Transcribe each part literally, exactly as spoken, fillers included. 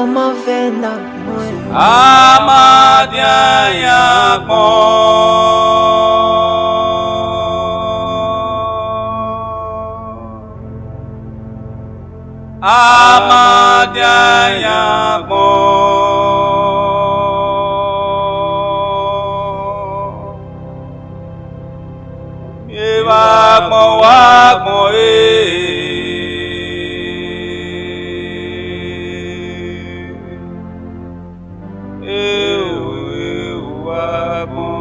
Ọmọ vẹ na mọ ẹ. A ma dian yan agbọn. A ma dian yan agbọn. Evba agbọn wa agbọn re. Ewu, ewu agbọn.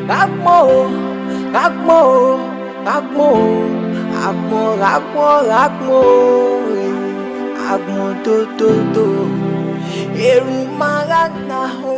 Gha gbọn o, gha gbọn o, gha gbọn o, agbọn, gha gbọn, gha gbọn o, agbọn dododo. Erhunmwu ma gha na o.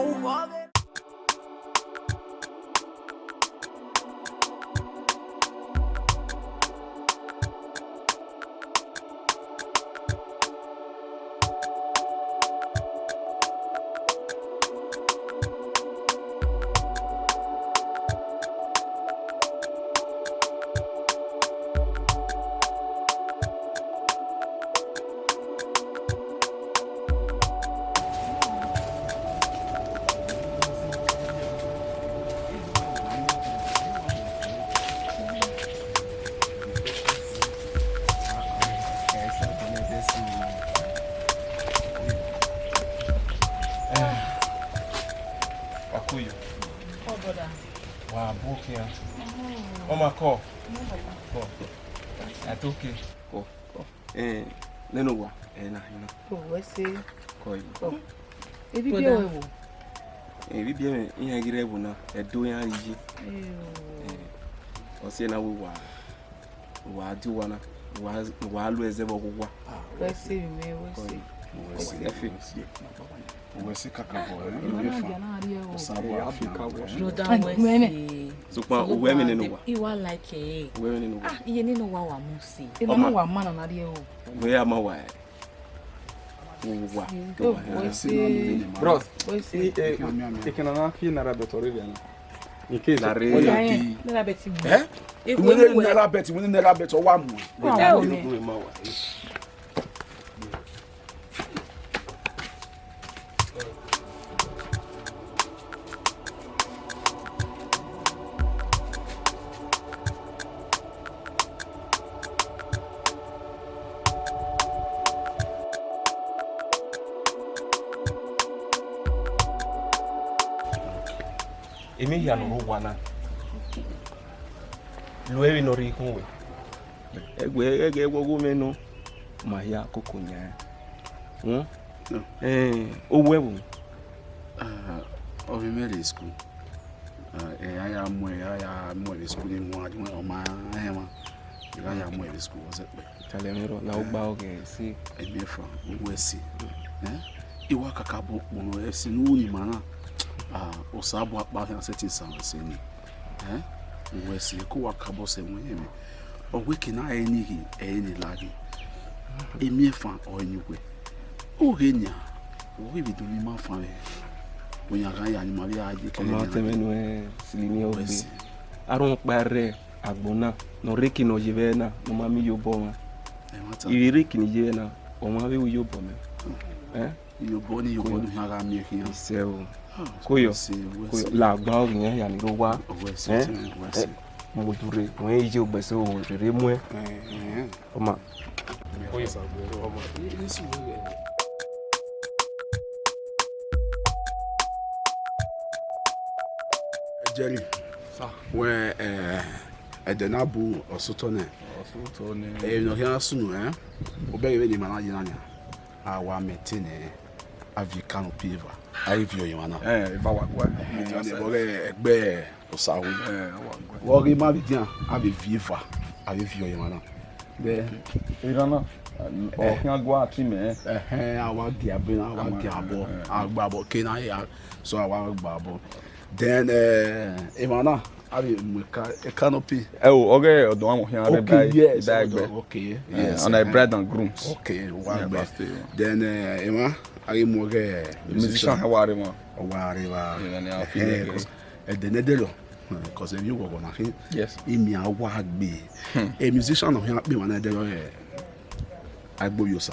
Akuyo. Come, brother. Wa bu okia. Ọma kọ. Kọ. Atoke. Kọ. Kọ. Eh, nene owa. Eh, na, na. Oh, wẹ se. Kọ yi. Kọ. Ebi biẹ wẹ wo? Eh, ebi biẹ mwẹ, iran ghi rre ẹvbo na, ẹdo iran rri ye. Eh, ọ siẹ na wẹ wa, wa die owa na, wa, wa lu ẹzẹ vbe ọghuwa. Wẹ se vbe mẹ, wẹ se. Wẹ se. Ẹfe. Wẹ se kakabọ, eh, Emọ na dia na rrie o. Osa vbe afian. Brother, wẹ se. Sokpan, uwẹ mẹ nene owa. I wa like e. Uwẹ mẹ nene owa. Ah, iye nene owa wa mu se. Emọ na wa ma na na rrie o. Wẹ ya ma wa, eh. Uwa. Oh, wẹ se. Bros, wẹ se. I, eh, ekena na fi naira bet already na. In case. Lare. Oya di. Naira bet mu. Eh? Iwe ne naira bet, iwe ne naira bet, ọ wa mu. Wa mu. Emwi hia ne ọ rre owa na, lo emwi ne ọ rre ikhun wẹ. Ẹgbẹ ẹghẹ wọ ọghe mwẹ nọ, ma hia koko yan. Hmm? No. Eh, owẹ vbo? Ah, ọ vbe mwẹ rre school. Ah, eh, a ya mu, a ya mu ẹre school ni mu, a ju ọ ma rẹn mwa. I gha ya mu ẹre school, ọ zẹ kpẹ. Talẹ mwẹ rọ, la ogba ọghe ẹse. Ẹgbẹfan, uwẹ ẹse. Eh? I wa kakabọ kpọnmwẹ ẹse ne u ru ne ima na. Ah, Osa bu akpa khian sẹtin san ẹse ni. Eh? Uwẹ ẹse, ko wa kakabọ sẹ ẹmwẹ ẹmwẹ. Ọ wẹ ke na ẹre ni ghi, ẹre ni la ghi. Emiẹfan ọre ni uwẹ. Oghe nian, u ghi vbe do ne ima fan mwẹ. Wẹ yan gha ya ni ma vbe a ye kẹrẹ. Ọ ma nian tẹmwẹ nuẹn sili ni uwẹ ọgbe ẹse. Arhunmwuda rre agbọn na, ne ọ rre eki ne ọ ye vbe na, ne ọ ma miẹn iyobọ mwa. Ẹ ma ta. I vbe rre eki ne I ye vbe na, ọmwa vbe ru iyobọ mẹ. Eh? Iyobọ ni, iyobọ ni, ọ khian gha miẹn khian. Isẹ o. Ah, koyọ, wẹ se, wẹ koyọ, se. La gba ọghe iran hia ni rre owa. Wẹ se, eh? Wẹ se. Eh, mu durre, wẹ i ye ogbẹse o, rere mu ẹ. Eh, eh. Ọma. Koyọ. Ọma. I, i su wẹ. Jerry. Sir. Wẹ, eh, ẹdẹ na bu ọsotọ nẹ. Ọsotọ nẹ. Eh, ne ọ khian sunu, eh? Obẹ vbene ima na ye na nia. A wa maintain, eh, a viọ canopy eva, a i viọ emwa na. Eh, eva wa gua. Eh, ne vbe ọghe ẹgbẹ Osawu. Eh, a wa gua. Vbe ọghe ima vbe dian, a vbe viọ eva, a vbe viọ emwa na. Vbe erhan na, ọ khian gua ti mẹ. Ẹhẹn, a wa gie abọ na, a wa gie abọ, eh, a gba abọ ke na ya, so a wa gba abọ. Then, eh, emwa na, a vbe mu eka, canopy. Ẹ o, ọghe ọdọ ọmwa khian rre. Okay, ba, yes, ba ọdọ, egbe. Okay, eh, yes, ọna, eh, bride and grooms. Okay, wa gbe. Then, eh, emwa, a ghi mu ọghe musician, musician, wa rre emwa. Wa rre emwa. Yeah, na, na, eh, feel it. 'Cause ẹdẹ ne ẹdẹrriọ, eh, 'cause emwi oghọghọ na khin. Yes. Imi a wa gbe. Hmm. E musician ne ọ khian kpe emwa ne ẹdẹrriọ, eh, Agboyosa.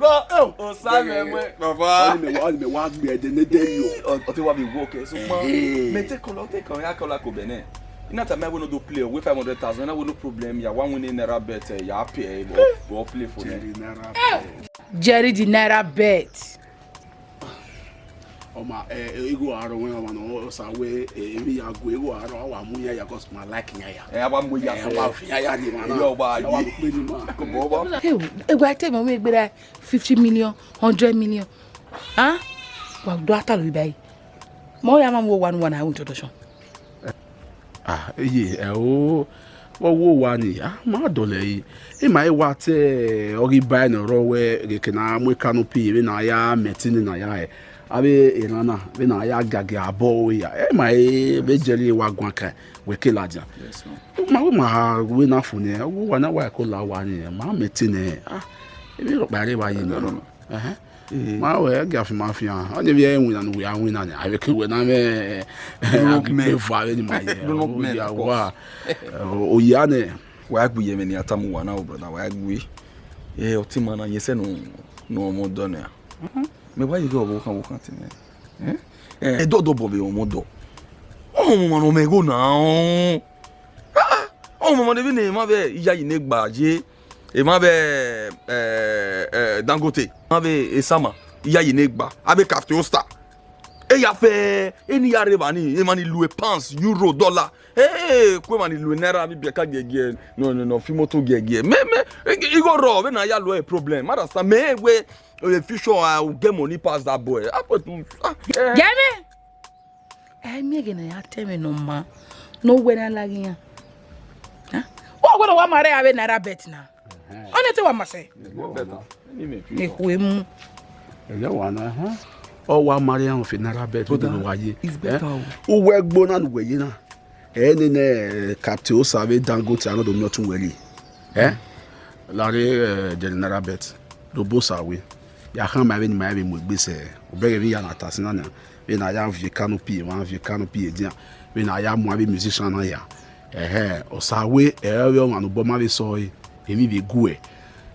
Ọgọ, osa mẹ mẹ, baba. Ọni mẹ wa, ọni mẹ wa gbe ẹdẹ ne dẹ yo. Ọ, ọ te wa vbe work, eh, so ma, eh, mẹ te kọlọ, te kọlọ, ya kọlọ ko bẹ nẹ. I na tama wẹ ne ọ do play, wẹ five hundred thousand, na wẹ no problem, ya wa win naira bet, eh, ya pay, eh, bọ, bọ play for nẹ. Jerry naira bet. Jerry the naira bet. Ọ ma, eh, igho aro wẹ ọmwa nọ, ọ sa wẹ, eh, emwi ya gu igho aro, a wa mu iran ya, 'cause ma like iran ya. Eh, a wa mu iran ya, eh, a wa fi iran ya ni ma na. Iyo, wa ye. A wa mu kpe ni ma. Ko bọ, bọ. Hey, e wa te mọ mi gbera fifty million, hundred million. Huh? Wa do ata lo ibai. Mo ya ma mu wa nu wa na introduction. Ah, eye, ẹ o, vbe ọ wo owa ni, a ma dọlọ ẹre. Ima i wa te ọghe iba ne ọ rrọọ wẹ ghẹ ke na mu canopy vbene a ya mẹ ẹtin ne a ya hẹ. Avbe erhan na, vbene a ya giagia abọ ro ya, ẹ ma i vbe Jerry wa guan kan, wẹ ke ladian. Yes, sir. Ma wẹ ma wẹ na fo nẹ, ọ wo owa na wa ko la owa ni, ma mẹ ẹtin nẹ, ah, emwi rhọkpa rre vba ye nẹ. Ẹhẹn. Eh. Ma wẹ, ẹ gia fi ma fian. Ọni vbe ẹ winna ne uwẹ a winna nia. Avbe ke wẹ na mwẹ, eh, Development. Agbe eva vbe ni ma ye. Development, of course. Wa, eh, oya nẹ. Wa gbe ye mwẹ ne a tama uwa na, o brother, wa gbe. Eh, ọtẹn ima na yẹn sẹ ne, ne ọmọ dọ nẹ. Mhm. Mẹ wa ye ghe ọvbokhan vbokhan te nẹ. Eh? Eh, ẹdọdọ bọ vbe ọmọ dọ. Ọmọ ma nọ mẹ igho na, ọ. Ah, ah, ọmọ ma de vbe ne emwa vbe iyayi ne gba ye, emwa vbe, eh, eh, Dangote, emwa vbe Esama, iyayi ne gba, avbe Captain Osta. E ya fẹ, eni ya rre evba ni, emwa ni lue pounds, euro, dollar. Eh, ku emwa ni lue naira, avbe ibiẹka giẹgiẹ, nọ, nọ, nọ, fi moto giẹgiẹ. Mẹ, mẹ, igho rrọọ, vbene a ya lo problem. Ma da sa, mẹ wẹ, eh, future, I will get money pass that boy. Ah, but, ah, eh. Gẹmẹ. Ẹ i miẹn ẹghẹ ne a ya ta ẹmwẹ ne ọ maa, ne ọ wẹ ne a laghe iran. Hẹn? Wa wẹ ne wa ma rre avbe naira bet na. Ẹhẹn. Ọni te wa ma sẹ. Better. Ne khuemu. Ẹyẹ wa na, hẹn? Ọ wa ma rre iran fi naira bet, brother, ne wa ye. It's better, eh? O. Uwẹ gbo na ne uwẹ ye na. Ẹ nene, eh, Captain Osa vbe Dangote, a na do miẹn ọtẹn uwẹ rre. Eh? Larre, eh, Jerry naira bet. Do bo Osa we. Ya khama vbene ima vbe mu egbe sẹ. Obẹghe vbe iran na ta sin na nia. Vbene a ya viọ canopy, emwa viọ canopy edian. Vbene a ya mu avbe musician na ya. Ẹhẹ, Osa we, ẹ i re ọmwa ne obọ ma vbe sẹ ọre. Emwi vbe gu ẹe.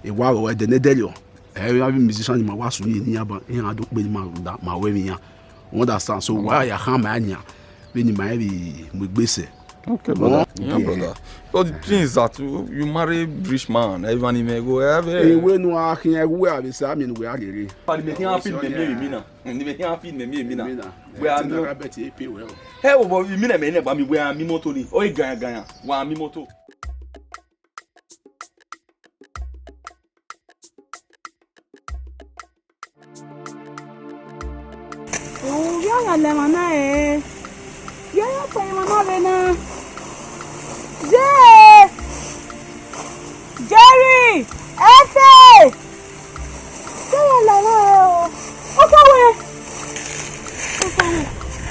E wa ro ẹdẹ ne ẹdẹrriọ. Ẹ i re avbe musician ni ma wa sunu ye ne iran ban, iran do kpe ni ma rhunmwuda, ma ru ẹmwẹ iran. You understand? So, wa ya khama nian, vbene ima i vbe mu egbe sẹ. Okay, brother. Yeah, brother. But the thing is that you, you marry rich man, everyone in go have a. Ewe nu a khian, ewe a vbe sa mi nu we a rere. But me can't feel me, me, me na. Me can't feel me, me, me na. Me na. We are no. Hey, oh, but me na, me na, but me we are me moto ni. Oh, ganya, ganya. We are me moto. Ovbi ọyọ lẹ emwa na re. Ye ya kpẹre emwa na vbe na. Ye! Jerry! Efe! Ye ya la emwa re o. Osawe! Osawe!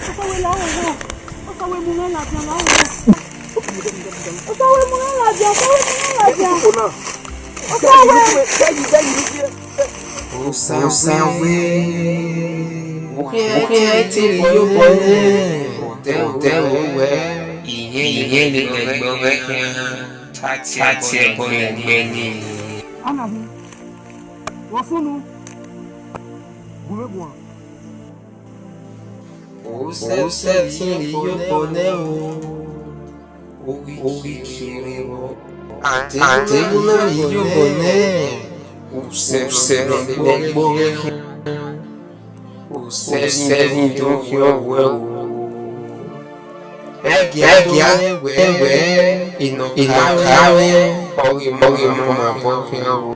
Osawe la owo. Osawe mu mwẹ ladian la owo. Osawe mu mwẹ ladian, Osawe mu mwẹ ladian. Osawe! Osawe, okhian, okhian te rhie obọ nẹ, otẹ, otẹ wẹ, iyẹn, iyẹn lele ẹgbẹ ọghẹ khian, tati ẹbọ ne ẹgbẹ ni. Anahu, vbe ọ sunu, gu mwẹ guan. Osẹsẹ te rhie obọ nẹ o. Oghighi kherhe vbọ. Adeghunna rhie obọ nẹ, usẹ, usẹ ne ẹgbẹ ọghẹ khian, usẹ, usẹ ne do khian wẹ o. Ẹgia, ẹgia, ẹwẹ, inọka mwẹ, ọghe, ọghe mọ ma bọ khian o.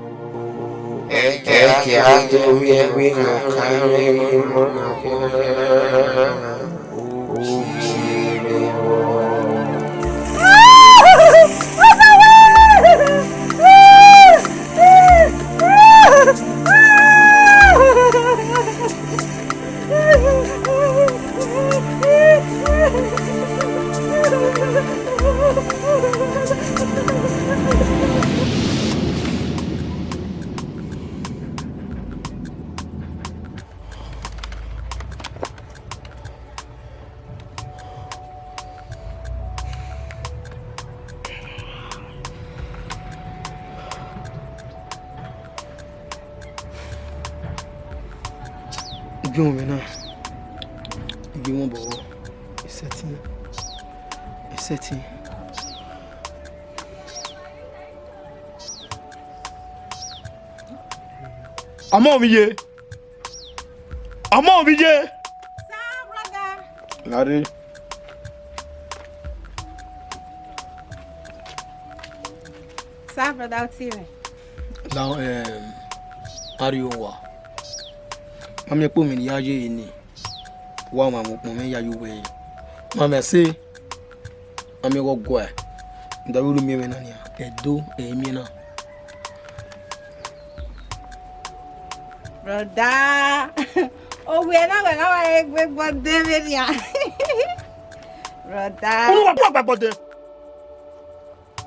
Ẹkia, ẹkia, do rhie ẹwẹ inọka mwẹ, ọghe mọ ma bọ khian. Gie mwẹ na, gie mwẹ bọbọ, I sẹtin, I sẹtin. Ọmọ mi ye. Ọmọ mi ye. Sir, brother. Lare. Sir, brother, what's here? Now, um, are you over? Mami ekpo mi ne I ya ye ni. Wa ma mu ukpọn mwẹ ya ye uwẹ. Ma mwẹ ẹse, ma miẹn ọghe ọguae, ne ọ da vbe ru miẹn mwẹ na nian, Ẹdo ẹre I miẹn na. Brother, ovbi ẹre na wẹ gha wa re egbe gbọdẹ vbe nian. Brother. Unu wa gba gbọdẹ.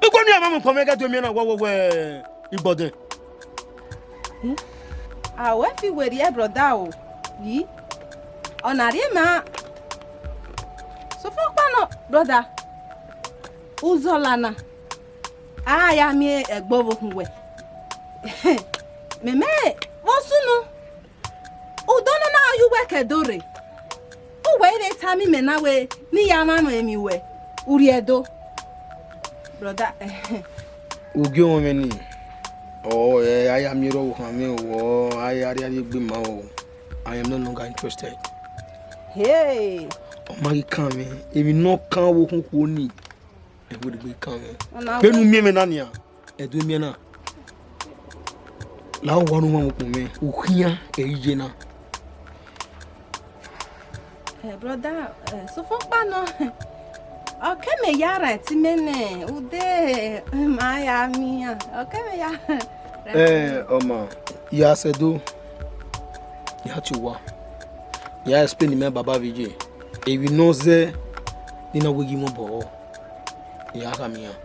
Igho ni a ma mu ukpọn mwẹ ghẹ do miẹn na wẹ, wẹ, wẹ, igbọdẹ. Hmm? A wẹ fi werriẹ brother o. Yi. Ọna rhie ma. Sọfọ ọkpa nọ, brother. Uzọla na. A ya miẹn ẹgbẹ ọvbokhan wẹ. Mẹ mẹ, vbe ọ sunu? Udo ne ọ na ye uwẹ ke Ẹdo rre. Uwẹ i vbe tama imẹ na wẹ ne I ya mwamwa emwi wẹ, u rrie Ẹdo. Brother, eh. Ugie ọmọ mwẹ ni, ọ, ẹ, a ya miẹn ọvbokhan mwẹ o, a ya rhie egbe ma o. I am no longer interested. Hey. Ọ ma ghi kan mwẹ, emwi ne ọ kan vbe okhunkhuo ni, ẹ wẹ egbe kan mwẹ. Ọ na vbene u miẹn mwẹ na nian, Ẹdo I miẹn na. La owa ne u ma mu ukpọn mwẹ, u khian ẹ i ye na. Eh, brother, eh, sọfọ ọkpa nọ. Ọ ke mẹ ya rhan ẹtin mẹ nẹ, ude ma ya miẹn iran. Ọ ke mẹ ya rhan. Eh, ọma, ya sẹ Ẹdo, ya tie owa. Ya explain mẹ baba vbe ye. Emwi ne ọ zẹ, ne I na wẹ ghi mwẹ obọ. Ya khama iran.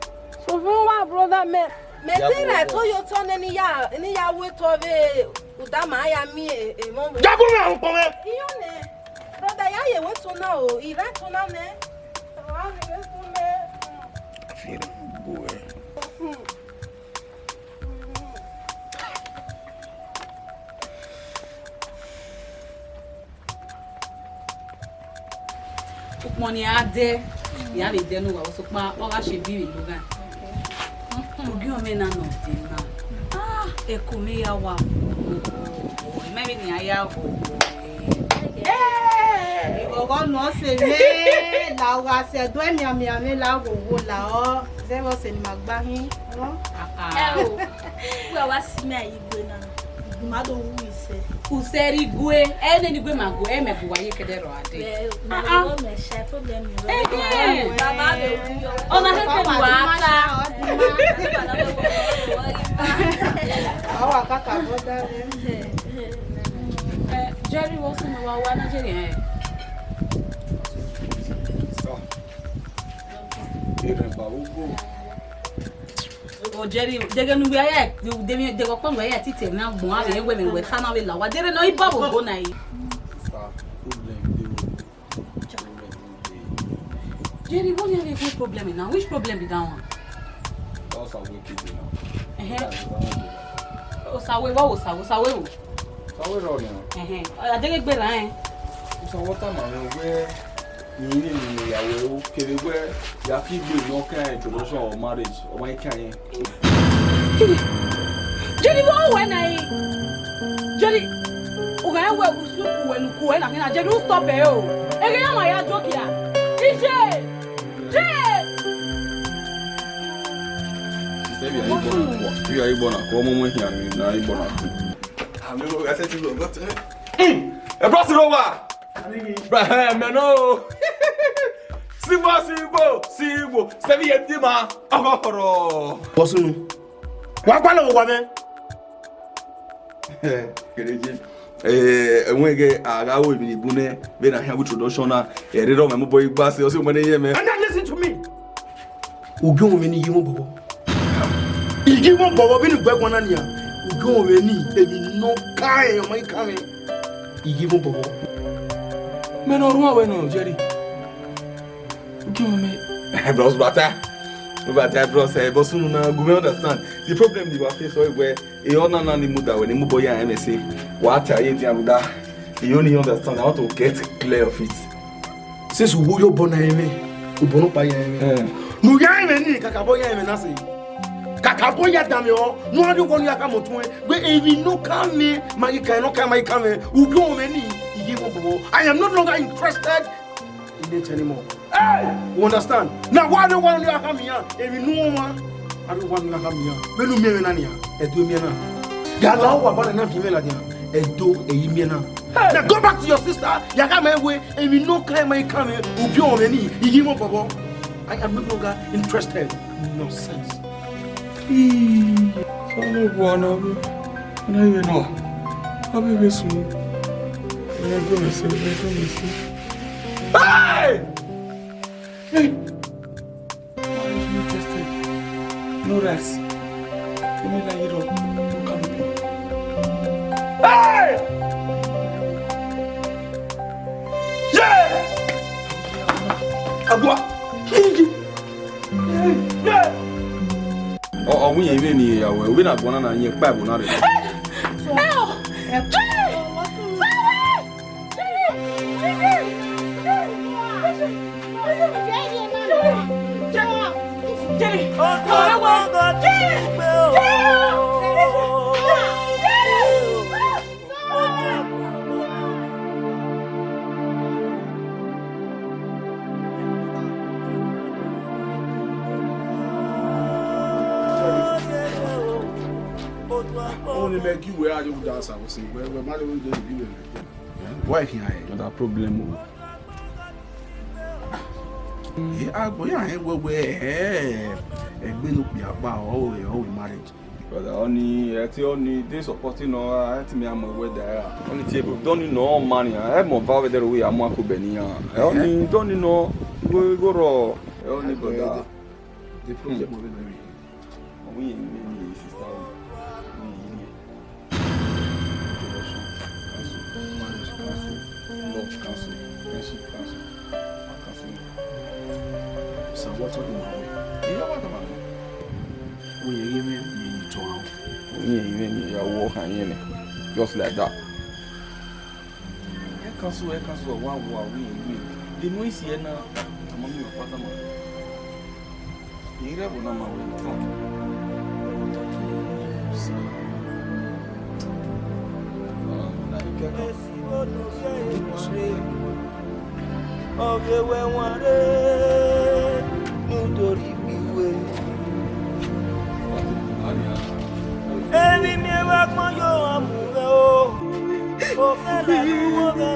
Sọfọ uwa, brother, mẹ, mẹ te rẹn ẹto ye otọ nẹ ne I ya, ne I ya ru etọ vbe uda ma ya miẹn emọ vbe. Ya gu mwẹ ukpọn mwẹ. Iyọn nẹ, brother, ya ye ẹto na o, I rẹn ẹto na nẹ. Wa rẹn ẹto nẹ. Fi ẹre bu ẹ. Ukpọn ni a dẹ, ya vbe dẹ ne uwa, sokpan ọ gha ṣe bi vbe loghan. Ugie ọmọ na nọ de na. Ah, ẹko mwẹ ya wa. Mẹ vbe ne a ya ghọghọ. Ìghọghọ nọ sẹ mwẹ, la u gha sẹ ẹdẹ mianmian mwẹ la wo wo la ọ, zẹ vbe ọse ne ima gba hin. Ẹ o, wẹ wa si mẹ a ye igue na, ma do wu isẹ. Usẹ rre igue, ẹ nene igue ma gu, ẹ mẹ gu wa ye kẹdẹ rọ a dẹ. Ẹ, ma wo mẹ share problem rẹ. Ẹ, ẹ. Baba vbe wu yọ. Ọna kẹkẹ ni wa ta. Ọ wa kaka bọda rẹ. Ẹ, Jerry, what's in the wa Nigeria? Eren ba ugbo. O Jerry, deghe ne uwẹ ya, de, de, de ọkpọ ne uwẹ ya titi na gbọn, avbe wẹ mẹ wẹ ta na vbe la owa. Dere nọ, I ba vbe obo na yi. Sister, problem dey o. Problem dey. Jerry, what you have a problem now? Which problem be that one? That's how we keep it now. Uh-huh. That's the one. Osawe, what Osawe? Osawe o? Osawe rọ ni. Uh-huh. Adegbe ra, eh? Osawe ta ma wẹ. Iyẹn ni ya wẹ o, kevbe wẹ ya ki gbe ne ọ kan introduction of marriage, ọ ma i kan yẹn. Jerry, vbe ọ wẹ na re? Jerry, u gha wẹ usu ku wẹ ne u ku wẹ na khian na, Jerry, u stop ẹ o. Eghe ya ma ya joke ya. Ije! Jerry! Sister, ibi a i gbọ na kọ, ibi a i gbọ na kọ, ọmọ ọmọ hian ni na i gbọ na kọ. Àmì ló ga sẹ́tì lọ, gọ́tì. Ẹ bọ́ sí ló wà. Bra, ẹ, mẹ nọ o. Sigbo, sigbo, sigbo. Sẹbi ye di ma. Ọkọ kọrọ. Bọsunu. Wa gba lọ wa mẹ. Kereje. Eh, ẹwọn ẹgẹ a gha ru emwi ni bun nẹ, vbene a khian gu introduction na, ẹre rọ mẹ mobọ igba sẹ, ọ sẹ mẹ ne yẹ mẹ. And now listen to me. Ugie ọmọ mwẹ ni yi mwẹ bọbọ. I yi mwẹ bọbọ vbene I gu ẹguae na nian. Ugie ọmọ mwẹ ni, emwi nọ kan rẹn, ọ ma i kan mwẹ. I yi mwẹ bọbọ. Mẹ ne ọ rhuan wẹ nọ, Jerry. Ugie ọmọ mwẹ. Bros, bata. Bata, bros, eh, but unu na, gu mwẹ understand. The problem ni wa face, ọ wẹ, e ọ na na ni muda wẹ ni mu bọ ya ẹmwẹ se. Wa ta ye dia ruda. You only understand. I want to get clear of it. Since uwo yo bọ na ẹmwẹ, ubọ no pa ya ẹmwẹ. Eh. Nu ya ẹmwẹ ni, kakabọ ya ẹmwẹ na se. Kakabọ ya dame ọ, nu a ri wọ ni a ka mọ tuẹn. Wẹ emwi no ka mẹ, ma yi ka, no ka ma yi ka mẹ. Ubi ọmọ ni, iye wọ bọbọ. I am no longer interested in it anymore. Hey! You understand? Now, why do you want to have me? If you know one, I don't want to have me. When you mean any, I do me na. Ya la wa ba na vi me la dia. Edo eyi miẹn na. Now go back to your sister. Ya ka mẹ wẹ, emwi no ka ma ka mẹ, ubi ọmọ ni, iye wọ bọbọ. I am no longer interested. Nonsense. Ii, sọlọ bua na vbe, na vbe nọ. Avbe vbe sun. Ẹ do mẹ se, ẹ do mẹ se. Hey! Hey! Why are you interested? No rice. Give me like it up. Come with me. Hey! Yeah! Agua! Ọ, ọ wẹ irẹn vbene I ya wẹ, vbene agbọn na na yin ẹkpa ẹvbo na rre. Ọni mẹ gi wẹ a yo da sa vbe sẹ wẹ, wẹ ma le wẹ de gi wẹ. Why he hide? Not a problem o. Ẹ, agbo ya hẹ wẹ wẹ, ẹ, ẹgbẹ ne okpia kpa ọ, ọ, ọ marriage. Brother, ọni, ẹ ti ọni, they supporting ọ, ẹ ti mi amọ wẹ da ra. Ọni ti ebo, dọni nọ, ọ ma nian, ẹ mọ va wẹ dẹrẹ wẹ ya mu ako bẹ nian. Ẹ ọni, dọni nọ, igho, igho rọ, ẹ ọni, brother. The problem of it, ọ wẹ irẹn vbene sister ọ wẹ irẹn. Introduction cancel, marriage cancel, love cancel, friendship cancel, all cancel. So what are the man? You know what, man? Ọ wẹ irẹn vbene ne I tọn aro. Ọ wẹ irẹn vbene ne I ya wọ khan yẹn nẹ, just like that. Ẹ cancel, ẹ cancel, wa wa wi wi. The noise here na, ama mi wa pata ma. Ire bo na ma we tọn. Sa. Na ike ka. Ọ ghe wẹ wan rre, ne u do rhie ikpẹ iwe. Emwi miẹn vbe agbọn yo, a mu mwẹ o. Ofẹlẹ ne u ghẹ,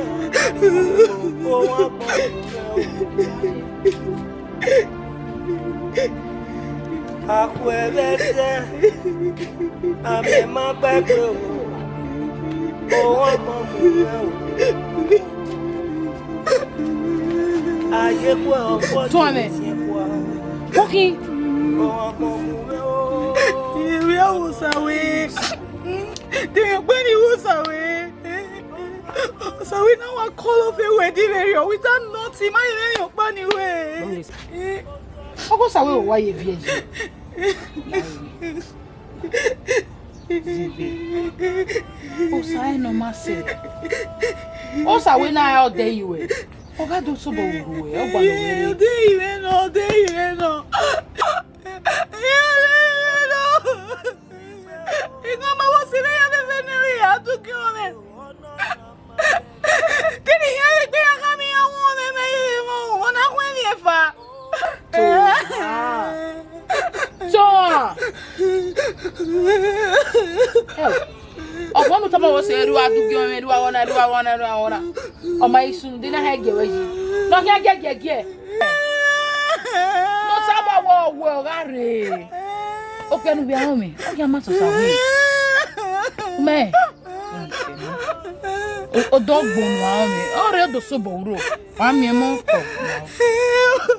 o wa gbọn mu mwẹ o. Akhuẹ vbe ẹsẹ, amẹ ma gba egbe o, o wa gbọn mu mwẹ o. Aye khuẹ ọfọ Tuan mẹ. Ye siẹn kua. Kọkin. O wa gbọn mu mwẹ o. Ivbi Osawe. De gbe ni Osawe. Osawe na wa call off a wedding very without nothing. Ma ye ọkpa ni wẹ. Ọgọ Osawe wa ye viẹ yi. Zebe. Osawe nọ ma sẹ. Osawe na ọ de yi wẹ. Ọ gha do sobọ ru wẹ, ọ gba nọ wẹ re. Ọ de yi wẹ nọ, ọ de yi wẹ nọ. Ighẹ ọma vbe ọ sẹ vbe ya vbe vbe ne erha ya du giẹn ọnrẹn. Kene iran ye egbe iran khama iran wu ọnrẹn, mẹ ye mwẹ, ọ na khuẹn emwi efa. Tohan. Tohan. Ẹ, ọgbọn ne u tama wẹ sẹ, erha ya du giẹn ọnrẹn, erha ya ghọna, erha ya ghọna, erha ya ghọna. Ọ ma i sunu, de na hẹ gie wẹ yi. Ne ọ khian gie gie gie. Ne ọ saba wẹ ọ wẹ ọ gha rre. Okpia ne u vbe aro mwẹ, ọ khian ma sẹ Osawe. Mẹ. Odọ gbonu aro mwẹ, ọ rre do sobọ uro. Wa miẹn mọ kọ.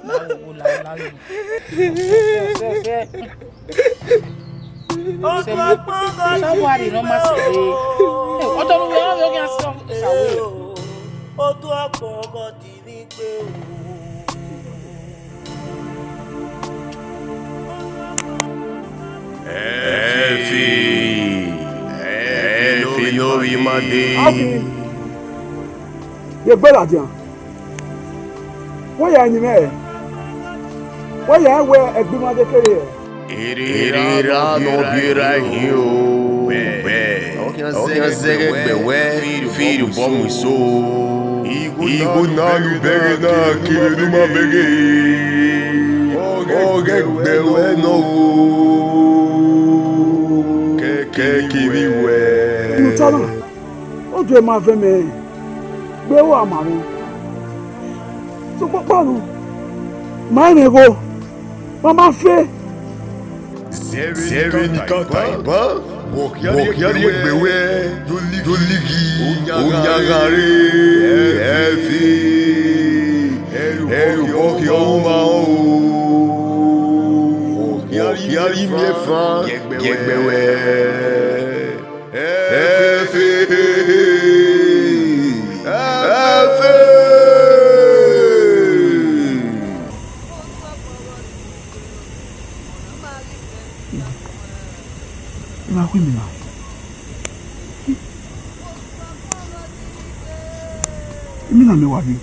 Ma wo la la lo. Sẹ wa rre ne ọ ma sẹ vbe. Odọ ne u vbe aro mwẹ, ọ khian sẹ Osawe. Otu ọkpọgọ ti ni gbe o. Ẹfi, ẹfi ne ovbi ima dee. Ye gbe ladian. Wẹ ya yin mwẹ, wẹ ya wẹ ẹgbimwa dekere. Erha ne ọ biẹ erha hin o. Ọ khian zẹghẹ gbe wẹ, firi obọ mu iso. Igho ne a lu bẹghe na kevbe ne u ma bẹghe. Ọ ghẹ gbe wẹ nọ o. Kẹ, kẹ kevbe wẹ. Unu ta na, ọ dẹ ma vẹ mẹ, gbe ua ma mwẹ. Sokpokpo unu, ma rẹn gho, ma ma fe. Zẹvbe ni ka ta iban, vbe ọ khian rhie egbe wẹ, do lighi, oyan gha re, ẹfe, ẹre obọ khian ru ma o. Vbe ọ khian rhie imiẹnfan, gie egbe wẹ. Ẹfe, ẹfe. I ma khu imina. Imina mẹ wa vbe.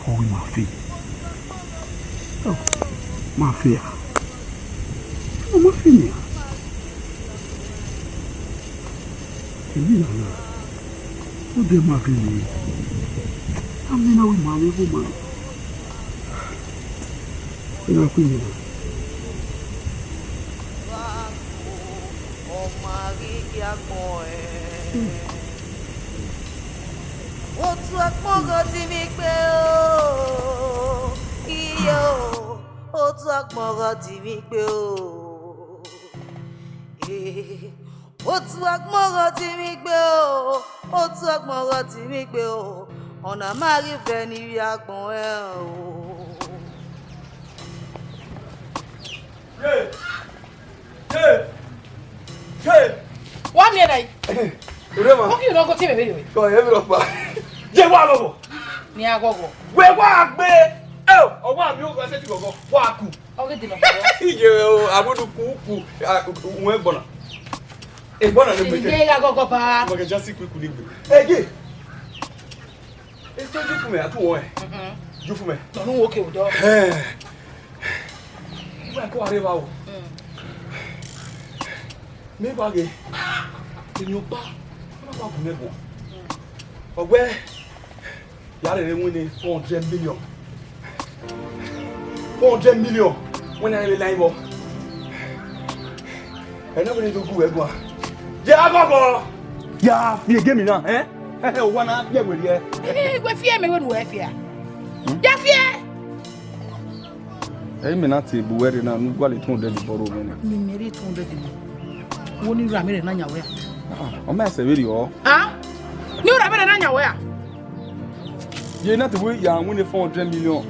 Ọ ghi ma fe. Ọ, ma fe a. Ọ ma fe nia. Emwi na na. Ọ dẹ ma fe nia. A miẹn na wẹ ma vbe gho ma. Ena ku nia. Ọ ma ghi gie agbọn ẹn. Otu agbọn gha di mwẹ gbe o, iye o, otu agbọn gha di mwẹ gbe o. Eh, otu agbọn gha di mwẹ gbe o, otu agbọn gha di mwẹ gbe o, ọna ma ghi vẹ ne ivbi agbọn ẹn o. Wa miẹn na yi. Ire ma. Ọ ghi rọ gọ tie vbe vberriọ. Kọ, e vbe rọ kpa. Ye wa lọghọ. Ni a ghọghọ. Wẹ wa gbe. Ẹ o, ọ wa miẹn oghẹ sẹtin ghọghọ. Wa ku. Ọ ghi dina ghọghọ. Iye o, abudu ku ku. Uwẹ gbọna. Egbọna ne gbe. Iye gha ghọghọ ba. Mo ke just quick ni gbe. Ege. Ese ju fun mẹ, a tu wọn ẹ. Mhm. Ju fun mẹ. Nọ nu wo ke odọ. Ẹ. Wẹ ko are ba o. Mm. Mẹ wa ghe. Emi ọkpa. Ọ na wa gun ẹguọn. Mm. Ọ wẹ ya rere win four hundred million. Four hundred million. Wẹ na rere la ibọ. Ẹ na wẹ ne do gu ẹguọn. Ya gọgọ. Ya fi game na, eh? Ẹ, ẹ, wa na fi ẹwẹ riẹ. Ẹ, wẹ fi ẹmẹ wẹ nu wẹ fi a. Hmm? Ya fi ẹ. Ẹ, mẹ na te bu wẹ rre na, nu gualọ two hundred bọrọ mwẹ na. Mi mẹ rhie two hundred ni. Wo ni ra mẹ rẹ na yan wẹ a? Ah, ọ ma ẹsẹ vberriọ. Ah? Ni ra mẹ rẹ na yan wẹ a? Ye na te wẹ ya win four hundred million.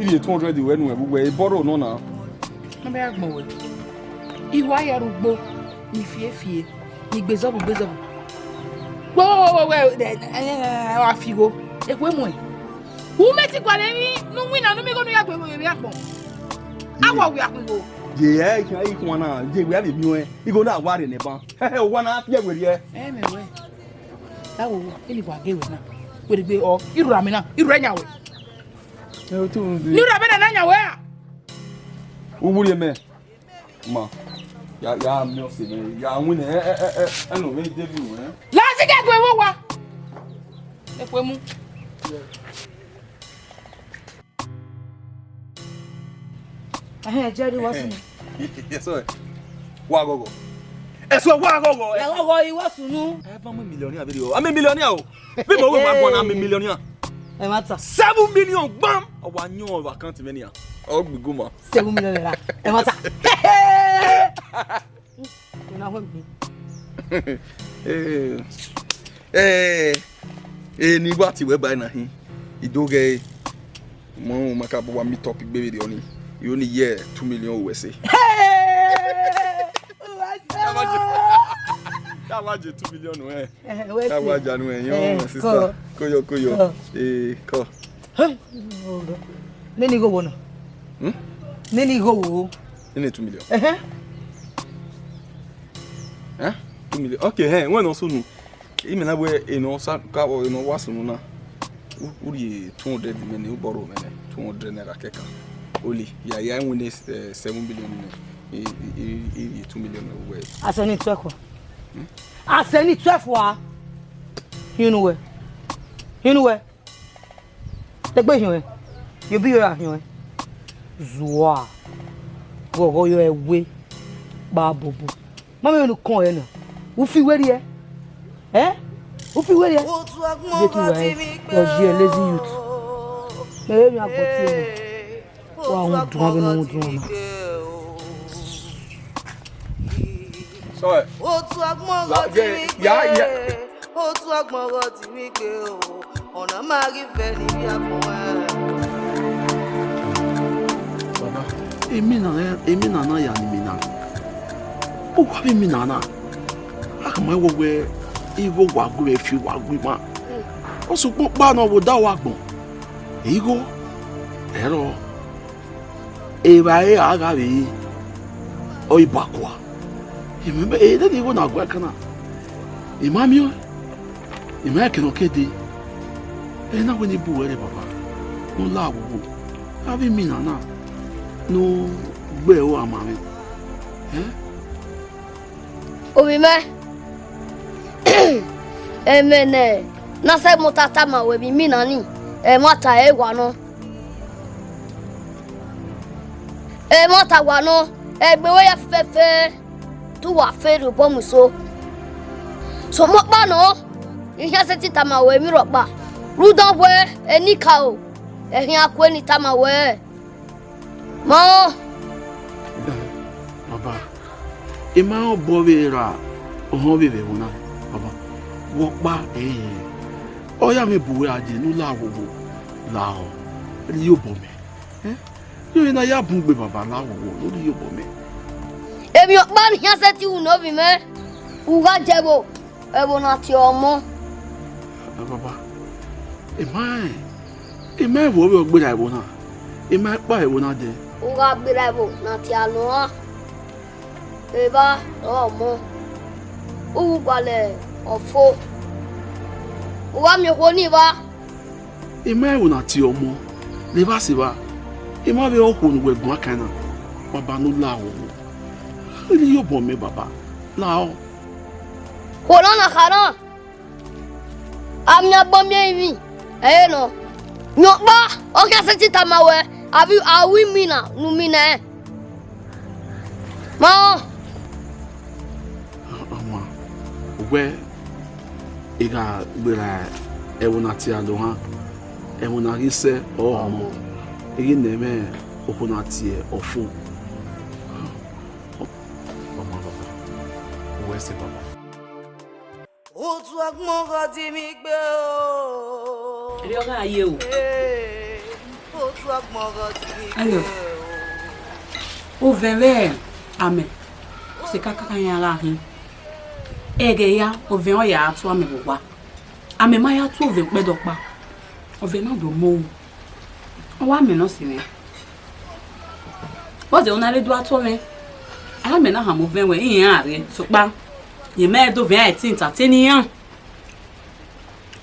I rhie two hundred wẹ nu ẹ, vbe uwẹ bọrọ nọ na. Ọ bẹ ya gbọn wẹ. Iwa ya rugbo, ni fiefie, ni gbezọbu gbezọbu. Wẹ, wẹ, wẹ, wẹ, wẹ, ẹ, ẹ, ẹ, ẹ, wa fi igho. Ekhue muẹn. U mẹ ti gualọ emwi ne u winna ne u miẹn igho ne u ya gbe vbe emwi agbọn. A wa wia khin igho. Ye ẹ ikhuan na, ye wẹ a vbe miẹn igho na wa rre nẹ ban. Hẹ, hẹ, owa na fi ẹwẹ riẹ. Ẹ mẹ wẹ. Tawo, eni wa ghe wẹ na. Wẹ gbe ọ, i rura mẹ na, i rura yan wẹ. Ẹ, o tu. Ni rura mẹ na na yan wẹ a? U wurrie mẹ. Ma, ya, ya miẹn ọse mwẹ, ya winna, ẹ, ẹ, ẹ, ẹ, ẹ nọ vbe David wẹ. Lọ si kẹ gue vbe owa. Ekhue mu. Ẹhẹn, Jerry, what's new? Yes, sir. Wa ghọghọ. Ẹsọ wa ghọghọ. Ya ghọghọ, i what's new? Ẹ va mu millionaire vbe rriọ. I'm a millionaire o. Vbe mo wẹ wa gbọn na, I'm a millionaire. Ẹ ma ta. Seven million gbam. Ọ wa yan vbe account mwẹ nia. Ọ gbe gu ma. Seven million naira. Ẹ ma ta. Una hwe mi. Eh, eh, eh, ni wa ti wẹ ba na hin. I do ghe, mo ma ka bu wa meet up igbe vbe rriọ ni. I only ye two million wẹ sẹ. Hey! That was ju-, that was ju two million, eh. Eh, wẹ sẹ. That was ju, eh, yo, eh, sister. Koyo, koyo. Eh, ko. Nene igho wo na? Hmm? Nene igho wo? Nene two million. Ẹhẹn. Eh? Two million. Okay, hẹ, wẹ ne ọ sunu. Imẹ na wẹ enọ sa ka, enọ wa sunu na. U, u rhie two hundred mẹ nẹ, u borrow mẹ nẹ, two hundred naira kẹkan. Ole, ya, ya win, eh, seven million nẹ. I, i, i, i rhie two million nẹ, wẹ. Asẹ ni twelve wa. Asẹ ni twelve wa. Hinu wẹ. Hinu wẹ. Egbe hiọn ẹn, ye obi yo ra hiọn ẹn. Zua, ghọghọ yọ ẹwe kpa bobo. Ma mwẹ unu kọn ẹre na. U fi werriẹ? Eh? U fi werriẹ? Ye ki wa ẹre, ọ ye lazy youth. Mẹ vbe miẹn agbọn tie ẹre. Wa unu duan vbene u duan na. Sorry. Otu agbọn ọghọ di mi gbe. Ya, ya. Otu agbọn ọghọ di mi gbe o. Ọna ma ghi vẹ ni ivbi agbọn ẹn. Baba, emina, emina na ya ni mina. Uwa vbe emina na. A khama wẹ wẹ igho wa gu vbe fi wa gu ima. Ọ sokpan ọkpa nọ vbe odaro agbọn. Igho, ẹrọ. Evbare a gha vbe re, ọ i bakua. Emẹ, e de ni igho na gua ẹkan na. I ma miẹn ọẹn, I ma rẹn kẹ ne ọ ke dee. Ẹ na wẹ ne I bu uwẹ rre, Baba, ne u la wowo. Avbe imina na ne u gbe ẹro ma mwẹ. Ẹn? Ovbi mwẹ, ẹmwẹ ne a sẹ mota tama ruẹ vbe imina nii, ẹmwata ẹre wa nọ. Ẹmwata wa nọ, ẹgbe ruẹ ya fẹfẹ, te uwa fe rhie obọ mu eso. Sokpan ọkpa nọ, I khian sẹtin tama ruẹ emwi rhọkpa, rhunmwuda wẹ enikaro, ẹ khian kue ne I tama ruẹ. Ma. Baba, I ma rẹn obọ vbe ra ọhọn vbe vbe ẹvbo na, Baba, vbe ọkpa, eh, ọ ya mwẹ bu uwẹ a die ne u la wowo, lahọ, rhie obọ mẹ. Eh? Rhie na ya bun gbe, Baba, la wowo, ne u rhie obọ mẹ. Emwi ọkpa ne I khian sẹtin ru nọ, ovbi mwẹ, u gha jẹ ẹvbo, ẹvbo na tie ọmọ. Eh, Baba, I ma rẹn. I ma vbe ọ gberra ẹvbo na, I ma kpa ẹvbo na dẹ. U gha gberra ẹvbo ne a tie alọ ọnrẹn, evba ọre ọmọ, u ghi gualọ ọfo, u gha miẹn okhuo ni evba. I ma ẹvbo na tie ọmọ, ne evba sẹ evba, I ma vbe re okhuo ne uwẹ guan kan na, Baba ne u la wowo. Rhie obọ mẹ, Baba, lahọ. Okhuo na na kha na. A miẹn agbọn miẹn emwi, ẹre nọ. Rhunmwuda, ọ khian sẹtin tama ruẹ, avbe, avbe imina ne u mina ẹn. Ma. Ọma, wẹ, I gha gberra ẹvbo na tie alọ ọnrẹn, ẹvbo na ghi sẹ ọre ọmọ, I ghi nẹ mwẹ okhuo na tie ọfo. Ọma, Baba, uwẹ sẹ, Baba. Otu agbọn ọghọ di mi gbe o. Erriọ gha ye o. Eh, otu agbọn ọghọ di mi gbe o. Ovẹn vbe amẹ, ọ sẹ kakaka iran gha khin. Ẹghẹ hia, ovẹn ọ ya tu amẹ vbe owa. Amẹ ma ya tu ovẹn ukpẹdẹ ọkpa. Ovẹn na do mu ohu. Ọ wa mẹ ne ọ si mwẹ. Vbọzẹ ọ na rre do a tuẹ mwẹ? A mẹ na hanmẹ ovẹn wẹ, iran rre, sokpan, ye mẹ do vẹn a ẹtin ta te ne iran.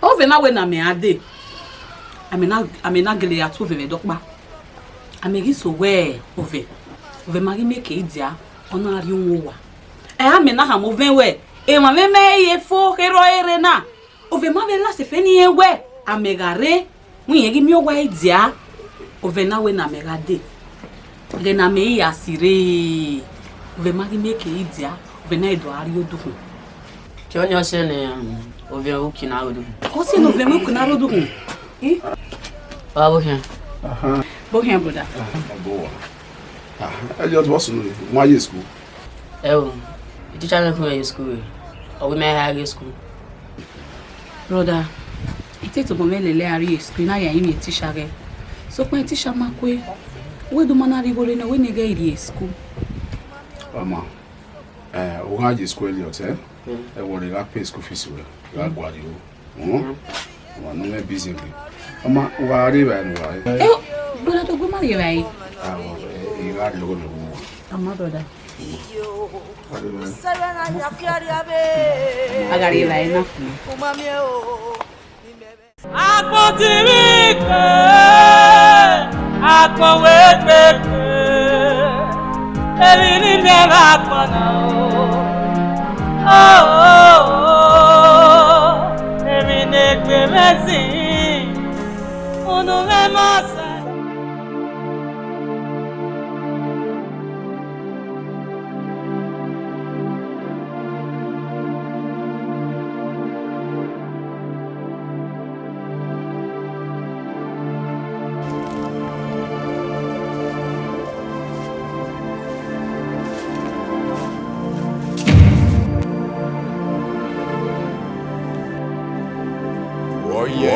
Ovẹn na wẹ ne amẹ gha dee, amẹ na, amẹ na gele ya tu ovẹn vbe ẹdẹ ọkpa. Amẹ ghi so wẹ ovẹn, ovẹn ma ghi miẹn ke idia, ọ na rrie uhunmwu owa. Ẹ, a mẹ na hanmẹ ovẹn wẹ, emwa mwẹ mẹ ye fo kherhe ọre rre na. Ovẹn ma vbe la sẹfẹ ne irẹn wẹ, amẹ gha rre, wẹ irẹn ghi miẹn owa idia, ovẹn na wẹ ne amẹ gha dee. Ẹghẹ ne amẹ i ya si rre, ovẹn ma ghi miẹn ke idia, ovẹn na i do a rrie odukhunmwu. Ke ọnii ọ sẹ ne, um, ovẹn uki na rre odukhunmwu? Ọ sẹ ne ovẹn mwẹ uki na rre odukhunmwu. I? Wa vbe okhian. Aha. Vbe okhian, brother. Ah, ọ bọ wa. Ah, Elliot, what's new? Why you school? Ẹ o, teacher ne khuẹn ye school re, ọ wẹ mẹ a ghe school. Brother, I te tobọ mwẹ lele a rrie school, na ya rinmwian teacher ghẹ. Sokpan teacher ma kue, wẹ do ma na rhie igho rre nẹ, wẹ ne I ghẹ rrie school. Ọma, eh, u gha ye school Elliot, eh? Mm. Ẹ wọrẹ gha pay school fees wẹ, gha gualọ. Hmm? Wa nọ mẹ busy gbe. Ọma, wa rre evbare ne uwa re. Eh, brother, do gu ma rre evbare. Ah, well, eh, eh, I gha rhie ọghe mẹ vbe uwa. Ọma, brother. A gha rhie evbare na fua. Agbọn ti mwẹ ikpe, agbọn wẹ gbe ikpe, emwi ne I miẹn vbe agbọn na o. O, o, o, emwi ne egbe mwẹ zin, unu mwẹ ma sẹ.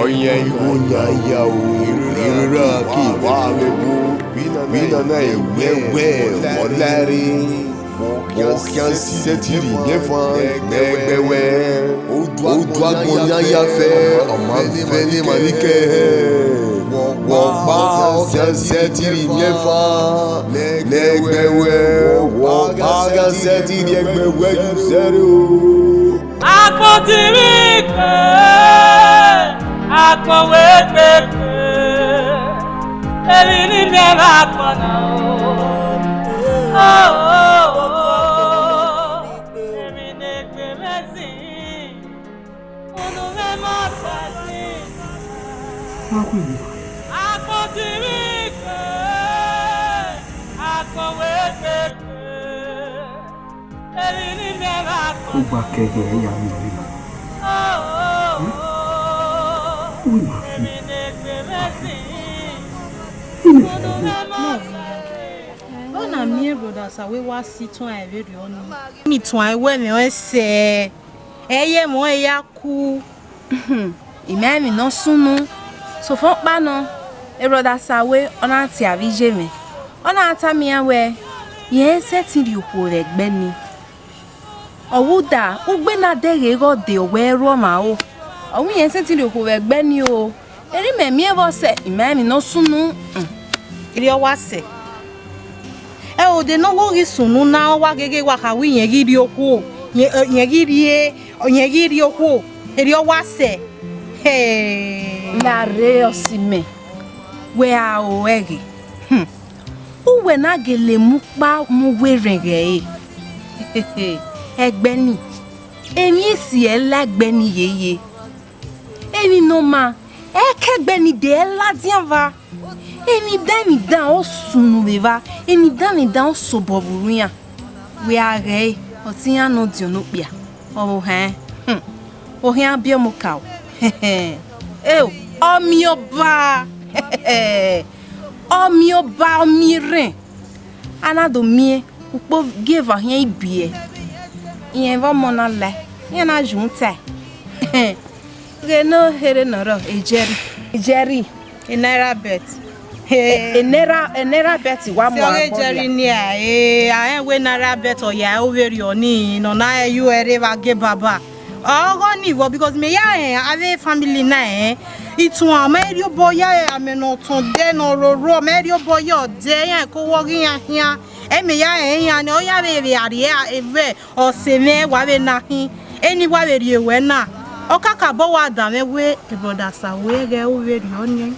Ọyẹn igho yan ya o, erha ke wa vbe wu, vbe nana ẹmwẹ wẹ ọ la rre. Wọ khian sẹtin rhie imiẹnfan ne ẹgbẹ wẹ. Oduagbọn yan ya fẹ, ọ ma vẹ ne emwa ni kẹ hẹ. Wọ kpa ọ khian sẹtin rhie imiẹnfan ne ẹgbẹ wẹ, wọ kpa khian sẹtin rhie ẹgbẹ wẹ ye uzẹre o. Agbọn ti mwẹ ikpe, agbọn wẹ gbe ikpe, emwi ne I miẹn vbe agbọn na o. O, o, o, emwi ne egbe mwẹ zin, unu mwẹ ma sẹ zin. Agbọn ti mwẹ ikpe, agbọn wẹ gbe ikpe. Kugba kẹghẹ ya miẹn ọre na. Uwẹ ma fi, ma fi. Ine fi ẹgbẹ. Ọna miẹn brother Sawe wa si tuan ẹvberriọ nii. Ni tuan ẹwẹ mwẹ ọnrẹn sẹ, ẹ i ye mwẹ ọnrẹn ya ku. I ma emwi ne ọ sunu, sofọ ọkpa nọ, brother Sawe, ọ na tie avbe iye mwẹ, ọ na tama iran wẹẹ, rẹn sẹtin rhie okhuo vbe ẹgbẹ nii. Ọ wu da, ugbe na dẹghe ghe ọdẹ ọ wẹ ru ọmwa ro, ọ wẹẹ rẹn sẹtin rhie okhuo vbe ẹgbẹ nii o. Erha imẹ miẹn vbe ọ sẹ, I ma emwi ne ọ sunu, erriọ wa sẹ. Ẹ o, de ne ọ wo ghi sunu na, ọ wa gege wa kha wẹẹ irẹn ghi rhie okhuo, irẹn, irẹn ghi rhie, irẹn ghi rhie okhuo, erriọ wa sẹ. Hẹ. La rre ọse imẹ, wẹ a ru ẹre ghe. Hmm. Uwẹ na gele mu ukpa mu uwu erhẹn ghẹ ẹre. Ẹgbẹ nii, emwi esi ẹre la ẹgbẹ nii yeye. Emwi ne ọ ma, ẹ i ke ẹgbẹ nii de ẹre ladian eva. Emwi dan emwi dan ọ sunu vbe evba, emwi dan emwi dan ọ sobọ vbe urhu iran. Wẹ a ghẹ ẹre, ọtẹn iran ne ọdiọn ne okpia, ọ vbe họn ẹn. Hmm. Ọ khian biẹ ọmọ okaro. Eo, ọmiọba. Ọmiọba, ọmiẹnrẹn. A na do miẹn ukpo gie eva khian ibiẹ. Irẹn vbe ọmọ na la, iran na yu tae. Ghe ne ọ kherhe ne ọ rrọọ, e Jerry. E Jerry. E Naira bet. E, e Naira, e Naira bet wa mu ọghe agbo Jerry nia, e, a rẹn wẹẹ Naira bet ọ ya ru vberriọ nii, ne ọ na ru ẹre vbe agie baba. Ọghe ọnii vbọ, because mẹ ya rẹn avbe family na rẹn, ituan ma i rhie obọ ya amẹ ne ọ tọn odẹ ne ọ roro, ma i rhie obọ ya odẹ, iran ko wọ ghi iran khian. Ẹ mẹ ya rẹn iran ne ọ ya vbe vbe a rrie evẹ ọse mwẹ wa vbe na khin, eni wa vbe rrie ruẹ na. Ọ kakabọ wa danmwẹ wẹẹ, brother Sawe, ghẹ ru vberriọ nii.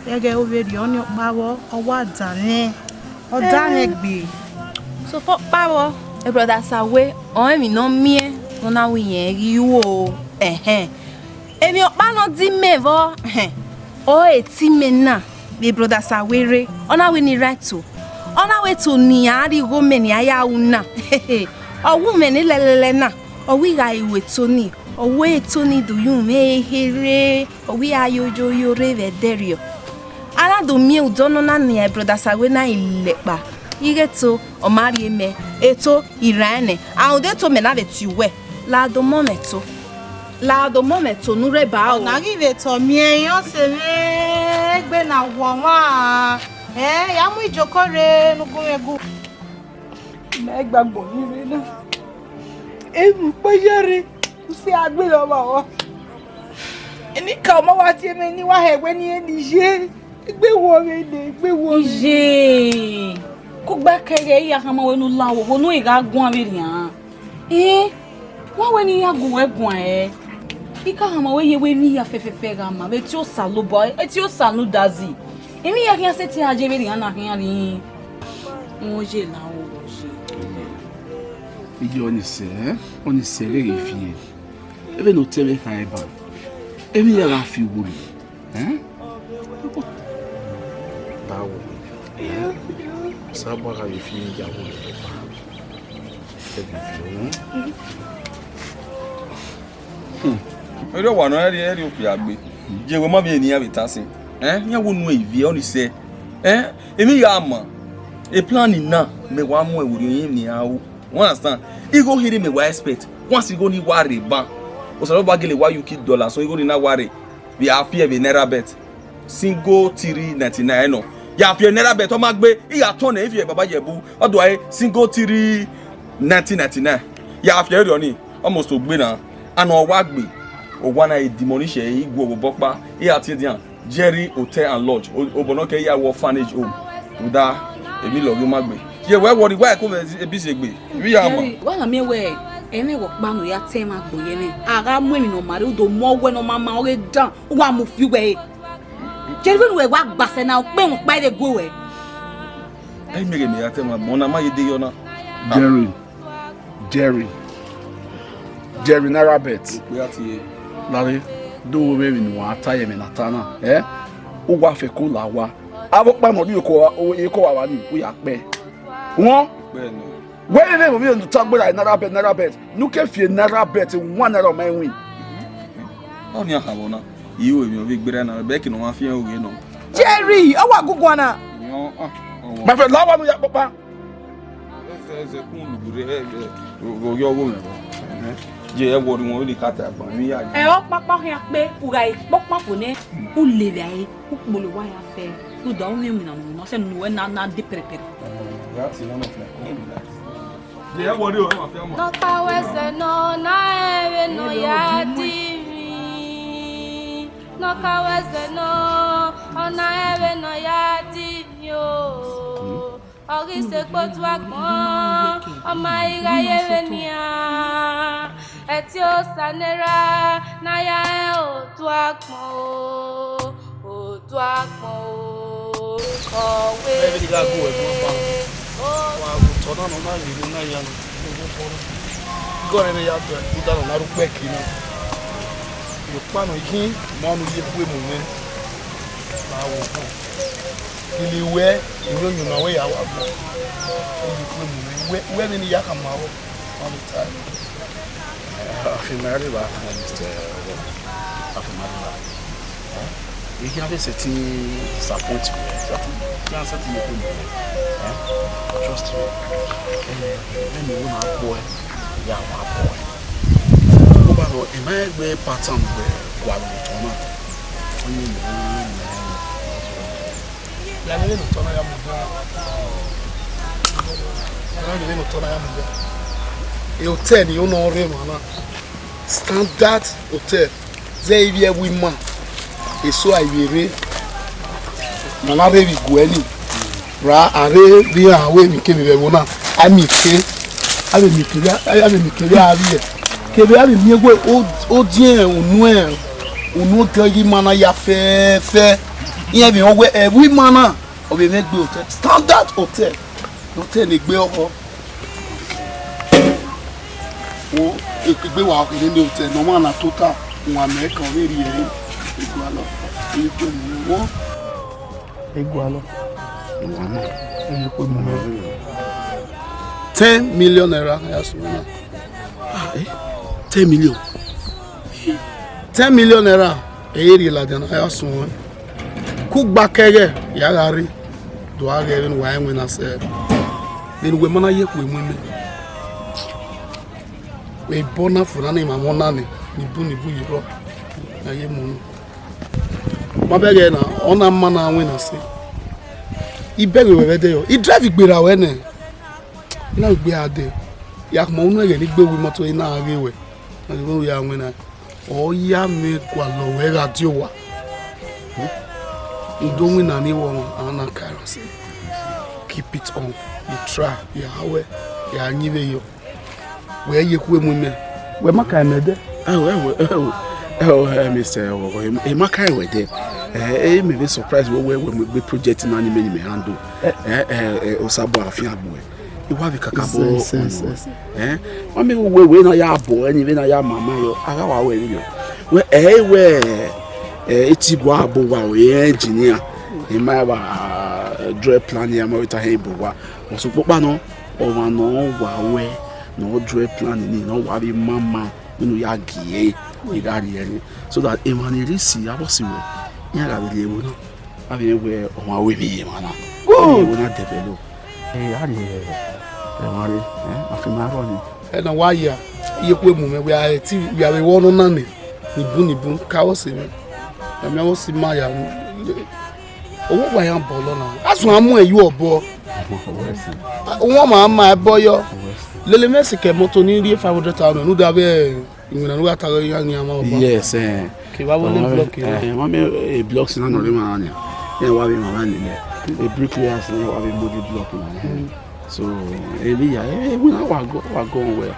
Ẹghẹ ovbi erriọ ọnii ọkpa vbọ, ọ wa danmwẹ, ọ danmwẹ gbe. Sofo ọkpa vbọ, brother Sawe, ọnrẹn emwi ne ọ miẹn ne ọ na wẹẹ irẹn ghi ru o. Ẹhẹn. Emwi ọkpa ne ọ di mẹ vbọ, ẹhẹn, ọ re te imẹ na vbe brother Sawe rre, ọ na wẹẹ ne I ra eto. Ọ na wẹẹ eto ne iran rhie igho mẹ ne iran ya ru na. Ọ wẹẹ umwẹ ne lẹlẹlẹ na, ọ wẹẹ I gha ru eto nii, ọ wẹẹ eto nii do ye umwẹ ehe rre. Ọ wẹẹ I gha yo yo yo rre vbe ẹdẹrriọ. A na do miẹn udọ nọ na ne brother Sawe na i lẹ kpa. Ighe eto, ọ ma rhie mẹ, eto, I ra ẹn nẹ. Rhunmwuda eto mẹ na vbe tie uwẹ. La do mọ mwẹ eto. La do mọ mwẹ eto ne u rre ba o. Ọ na ghi vbe tọ miẹn iran ọse mwẹ egbe na wọ ọmwa. Ẹn, ya mu ijoko rre ne u gu mwẹ gu. Mẹ gba agbọn ni rre na. Emwi ukpo ye rre, u si a gbe lọ vba ọmwa. Enikaro ma wa tie mẹ ne I wa hẹ wẹ ne irẹn ni ye. Egbe wọ vbe nẹ, egbe wọ vbe nẹ. Iye. Kugbe kẹghẹ, I ya khama wẹ ne u la owo ne u gha guan vberrian. Ẹn, wa wẹ ne I ya gu wẹ guan ẹre. I ka khama wẹ ye wẹ emwi hia fẹfẹfẹ gha ma vbe eti Osanobua, eti Osanudazi. Emwi hia khian sẹtin a ye vberrian na khian rin. Wẹ ye la owo ye. Iye ọni sẹ, ẹn? Ọni sẹ vbe ghe viẹ. Ebe ne otẹn mwẹ kha ẹban, emwi ya gha fi uwu rre, ẹn? Tawo, ẹn? Osanobua gha vbe fi emwi ya uwu rre, ẹn? Erriọ wa nọ, ẹrriọ, ẹrriọ okpia gbe. Je wẹ ma vbe ne iran vbe ta sin. Ẹn? Iran wo nu ivie ọni sẹ. Ẹn? Emwi gha ma. E plan na, mẹ wa mu ẹvbo rhie ne iran ru. You understand? Igho kherhe mẹ wa expect. Once igho ni wa rre ban, Osanobua gele wa yu ki dollar, so igho ni na wa rre. Vbe a fi ẹvbo Naira bet. Single three ninety nine nọ. Ya fi Naira bet, ọ ma gbe, I ya tọn nẹ, I fi ẹre Baba Ijebu, ọ do a re single three nineteen ninety nine. Ya fi ẹre rriọ ni, almost ogbe na. And ọ wa gbe, owa na e demolish ẹre, I gu obọ ọkpa, I ya tie dian. Jerry Hotel and Lodge, o-, obọ nọ kẹ ya wọ orphanage home. Uda, emwi lọghe ma gbe. Ye wẹ worry, wẹ ko vbe ebi se gbe. Emwi ya ma. Jerry, wa na miẹn wẹ, ẹmwẹ wọ kpa nọ ya tẹ emwa gbo ye mwẹ. A gha mu emwi ne ọ ma rre, u do mu ọwẹ ne ọ ma ma ọghe dan, u wa mu fi wẹ re. Jerry, vbene uwẹ wa gba sẹ na, ukpẹ mwẹ ọkpa i re gue wẹ. Ẹ i miẹn ghe mẹ ya tẹ emwa gbo, ọna ma ye de yọ na. Jerry. Jerry. Jerry Naira bet. Okpia tie. Lare, do wo vbe emwi ne uwa ta ye emwi na ta na, ẹ? U wa fẹko la owa. Avbe ọkpa ne ọ rhie eko, eko wa vba ni, u ya kpẹ. Wọn? Kpẹ nọ. Wẹ vbe vbe emwi ne u ta gberra Naira bet, Naira bet. Ne u ke fi Naira bet, one naira ọ ma i win. Ọni a kha vbọ na. I ru emwi ọ vbe gberra na, bẹkẹ ne ọ ma fi ẹn oghe nọ. Jerry, ọ wa guguan na. Yọ, ah, ọmọ. My friend, la owa ne u ya kpokpa. Ẹsẹ, ẹsẹ kun lugbu rre, ẹ, ẹ, o, o yọ ọghe mwẹ vbọ. Ẹhẹn. Je ẹ worry wọn, vbene I ka ta gban, emwi ya ye. Ẹ, ọkpakpa khian kpe, u gha kpokpa fo nẹ, u lele ẹre, u kpolo owa ya fẹ, rhunmwuda u miẹn iwinna ne ọ ma sẹ ne uwẹ na, na de pẹrẹpẹrẹ. Ẹhẹn, that is one of my complaints. Je ẹ worry o, ẹ ma fi ama. Nọ ka wẹ sẹ nọ, na rẹn vbene ọ ya di emwi. Nọ ka wẹ sẹ nọ, ọ na rẹn vbene ọ ya di emwi o. Ọ ghi sẹ egbe otu agbọn, ọ ma i gha ye vbe nian. Ẹtin Osa ne erha ne a ya rẹn otu agbọn o, otu agbọn o, ọ wẹ. Ẹ vbe gha gu ẹre guan ba. Wa gu otọ na nọ na ghe ne a ya nọ. Gọrọ ne ya dọ ẹguda nọ na rre ukpẹ ke na. Rhie ọkpa nọ ikhin, ma ọnii ye ku emu mwẹ. Ma wo kpọ. Ili wẹ, emwi ọyunnuan wẹ ya wa gbọ. Ọ ye ku emu mwẹ. Wẹ, wẹ vbene I ya khama ruẹ. All the time. I feel married, but I feel, uh, I feel married, but, huh? You can't be setting disappoint me. You can't set me up, huh? Trust me. Eh, let me own a boy. Yeah, my boy. Ó bá lọ, ẹ má gbé pattern gbẹ wà lóòótọ́ náà. Ó ní ìlú. Ya vbe vbene otọ na ya mu egbe. Ya vbe vbene otọ na ya mu egbe. E hotel ni ọ nọ rre emwa na. Standard hotel. Zẹ ivbi ẹvbo ima. Eso a ivbi erre. Ma na rre vbe iguẹ ni. Ra a rre vbe iran ru emwi kemwi vbe ẹvbo na. A miẹn ike. A vbe miẹn ike vbe, a vbe miẹn ike vbe a vbiẹ. Kevbe a vbe miẹn wẹ o, odiẹn unu, unu odẹ ghi ima na ya fẹfẹ. Iran vbe rẹn wẹ ẹvbo ima na. Ọ vbe mwẹ egbe hotel, standard hotel, hotel ne egbe ọkhọ. Wo, egbe wa kere ne hotel ne ọmwa na tota, wa mẹ ka ọ vbe rhie ẹre, egualọ, eye kpe mu mwẹ wo. Egualọ. Eye kpe mu mwẹ. Ten million naira, ya sunu na. Ah, eh? Ten million. Ten million naira, ẹ i rhie ladian na, a ya suẹn. Kugba kẹghẹ, ya gha rre, do a ghẹ vbene uwa rẹn winna sẹ. Vbene uwẹ ma na ye khue mu imẹ. Ebọ na fo na ne ima mwẹ ọna nẹ, ni bu, ni bu ye rrọọ, ya ye mu unu. Ma bẹghe na, ọ na ma na winna sẹ. I bẹghe wẹ vbe ẹdẹ yọ, I drive gberra wẹ nẹ. I na gbe a dẹ, ya khama unu ẹghẹ ne I gbe ru imọto, I na ghe wẹ, na ghe vbene u ya winna. Ọ ya mwẹ gualọ wẹ gha die owa. U do winna ni wọ ọmwa, a na ka ẹre ọse. Keep it on. You try. Ya wẹ, ya yin vbe yo. Wẹ ye kue mu mẹ. Wẹ ma ka mẹ dẹ. Ẹo, ẹo, ẹo, ẹo, ẹ, Mister Ọghọghọ, ẹ ma ka wẹ dẹ. Ẹ, ẹ, mẹ vbe surprise wẹ, wẹ, wẹ, wẹ project na ni mẹ, ni mẹ handle. Ẹ, ẹ, ẹ, Osabu afian gbe. I wa vbe kakabọ. Yes, yes, yes, yes. Ẹ, wa mẹ wẹ, wẹ na ya bọ, ẹni vbe na ya mama yọ. A gha wa wẹ ni yọ. Wẹ, ẹ, wẹ, ẹ, eti gua bọ wa, wẹ engineer. Ẹ ma wa, ah, draw plan ya ma wẹ ta hẹ bọ wa. Ọsukpokpa nọ, ọmwa ne ọ wa wẹ, ne ọ draw plan ni, ne ọ wa vbe mama, ne u ya gie, I gha rhie ẹre. So that emwa ni rhie isi, avbe ọsi wẹ, iran gha vbe rhie ẹvbo na. A vbe rẹn wẹ ọmwa wẹ vbe ye emwa na. Good. Ẹvbo na develop. Ẹ, a rhie ẹmwẹ rre, ẹ, a fi ma rrọọ ni. Ẹ na wa ya, iye kue mu mwẹ, wẹ a ti, wẹ a vbe wẹ ọnọ na nẹ, ni bun, ni bun, ka ọ si mwẹ. Ẹ mẹ ọ si ma ya. Owa wa ya bọlọ na. Asọn a mu ẹre ye obọ. Wẹ si. Wọn ma ma ẹbọ yọ. Wẹ si. Lele mwẹ sikẹ moto ni rhie five hundred thousand, ne u da vbe iwinna ne u gha ta ghe iran ni a ma obọ. Yes, eh. Ke wa vbe le block yọ. Eh, ma mẹ, eh, blocks na nọ rre ma nia. Ẹ wa vbe ma lele. Eh, bricklayers na wa vbe mu the block na. So, eh, bi ya, eh, iwinna wa go, wa go well.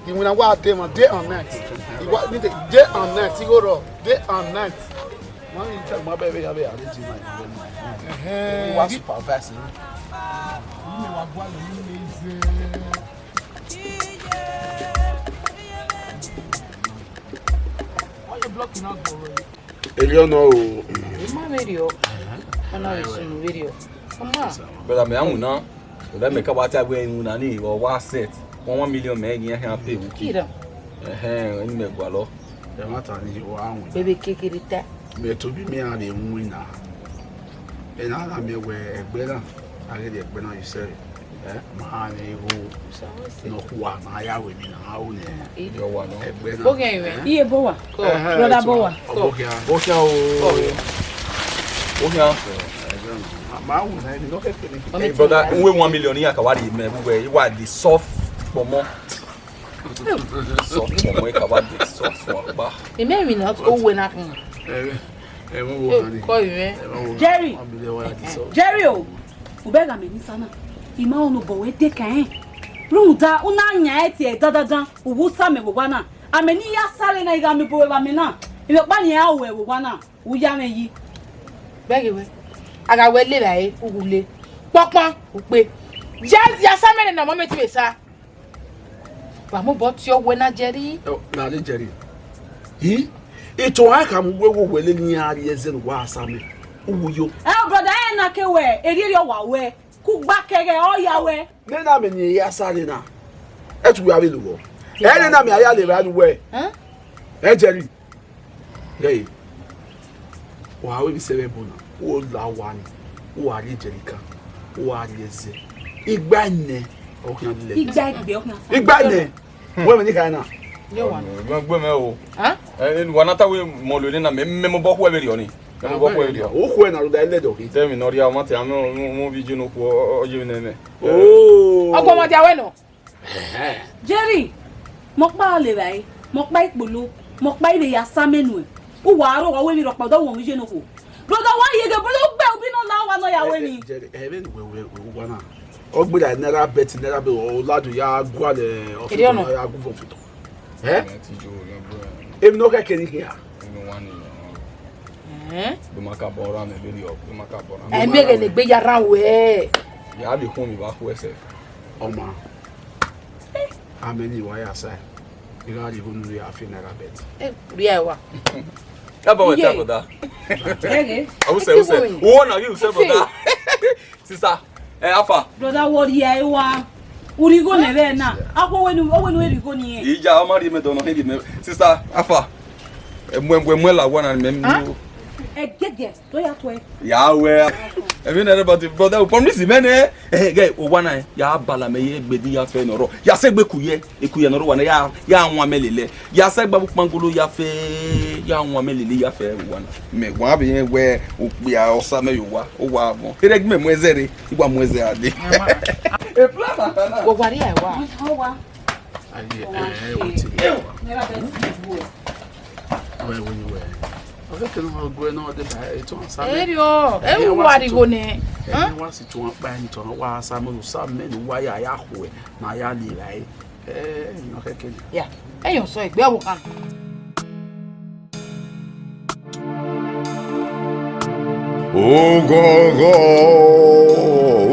Iwinna wa dey ma, day and night. Iwa ni dey, day and night, igho rọ, day and night. Ma mi tell ma bẹghe ya vbe arrange my environment. Ẹhẹn. Wa supervise ni. Ime wa gua le ni eze. Why you blocking out the road? Eliọnọ o. Ima video. Ọna video. Ọma. Brother, me amu na. Brother, me ka wa ta we unu na ni, wa set. One, one million me gi yan pay. Kira. Ẹhẹn, ni me gua lọ. Ẹ ma ta ni wa win. Bebe kekere ta. Mẹ tobọ mẹ a vbe winna. Ẹ na na mẹ wẹ ẹgbẹ na, a ghe ẹgbẹ na isẹ. Ẹ, ma vbe igho nọ khua, ma ya wẹ ni na, a ru nẹ. Yọ wa nọ. Ẹgbẹ na. Boghe mwẹ. Iye bọ wa. Ẹhẹn, brother bọ wa. Boghe a. Boghe a o. Boghe a. Ma ru nẹ, ni nọ kẹkẹ ni. Hey, brother, uwe one million ya ka wa di mẹ, uwe, you are the soft kpọmọ. Soft kpọmọ, ka wa di soft kpọmọ. Ime mi na ko we na kun. Ẹ, ẹ, ẹ, mo wo Eh, khan ni. Kọ ìwé. Ẹ, mo wo Jerry. One million wa di soft. Jerry o, u bẹghe amẹ ni sa na. I ma rẹn ne obọ wẹ de kan ẹn. Rhunmwuda, u na yan ẹn tie dandandan, u wu sa amẹ vbe owa na. Amẹ ne I ya sa rre na, I gha miẹn obọ vbe amẹ na. Emwi ọkpa ni a ru ẹre vbe owa na, u ya mwẹ yi. Bẹghe wẹ, a gha wẹ le vbe a re, u wu le. Kpọkpọn, u kpe. Ya, ya sa amẹ nẹ ne ọmọ mẹ ti vbe sa. Wa mobọ tie ọwẹ na, Jerry. Ẹ, na le Jerry. Hi, ito a kha mu wẹ wo wẹ lele iran rhie ẹzẹ ne uwa sa amẹ. U wu yo. Ẹ, brother, ẹ na ke wẹ, erriọ erriọ wa wẹ, kugba kẹghẹ, ọ ya wẹ. Nene amẹ ni ya sa rre na. Ẹ tu ya vbe lowọ. Ẹ nene amẹ a ya le vbe a ru wẹ. Ẹ? Ẹ Jerry. Gẹe, wa ru emwi sẹ vbe ẹbọ na, u la owa ni, u wa rhie jẹrikan, u wa rhie ẹzẹ. Igba nẹ, ọ khian lele. Igba egbe, ọ khian fa. Igba nẹ, wẹ mẹ ni kha na. Ye wa. Gbe mẹ o. Hàn? Ẹ, wa na ta wẹ mọ lo nena, mẹ, mẹ mobọ khuẹ vberriọ ni. Mẹ mobọ khuẹ vberriọ. O khuẹ na, rhunmwuda ẹlẹdọ khin. Tell me, nọ rhia, ọ ma te, a mẹ, mẹ ovbi je ne okhuo, ọ, ọ, ọ ye vbe nẹ mẹ. Oh. Ọgua ma dia wẹ nọ. Jerry, mẹ ọkpa le vbe a re, mẹ ọkpa ikpolo, mẹ ọkpa ivbe ya sa amẹ nuẹn. U wa aro wa wẹ emwi rhọkpa, ọ da wẹ ovbi je ne okhuo. Brother, wa ye ghe, brother, u gbe ubi nọ la owa nọ ya wẹ ni. Jerry, ẹ vbene wẹ, wẹ, wẹ owa na. Ọ gbe ra naira bet, naira bet, ọ ladu ya gualọ, ọ fitọ, ọ ya gu vọ fitọ. Ẹ? Emwi ne ọ khẹke ni khian. Ẹn? Do ma ka bọ ra mẹ vberriọ, do ma ka bọ ra mẹ. Ẹ mẹ ghe ne egbe ya rran wẹ. Ya vbe khun mi vbe akhuẹ sẹ. Ọma. Amẹ ni wa ya sa. I gha rhie igho ne u ya fi naira bet. Eh, rhie wa. Ẹ bọ wẹ ta brother. Ege. Awusẹ, awusẹ. Wo na ghi usẹ brother. Sister, eh, how far? Brother, what ye wa? U rhie igho nẹ vbe na. Akhuẹ wẹ nu, ọ wẹ nu rhie igho ni. Ija, ọ ma rhie mẹ dọ nọ, he rhie mẹ. Sister, how far? Emu, emu, emu la wa na mẹ mu. Egege, do ya tuẹ. Ya wẹ. Ẹ vbe na everybody, brother, u promise mẹ nẹ. Eh, ghe, owa na, ya bala mẹ ye egbe di ya fẹ nọ rọ. Ya sẹ egbe ku ye, eku ye nọ rọ wa na, ya, ya wan mẹ lele. Ya sẹ egbe bu kpangolo ya fẹ, ya wan mẹ lele ya fẹ owa na. Mẹ wa vbe rẹn wẹ okpia ọsa mẹ ye owa, owa vọn. Erha egbe mẹ mu ẹzẹ rre, I wa mu ẹzẹ a dee. E plan na ta na. Wo wa rhie wa. Ọ wa. Aye, eh, eh, wait. Never bet before. Wẹ, wẹ, wẹ. Vbe kene ọ guẹ nọ, ọ deba etuan sa mẹ. Erriọ, ẹ wa righo nẹ. Ẹ wa si tuan kpa ni tuan wa sa mẹ, sa mẹ ne uwa ya ya khuẹ, ma ya lele ẹre. Ẹ, emwi nọ kẹkẹ nẹ. Ya, ẹyọ sọ egbe ọvbokhan. Oghọghọ,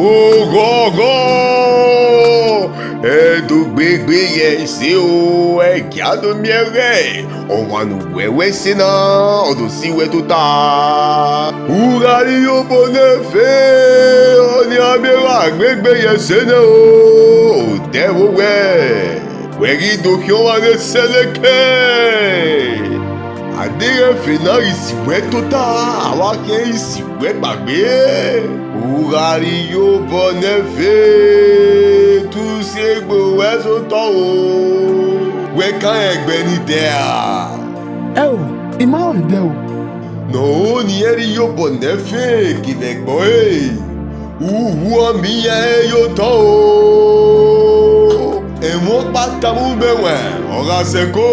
oghọghọ, ẹdogbegbe ye ẹse o, ẹgia do miẹn ẹghẹ, ọmwa ne uwẹ wẹ ẹse na, ọ do si wẹ tota. U gha rri iyobọ ne fe, ọnii a miẹn gha gbe egbe ye ẹse nẹ o, odẹ vbe owẹ. Wẹ ghi do khian ọmwa ne sẹlẹkẹ. A deghẹ ẹfe na ghi si wẹ tota, a wa khian ghi si wẹ kpaegbe. U gha rri iyobọ ne fe, te u si egbe owẹ zẹ otọ o. Wẹ kan rẹn ẹgbẹ ni dẹ ra? Ẹo, I ma rẹn odẹ o. Ne ọ ho ne irẹn rri iyobọ ne fe kevbe ẹgbẹe ọre. Uwu ọmọ iran ẹre ye otọ o. Ẹmwẹ ọkpa tama umẹ wẹẹ, ọ gha sẹ ẹko,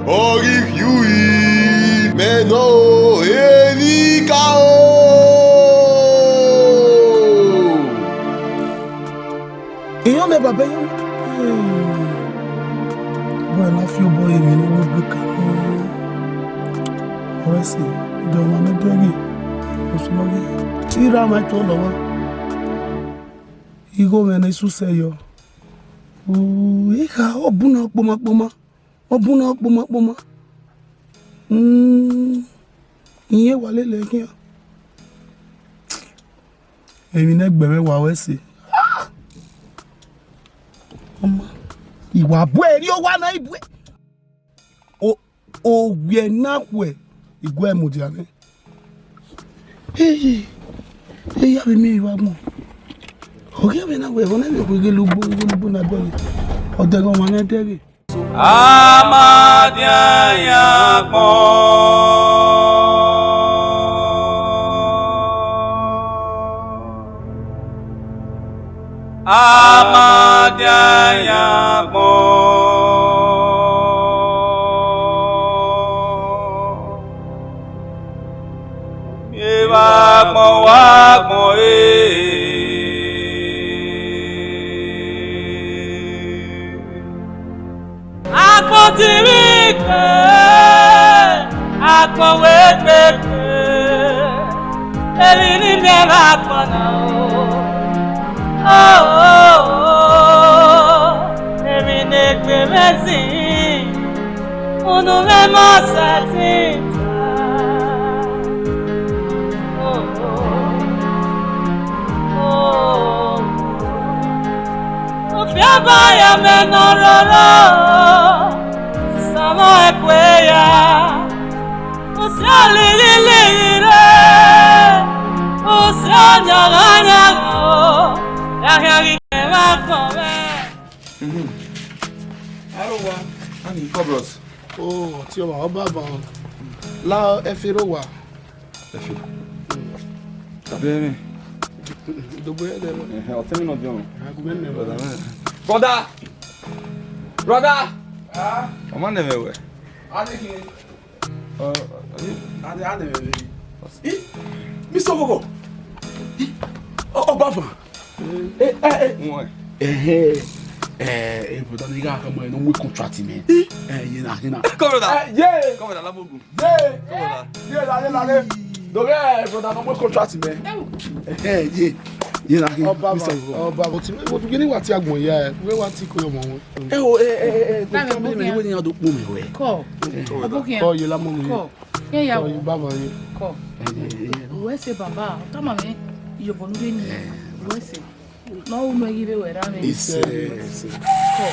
ọ ghi rhie uri, mẹ nọ o, enikaro. Iran mẹ baba iran. Bọ na fi obọ ye emwi ne uwu egbe kan. Ọ ẹse, dẹ ọmwa ne dẹghe, osunọ ghi. Ira ma tuẹ lọ ọmwa. Igho mwẹ ne Jesu sẹ yọ. U, ikha ọ bu na kpoma kpoma. Ọ bu na kpoma kpoma. Mm, irẹn wa lele khian. Emwi ne ẹgbẹe mwẹ wa ru ẹse. Ọma, I wa bu ẹre rrie owa na, I bu ẹre. O, owiẹ na khuẹ, I gu ẹre mudia nẹ. Hey, hey, ya vbe miẹn evba agbọn. Ọ ghi vbe na wẹ, ẹghẹ ne ọ vbe ghe lugbo, ghe lugbo na dẹghe. Ọ dẹghe ọmwa na dẹghe. A ma dian yan agbọn. A ma dian yan agbọn. Evba agbọn wa agbọn re. Agbọn tivbi ikpe, agbọn wegbe ikpe, emwi ne I miẹn vbe agbọn na o. Oh, oh, oh, emwi ne egbe mwẹ zin, unu mwẹ ma sẹtin ta. Oh, oh, oh, oh. Ufiaba ya mẹ ne ọ roro, samọ ẹkue ya. Usia lirhi lirhi re, usia nyagha nyagha o, ya khian ghi kẹ vbe agbọn mwẹ. Mhm. Aro wa, ani kọ bros. Oh, ọtiọnmwa, ọ baba o. La ẹfe rre owa. Ẹfe. Tobọ ẹmwẹ. Tobọ ẹmwẹ. Ẹhẹn, ọtẹn mwẹ nọ diọn. Brother. Brother. Ah? Ọ ma nẹ mwẹ wẹ. Ade khin. Ọ, ọ, ade, ade mwẹ wẹ. Ih, Mister Ogogo. Ih, ọ, ọ gba van. Eh, eh, eh. Ẹhẹn. Eh, eh, brother, nigga, come on, no mu contract, man. Eh, ye na, ye na. Come, brother. Eh, yeah. Come, brother, Lamogun. Ye. Come, brother. Ye, lale, lale. No, eh, brother, no mu contract, man. Eh, ye. Ye na, ye. Ọba, Mister Ogogo. Ọba, but, but, gini wa ti agbọn ya, we wa ti ko yo mo. Eh, oh, eh, eh, eh, eh, family, we ni adu kpo mi we. Ko. Ọbọ kian. Ko, ye la mo mi. Ko. Ye ya. Ko, ye baba ye. Ko. Eh, eh, eh, eh. Wẹ sẹ baba, ọ tama mwẹ, iyobọ ne u rre ni. Eh. Wẹ sẹ. Ne ọ ru ne ghi vbe wẹ ra mwẹ. Isẹ. Ko.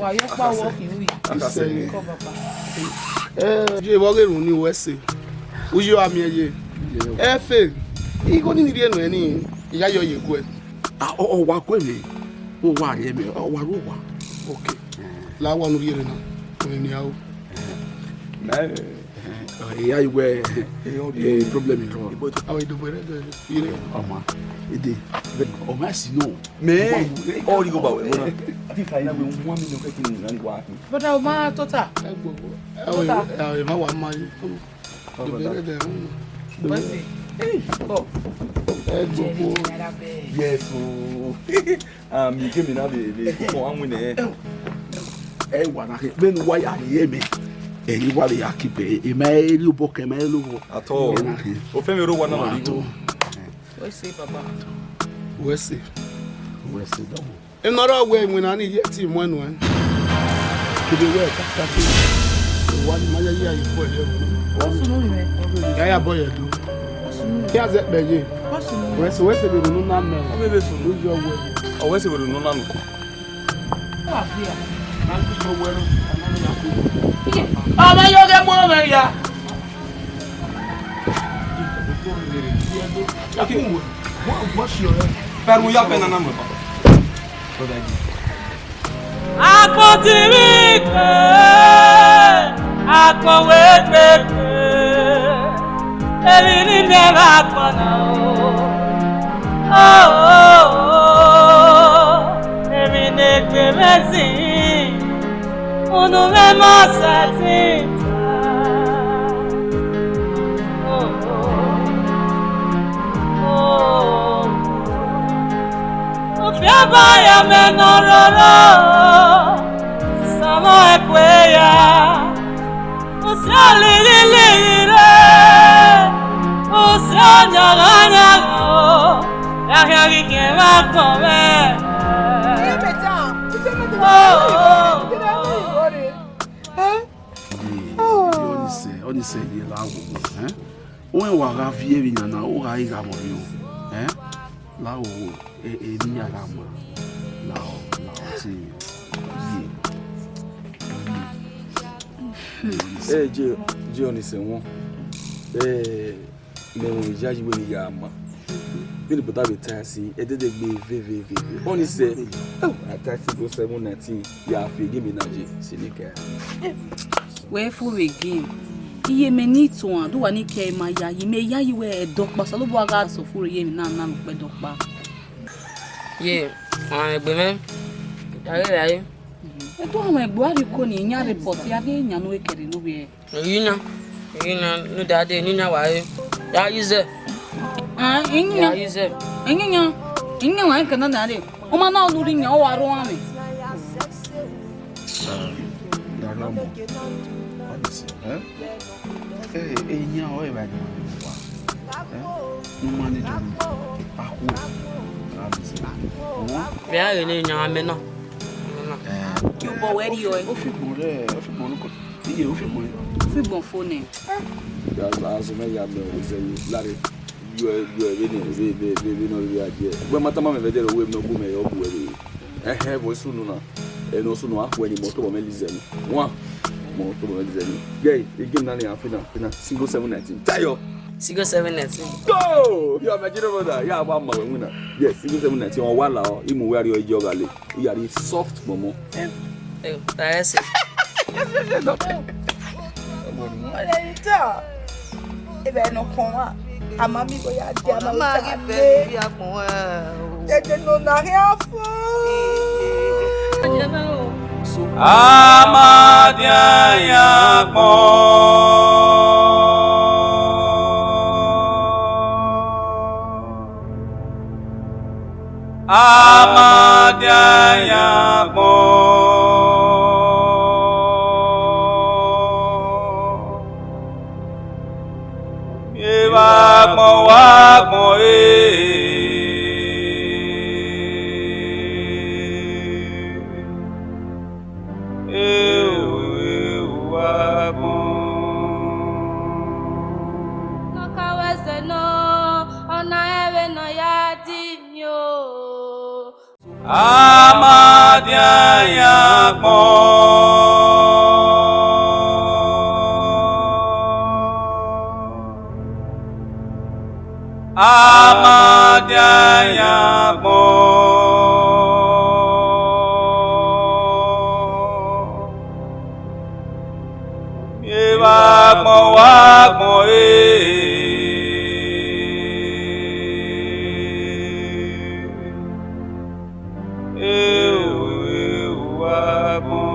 Wa ye ọkpa wọ khin ui. Isẹ. Ko baba. Eh, je vbe ọ ghe rhunmwuda wẹ sẹ. U ye a miẹn ye. Ẹfe, igho ni rhie nuẹn ni, I ya yọ ye guẹ. A, ọ, ọ wa gu ẹmwẹ, ọ wa rhie ẹmwẹ, ọ wa ru owa. Ok. La wa ne u rhie rre na, ọ mwẹ nian o. Mẹ, eh, I ya wẹ, eh, problem is wrong. Awa idobo rẹ dẹ, ire. Ọma, ede, ọma si nọ. Mẹ, ọ ri go ba wẹ, ati fa ina wẹ, one million kẹkẹ ni na ni wa. Brother, ọ ma tota. Ẹ gbogbo. Ẹ o, ẹ o, ẹ ma wa ma yi. Baba. What's it? Hey, oh. Ẹ gbogbo. Yes, oh. Ah, mi ghe mi na vbe, vbe, vbe, vbe, vbe, ẹ wa na khin, vbene uwa ya rhie mẹ, ẹ i wa vbe ya kipe, ẹ ma rhie obọ kẹ, ẹ ma rhie obọ. At all. Ẹ na khin. Ofẹn vbe rre owa na. Wa ma rhie to. Wẹ se, Baba. Wẹ se. Wẹ se, dọmọ. Ena ọrọre wẹ iwinna ni ye te mu ẹn nuẹn. Kevbe wẹ kakaki, wa ni ma ya ye a ye fo ẹre. Ọ sunu mwẹ. Ya ya bọ ye do. Ọ sunu mwẹ. Ya zẹ kpẹ ye. Ọ sunu mwẹ. Wẹ se, wẹ se vbe unu na mẹ. Ọ vbe vbe sunu. Ọ yọ wẹ. Ọ wẹ se vbe unu na mẹ. Ọmọ yo ghe mu ọmọ ya. Fẹrun ya fẹ nana mọ. Akpọ ti vbe ikpe, akpọ wẹ gbe ikpe, emwi ne I miẹn vbe akpọ na o. Oh, oh, oh, emwi ne egbe mwẹ zin, unu mwẹ ma sẹtin ta. Oh, oh, oh, oh. Ufiaba ya mẹ ne ọ roro, samọ ẹkue ya. Usia lighilighi rre, usia ọyanghanyangan o, ya khian ghi khian vbe agbọn mwẹ. Ọnise, ọnise ye la wo, eh? Uwẹ wa gha viẹ vbe iyan na, u gha ghi gha vbọ rre o, eh? La wo, e, e, ne iran gha ma, la, la, te, ye, ye. Eh, je, je ọnise wọn. Eh, mẹ wọn yayi wẹ ne I ya ma. Vbene brother vbe ta sin, ẹdẹdẹgbe veve, veve. Ọnise, oh, I ta single seven nineteen, ya fi game na je, si ni kẹ. Wẹ fo vbe game. Iye mẹ ni tuan, do wa ni kẹ ma yayi, mẹ yayi wẹ ẹdọkpa, Osanobua gha sẹ fure ye emwi na na mu kpe ẹdọkpa. Ye, ọmwa egbe mwẹ, ya ghe vbe a re. Eto ọmwa egbe a rhie ko ni, iyan report, ya ghe iyan ne u kẹre ne ovbi ẹre. Iyina, iyina, ne u da dee, iyina wa re. Ya yi zẹ. Ah, iyina. Ya yi zẹ. Iyina, iyina wa ke na na re. Ọ ma na lu ri yan, ọ wa ro amwẹ. Ah, ya rọ mọ. Honestly, eh? Eh, eh, iyan ọ evba ni wa. Eh? Ne u manage ọmọ. Akhuẹ. Ra mi se. Ọmọ. Vbe a ghe ne iyan amẹ na. Amẹ na. Eh. Ki ubọ wẹ rriọ ẹ. Ofigbọn rẹ, ofigbọn noko. Iye, ofigbọn. Ofigbọn fo nẹ. Ya, azọ mẹ ya mẹ o, izẹ yi, lare. Yọ, yọ, vbene, vbe, vbe, vbe, vbene ọ rhirhi a jẹ. Wẹ ma tama mẹ vbe ẹdẹrẹ, wẹ ne ọ gu mẹ, ọ gu ẹre. Ẹhẹn, vbe sunu na. Ẹne ọ sunu, akhuẹ ni, mọ tobọ mẹ lizẹ ni. Wan, mọ tobọ mẹ lizẹ ni. Gẹ, e game na ni a fina, fina, single seven nineteen. Tayo! Single seven nineteen. Go! Yo, my junior brother, ya wa ma wẹ winna. Yes, single seven nineteen, ọ wa la ọ, imu wẹ a rhie ọ, ije ọ gha le. Iyare soft mọmọ. Eh, eh, ta ẹse. Ọlẹrita, ebe nọ kọn wa, a ma miẹn igho ya dia, a ma ma ghi vẹ le. Dede nọ na khian fo. A ma dia yan kpọn. A ma dia yan agbọn. Evba agbọn wa agbọn e. Ewu, ewu agbọn. Nọ ka wẹ ẹsẹ nọ, ọ na rẹn vbene ọ ya di. A ma dia yan agbọn. A ma dia yan agbọn. Evba agbọn wa agbọn e. Ewu, ewu agbọn.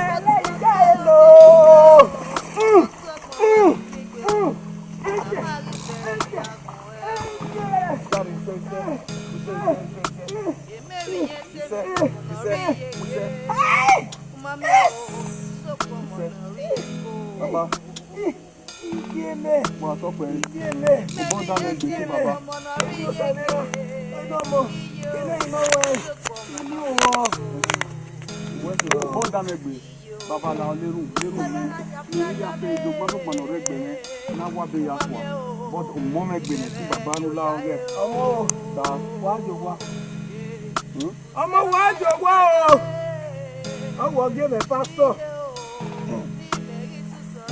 Ẹlẹ́yà èlò. Mm, mm, mm. Ẹ̀jẹ̀, ẹ̀jẹ̀, ẹ̀jẹ̀. Baba. Iye mẹ. Wa tọ pẹ. Iye mẹ. Obọ da mẹ gbe, baba. Iye mẹ. Ọmọ, ilé ìmọ̀ wẹ̀. Inú wọn. Wẹ ti obọ da mẹ gbe. Baba la ọ leru, leru ni. Ni ya pe do gbọdọ gbọdọ rẹ gbe mẹ. Na wa be ya kua. But ọmọ mẹ gbe mẹ si baba nu la ọ gẹ. Ọmọ o. Da. Wa jọ wa. Hmm? Ọmọ wa jọ wa o. Ọwọ gẹ mẹ pastor.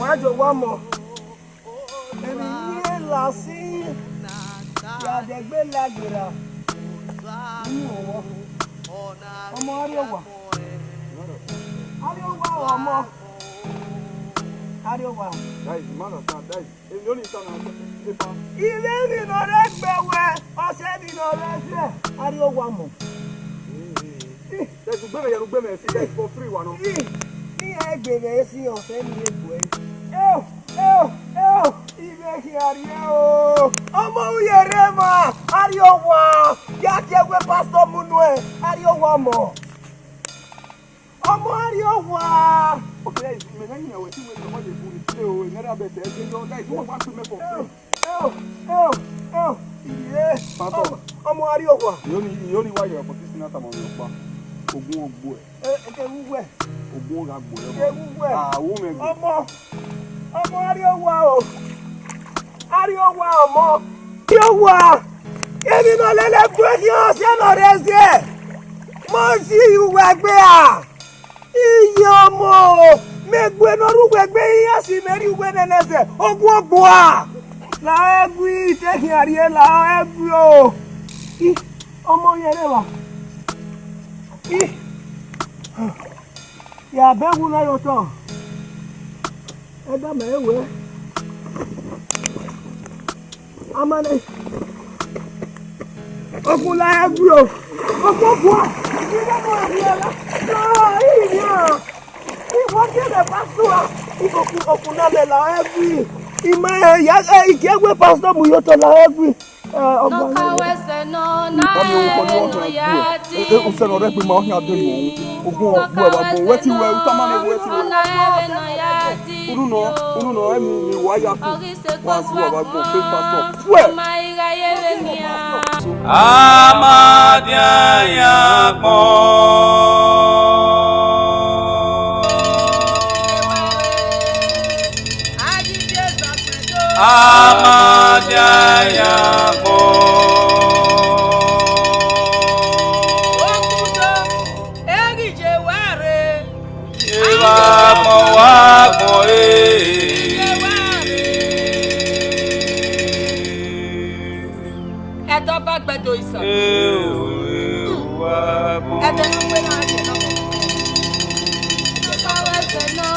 Wa jọ wa mọ. Emwi ne I la sin ya dẹgbe la gberra, I mu ọmọ. Ọmọ Ariowa. Ariowa ọmọ. Ariowa. That is, man of God, that is, èmi ò ní sọ náà, ẹ pa. Ilé mi nọ rẹ gbẹ wẹ, ọsẹ mi nọ rẹ fẹ, Ariowa mọ. That's ugbẹmẹ, yẹrẹ ugbẹmẹ, see, that is for free, wa nọ. Ii, iran egbe mwẹ esi ọsẹ ni egbe ẹre. Eo, eo, eo, ivẹ khian rrie o. Ọmọ uyerre ma, Ariowa, ya tie ẹwe pastor mu nuẹn, Ariowa mọ. Ọmọ Ariowa. Okay, that is, mẹ na yin wẹ ti wẹ ọmọ ye bu ni play o, ne ra bẹtẹ, ẹ yọ, that is, wọ́n wá tún mẹ for free. Eo, eo, eo, iye. Pastor. Ọmọ, ọmọ Ariowa. Iyoni, iyoni wa yẹ opportunity na tama mi ọkpa. Ogun ọgbo ẹ. E, e, ke wu wẹ. Ogun ọgha gbo ẹ. Ke wu wẹ. Ah, wo mẹ gbe. Ọmọ, ọmọ Ariowa o. Ariowa ọmọ. Ariowa. Emwi ne ọ lele gbe khian ọsiẹ ne ọ rre ẹziẹ. Mọ si uwẹ gbe a. Iye ọmọ, mẹ gbe ne ọ rre uwẹ gbe iran si mẹ rrie uwẹ nene ẹzẹ, ogun ọgbua. La ẹgui, te khian rrie la ẹgui o. I, ọmọ yẹrẹ wa. I, ya bẹ wu na ye otọ. Ẹdẹ mẹ wẹ. Amane. Okun la ẹgui o. Okun bua. Iye ọmọ rrie la. La iran. Iwọ ke lẹ pastor. Okun, okun na lẹ la ẹgui. Ima ya, eh, igie wẹ pastor mu ye otọ la ẹgui. Eh, ọmọ. Nọ ka wẹ sẹ nọ na. Ọni o kọ ni ọkàn ẹgui. Eh, eh, usẹ nọ rẹ pe ma ọkàn de yo. Ogun ọgbọ ẹ wa gbọn. Wẹ ti wẹ, utama ne wẹ ti wẹ. Unu nọ, unu nọ, ẹ mi, mi wa ya ku. Wa gu wa gba gbọn pe pastor. Fuẹ. Amadian ya gbọn. Amadian ya gbọn. Evba mọ wa gbọn re. Ẹdẹ ọba gbẹdẹ isa. Ẹdẹ ne ọ wẹ na jẹ nọ. Ọba wẹ sẹ nọ,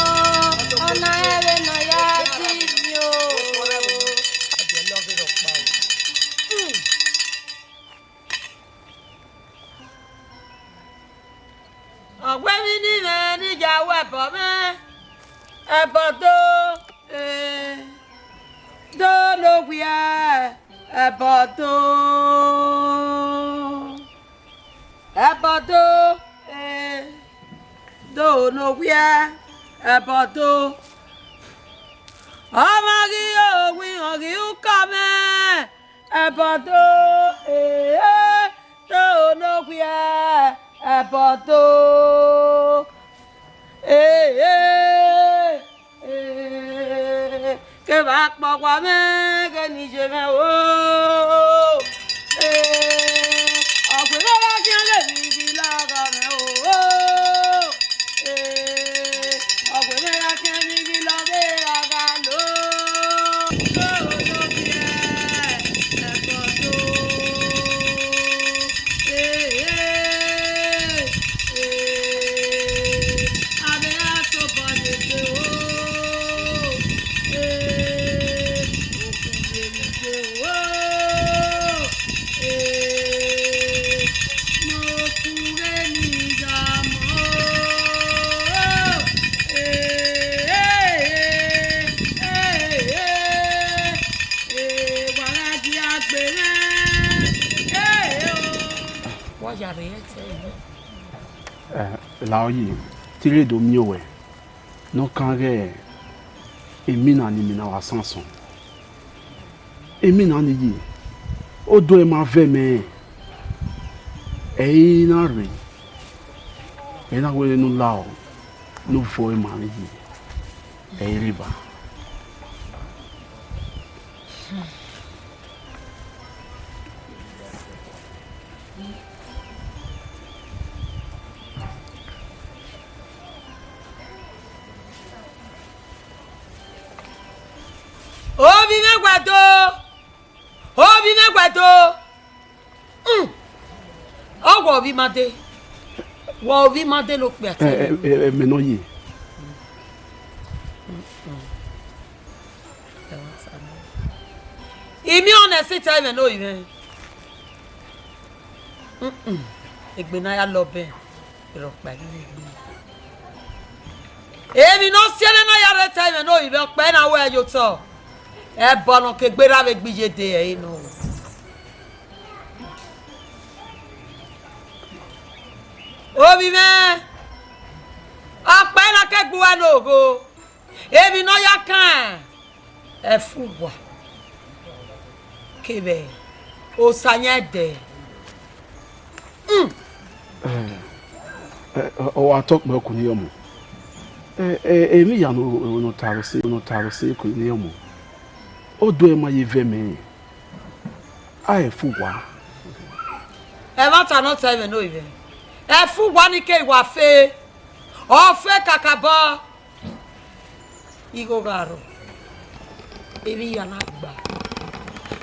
ọna ẹvbe nọ ya di mi o. Ọ wẹ emwi ne I mwẹ ne I ya ru ẹbọ mwẹ, ẹbọ do, eh, do ne okhuiẹ, ẹbọ do, ẹbọ do, eh, do ne okhuiẹ, ẹbọ do. Ọmọ ghi owin, ọ ghi ukọ mwẹ, ẹbọ do, eh, eh, do ne okhuiẹ, ẹbọ do, eh, eh, eh, kevbe akpọkpa mwẹ, ke ne I ye mwẹ o, eh, ọ gbe mwẹ gha khian lele ibi lọghọ mwẹ o. Eh, ọ wẹ mwẹ gha khian emwi ghi lọghe a gha lo. Lo, lo, biẹ, ẹbọ do. Eh, eh, eh, avbe a tobọ ye gbe o. Eh, okhuo ye emwi gbe o. Eh, mo kughe ni gha mọ. Ẹ, la ọ yi, te I rre do miẹn owẹ ne ọ kan ghẹ emina ni mina wa sansan. Emina ni yi, oduẹ ma vẹ mẹ, ẹ i na rre, ẹ i na wẹ ne u lao, ne u vọ emwa ni yi, ẹ i rre ba. Ovbi mwẹ Ẹguẹdo, ovbi mwẹ Ẹguẹdo. Hmm. Ọ wọ ovbi Imade. Wọ ovbi Imade ne okpia te. Ẹ, ẹ, ẹ, ẹ, mẹ nọ ye. I miẹn ọnẹ sita ẹmwẹ ne ovbi mwẹ. Mm-mm. Egbe ne a ya lọ bẹn, rhọkpa ghi vbe gbe. Emwi ne ọ si ẹre ne a ya rre ta ẹmwẹ ne ovbi mwẹ, ọkpa na wẹ ye otọ. Ẹbọ ne ọ ke gberra vbe egbe iye de ẹre nọ. Ovbi mwẹ, ọkpa na ke gbe uwa ne ogho. Emwi ne ọ ya kan ẹfu uwa kevbe osa yan ẹdẹ. Hmm. Ẹ, ẹ, ọ wa tọ kpẹ ọkun ne ọmọ. Ẹ, ẹ, emwi ya ne ọ ta aro se, ne ọ ta aro se ọkun ne ọmọ. Ọ do ẹre ma ye vẹ mẹ. A ẹfu uwa. Ẹmwata ne ọ ta ẹmwẹ ne ovbi mwẹ. Ẹfu uwa ni ke wa fe. Ọ fe kakabọ. Igho gha rrọọ, emwi ya na gba.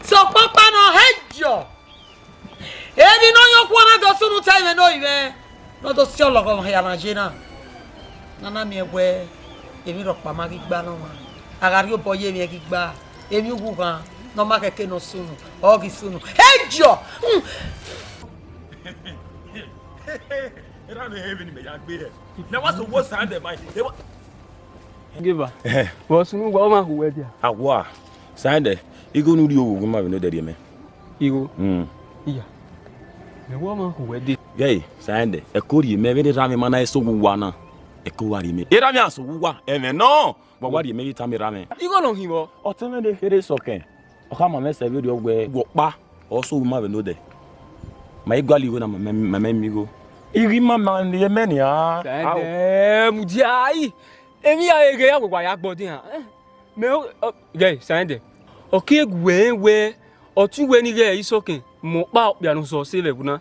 Sokpan ọkpa nọ hẹ yọ. Emwi ne ọ yọ okhuo na do sunu ta ẹmwẹ ne ovbi mwẹ, ne ọ do si ọlọghọmwa hia na ye na. Ne a na miẹn wẹẹ, emwi rhọkpa ma ghi gba nọ ọmwa. A gha rhie obọ ye emwi ẹghe gba, emwi ughughan ne ọ ma khẹke ne ọ sunu, ọ ghi sunu. Hẹ yọ! Hmm. Erha mwẹ, emwi ne imẹ ya gbe hẹ. Mẹ wa so wo sa dẹ ma. Geva. Ẹhẹn. Vbọ sunu uwa, ọ ma hu wẹ dia? Awa, Saẹdẹ, igho ne u rhie owo ma vbe ne odẹ rhie mẹ. Igho? Mm. Iya. Mẹ wa ma hu wẹ de. Gẹe, Saẹdẹ, ẹko rhie mẹ vbene erha mwẹ ma na so owa na. Ẹko wa rhie mẹ. Erha mwẹ a so owa, ẹmwẹ nọ. Wa wa rhie mẹ vbe tama erha mwẹ. Igho nọ hin vbọ? Ọtẹn mwẹ ne kherhe sọkẹn. Ọ khama mwẹ sẹ vberriọ wẹẹ, wẹ ọkpa, ọ so owa ma vbe ne odẹ. Ma i gualọ igho na, ma mẹ, ma mẹ miẹn igho. I ghi ma ma ne mẹ nian. Saẹdẹ, mudia i. Emwi ya ghe ya wẹ wa ya gbọ dian. Mẹ o, ọ, ghe, Saẹdẹ. Ọ ke gu ẹre wẹẹ, ọ tie uwẹ ne I ghẹ isọkẹn, mẹ ọkpa okpia ne ọ sẹ vbe ẹvbo na.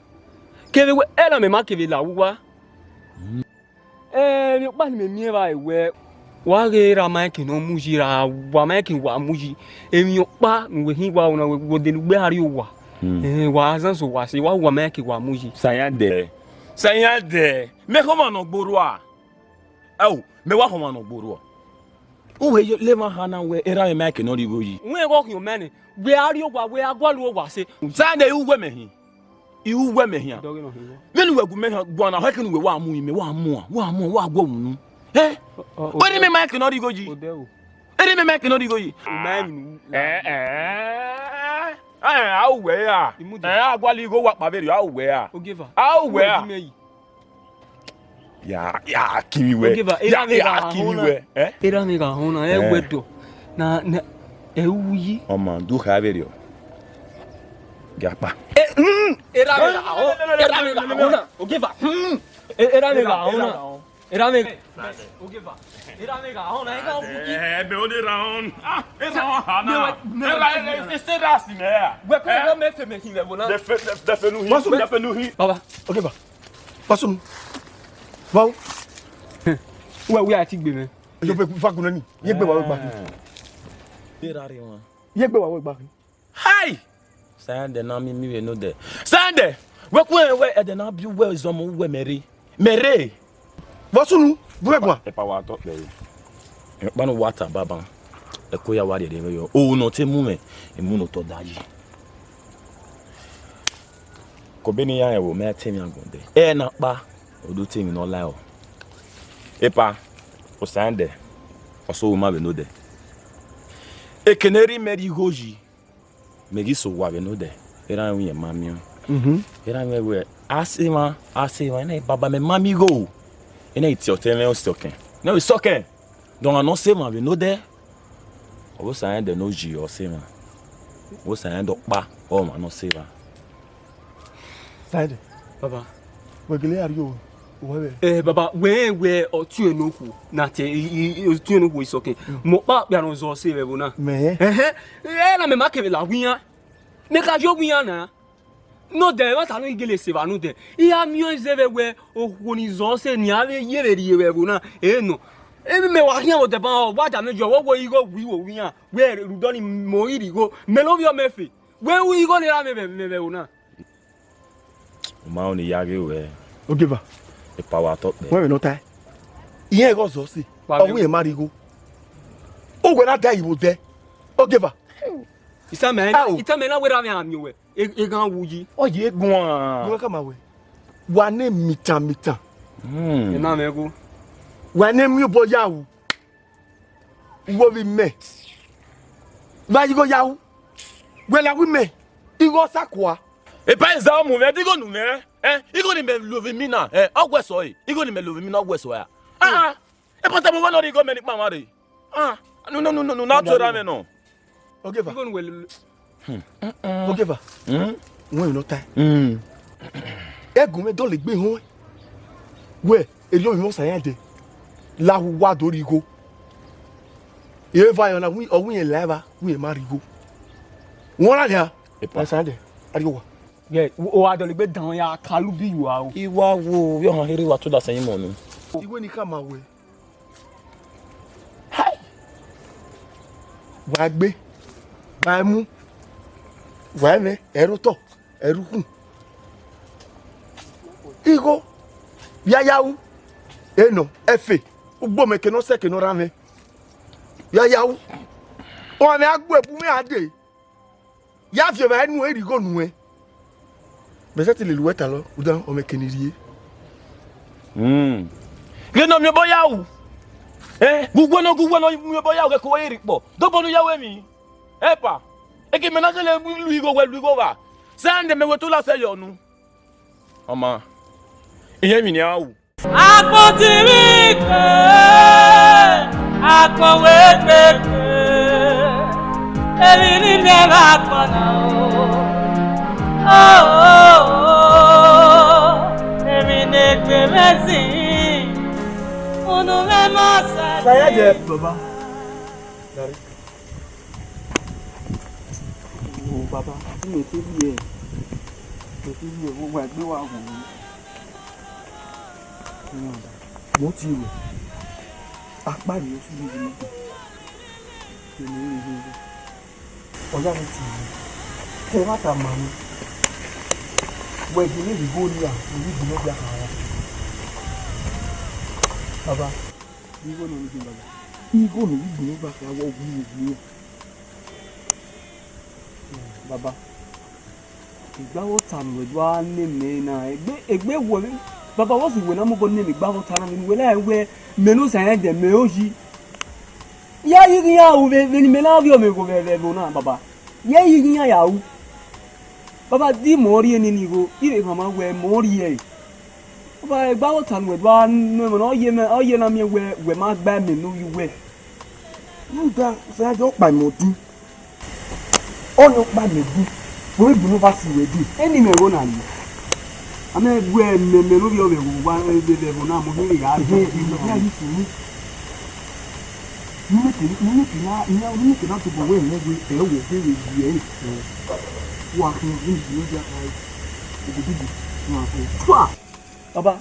Kevbe wẹ, ẹna mẹ ma kevbe la uwa. Emwi ọkpa ne imẹ miẹn evbare wẹẹ, wa ghe ra ma ẹkin ne ọ mu yi, ra wa ma ẹkin wa mu yi. Emwi ọkpa ne uwẹ hin wa, ọna wẹ, wẹ odẹ ne ugbe a rrie owa. Hmm. Eh, wa zan so wa se, wa wa ma ẹkin wa mu yi. Sayan dẹ. Sayan dẹ. Mẹ khọmwa ne ọ gbe orua. Ẹo, mẹ wa khọmwa ne ọ gbe orua. Uwẹ ye levba hana wẹẹ, erha mwẹ ma ẹkin ne ọ rhie igho yi. Wẹ ghe ọ khian mẹ nẹ, wẹ a rrie owa, wẹ a gualọ owa se. Sayan dẹ, I ru uwẹ mẹ hin. I ru uwẹ mẹ hian. Vbene uwẹ gu mẹ hian guan na, ọ khẹke ne uwẹ wa mu imẹ, wa mu, wa mu, wa guọ unu. Ẹ? Ọ, ọ, ọ, erha mwẹ ma ẹkin ne ọ rhie igho yi. Odẹ o. Erha mwẹ ma ẹkin ne ọ rhie igho yi. U ma ẹmwẹ nu. Ẹ, ẹ, ẹ, a ru wẹ ra. Imudia. Ẹ, a gualọ igho wa kpa vberriọ, a ru wẹ ra. Ogeva. A ru wẹ ra. Uwẹ di mẹ yi. Ya, ya, kiri wẹ. Ogeva, ya, erha mwẹ ya, gha kiri họn na. Wẹ. Ẹ? Erha mwẹ gha họn na, ẹ, ẹ, wẹ dọ. Na, na, ẹ, u yi. Ọmọ, do kha vberriọ. Gakpa. Ẹ, mm, erha mwẹ gha họn, erha mwẹ gha họn na. Ogeva, mm, ẹ, erha mwẹ gha họn na. Erha mwẹ. Ogeva. Erha mwẹ gha họn na, ẹ gha wu yi. Ẹ, bẹ o de ra họn. Ah, erha họn ha na. Mẹ wẹ, mẹ wẹ. Erha, ẹ, ẹ, ẹ, erha si mẹ ya. Wẹ kọ, ẹ, wẹ mẹ fẹ mẹ hin vbe ẹvbo na. Dẹfẹ, dẹfẹ, dẹfẹ nu hin. Dẹfẹ nu hin. Baba, Ogeva. Wa sunu. Wa o. Uwẹ, uwẹ a ti gbe mwẹ. Yo, pe fa kun ni. Ye gbe wa wẹ gba. Ye ra re wan. Ye gbe wa wẹ gba. Hai! Sayan dẹ na mi mi vbe nodẹ. Sayan dẹ, wẹ ku wẹ ẹdẹ na bi uwẹ zọmọ uwẹ mẹ rre. Mẹ rre. Vbọ sunu, vwẹ gua. Epa wa tọ kpẹ re. Kpanu wa ta baba. Ẹko ya wa rhiẹrhiẹ vbe yọ. O nọ te mu mwẹ, emu nọ tọ da yi. Kobe ne iran ẹvbo mẹ te emwi agbọn dẹ. Ẹ na kpa, o do te emwi ne ọ la ẹre. Epa, Osaẹndẹ, ọ sẹ owa ima vbe nodẹ. Eke ne erha mẹ rhie igho yi, mẹ ghi sẹ owa vbe nodẹ, erha mwẹ ma miẹn. Mhm. Ena mwẹ wẹ, a sẹ emwa, a sẹ emwa, ena baba mẹ ma miẹn igho. Ena i tie ọtẹn mwẹ, ọ sẹ ọkẹn. Ne ọ sẹ ọkẹn. Dọmwa ne ọ sẹ emwa vbe nodẹ. Ọ vbe sa rẹn dẹ ne oyi ọ sẹ emwa. Ọ vbe sa rẹn dẹ ọkpa, ọmwa ne ọ sẹ emwa. Saẹdẹ. Baba. Wẹ gele ya rhie owa ẹvbo. Eh, baba, wẹ, wẹ, ọtiọnrẹn ne okhuo, na te, i, i, i, ọtiọnrẹn ne okhuo i sẹ ọkẹn. Mm. Mẹ ọkpa ọkpia ne ọ zọ sẹ vbe ẹvbo na. Mẹ. Ẹhẹn. Ẹ na mẹ ma kevbe la owian. Mẹ ka yo owian na. Nodẹ, ẹmwata ne I gele sẹ evba nodẹ. I gha miẹn ọẹn zẹ vbe wẹ okhuo ni zọ sẹ ne iran vbe ye vbe rrie vbe ẹvbo na, e nọ. Emwi mẹ wa khian vbe odẹ ban, ọ wa da mẹ yọ, wẹ igho wi wo owian, wẹ rhunmwuda ọnii mẹ ọ i rhie igho, mẹ ne ovbi ọmọ ẹfe. Wẹ igho ne erha mwẹ vbe, vbe, vbe ẹvbo na. U ma rẹn ọnii ya ghe ruẹ. Ogieva. Epa wa tọ kpẹ. Wẹ vbe ne ọ tae. Irẹn igho zọ sẹ. Wa ọ wẹ irẹn ma rhie igho. Uwẹ na da ivbo dẹ. Ogieva. Isamẹ, Ao. Isamẹ na wẹ erha mwẹ a miẹn owẹ. E, eghan wu yi. Ọ ye guan. Guan kama wẹ. Wa ne mitan mitan. Hmm. Ena mwẹ gho. Wa ne miẹn obọ ya ru. Wo vbe mẹ. Va igho ya ru. Wẹ la wi mẹ. Igho sa kua. Epa eza ọmọ mwẹ, de igho nu mwẹ. Eh, igho ni mẹ lo vbe mi na. Eh, ọ wẹ sọ e. Igho ni mẹ lo vbe mi na, ọ wẹ sọ ya. Ah, ah. Epa ta mo wẹ nọ rhie igho mẹ ni kpa mwa rre. Ah, no, no, no, no, no, na to ra mwẹ nọ. Ogieva. Igho nu wẹ lo. Ogieva. Hmm? Wẹ emwi ne ọ tae. Hmm. Ẹgun mwẹ dọlegbe họn. Wẹ, erriọ ovbi mwẹ Osaẹndẹ. La hu wa do rhie igho. Eva yọ na, ọ wẹ irẹn la evba, wẹ irẹn ma rhie igho. Wẹ ọna nia? Epa. Osaẹndẹ, a rhie owa. Yẹ, o wa dọlegbe dan ya kalu bi yu aro. I wa wo, vbe ọhan kherhe wa tola sẹ ẹmwẹ nọ. Igho ni khama wẹ. Hai! Wa gbe, wa mu, wa mwẹ, ẹrotọ, ẹrhukhu. Igho, vbe a ya ru, enọ, ẹfe, ugbo mẹ ke ne ọ sẹ ke ne ọ rhan mwẹ. Vbe a ya ru, ọmwa mwẹ a gbe bu mwẹ a dee. Ya viọ evbare nuẹn, rhie igho nuẹn. Mẹ sẹtin lele uwẹ talọ, rhunmwuda ọmọ ẹkẹ ne I rhie. Hmm. Ghẹ ne ọ miẹn obọ ya ru. Eh, gu wẹ nọ, gu wẹ nọ miẹn obọ ya ru, ghẹ ke uwẹ ye rhie ikpọ. Dobọ ne u ya ru emwi. Epa. Eke mẹ na ghele lu igho wẹ, lu igho vba. Sẹ ne mẹ wẹ tola sẹ yọ nu. Ọma. Irẹn emwi ne a ru. Agbọn ti vbe ikpe, agbọn wẹ gbe ikpe, emwi ne I miẹn vbe agbọn na o. Oh, oh, oh, emwi ne egbe mwẹ zin, unu mwẹ ma sa. Saẹdẹ, baba. Dari. O baba, imẹ te rhie, imẹ te rhie, vbe uwa egbe wa wu. Mẹ ọ tie ruẹ, akpa rhie osu vbe ivbi nọkpa. Vbe ne I rhie vbe. Ọ ya vbe tie ruẹ, te ẹmwata ma mwẹ. Wẹ gele rhie igho nia, ne I rhie igho nọ dia kha ra. Baba, igho nọ ni gbe baba. Igho ne I rhie igho nọ dia kha ra, wẹ ọ wu igho. Baba, I gbe avbe ọta ne uwẹ do gha nọ mẹ na, egbe, egbe wẹ, baba, vbọzẹ uwẹ na mobọ nọ mẹ, I gbe avbe ọta na, vbene uwẹ na wẹ, mẹ ne Osaẹndẹ, mẹ oyi. Ya ghi ghi ya ru vbe, vbene imẹ na viọ mwẹ igho vbe, vbe ẹvbo na, baba. Ya ghi ghi ya ya ru. Baba, di mẹ ọ rhie nene igho, I vbe khama wẹ mẹ ọ rhie ẹre. Baba, I gbe avbe ọta ne uwẹ do gha nọ mẹ na, ọ ye mẹ, ọ ye na miẹn wẹ, wẹ ma gba mẹ ne ovbi uwẹ. Rhunmwuda, Osaẹndẹ ọkpa mẹ odin. Ọni ọkpa mẹ gu, wẹ vbe bu ne ọ va si wẹ dee. Eni mẹ ẹvbo na ni. A mẹ gu ẹmwẹ mẹ ne ovbi ọvbehe vbe owa, vbe, vbe ẹvbo na, mo ghi rre gha dee. Ẹhẹn, ẹhẹn, ẹhẹn, ẹhẹn. Ni mẹ ke, ni mẹ ke na, ni mẹ ke na tobọ wẹ ẹmwẹ wẹ, ẹ wọ, wẹ vbe yi ẹre. Wa khin, ni mẹ ke na dia kha, ogodugu, wa khin. Tua! Baba,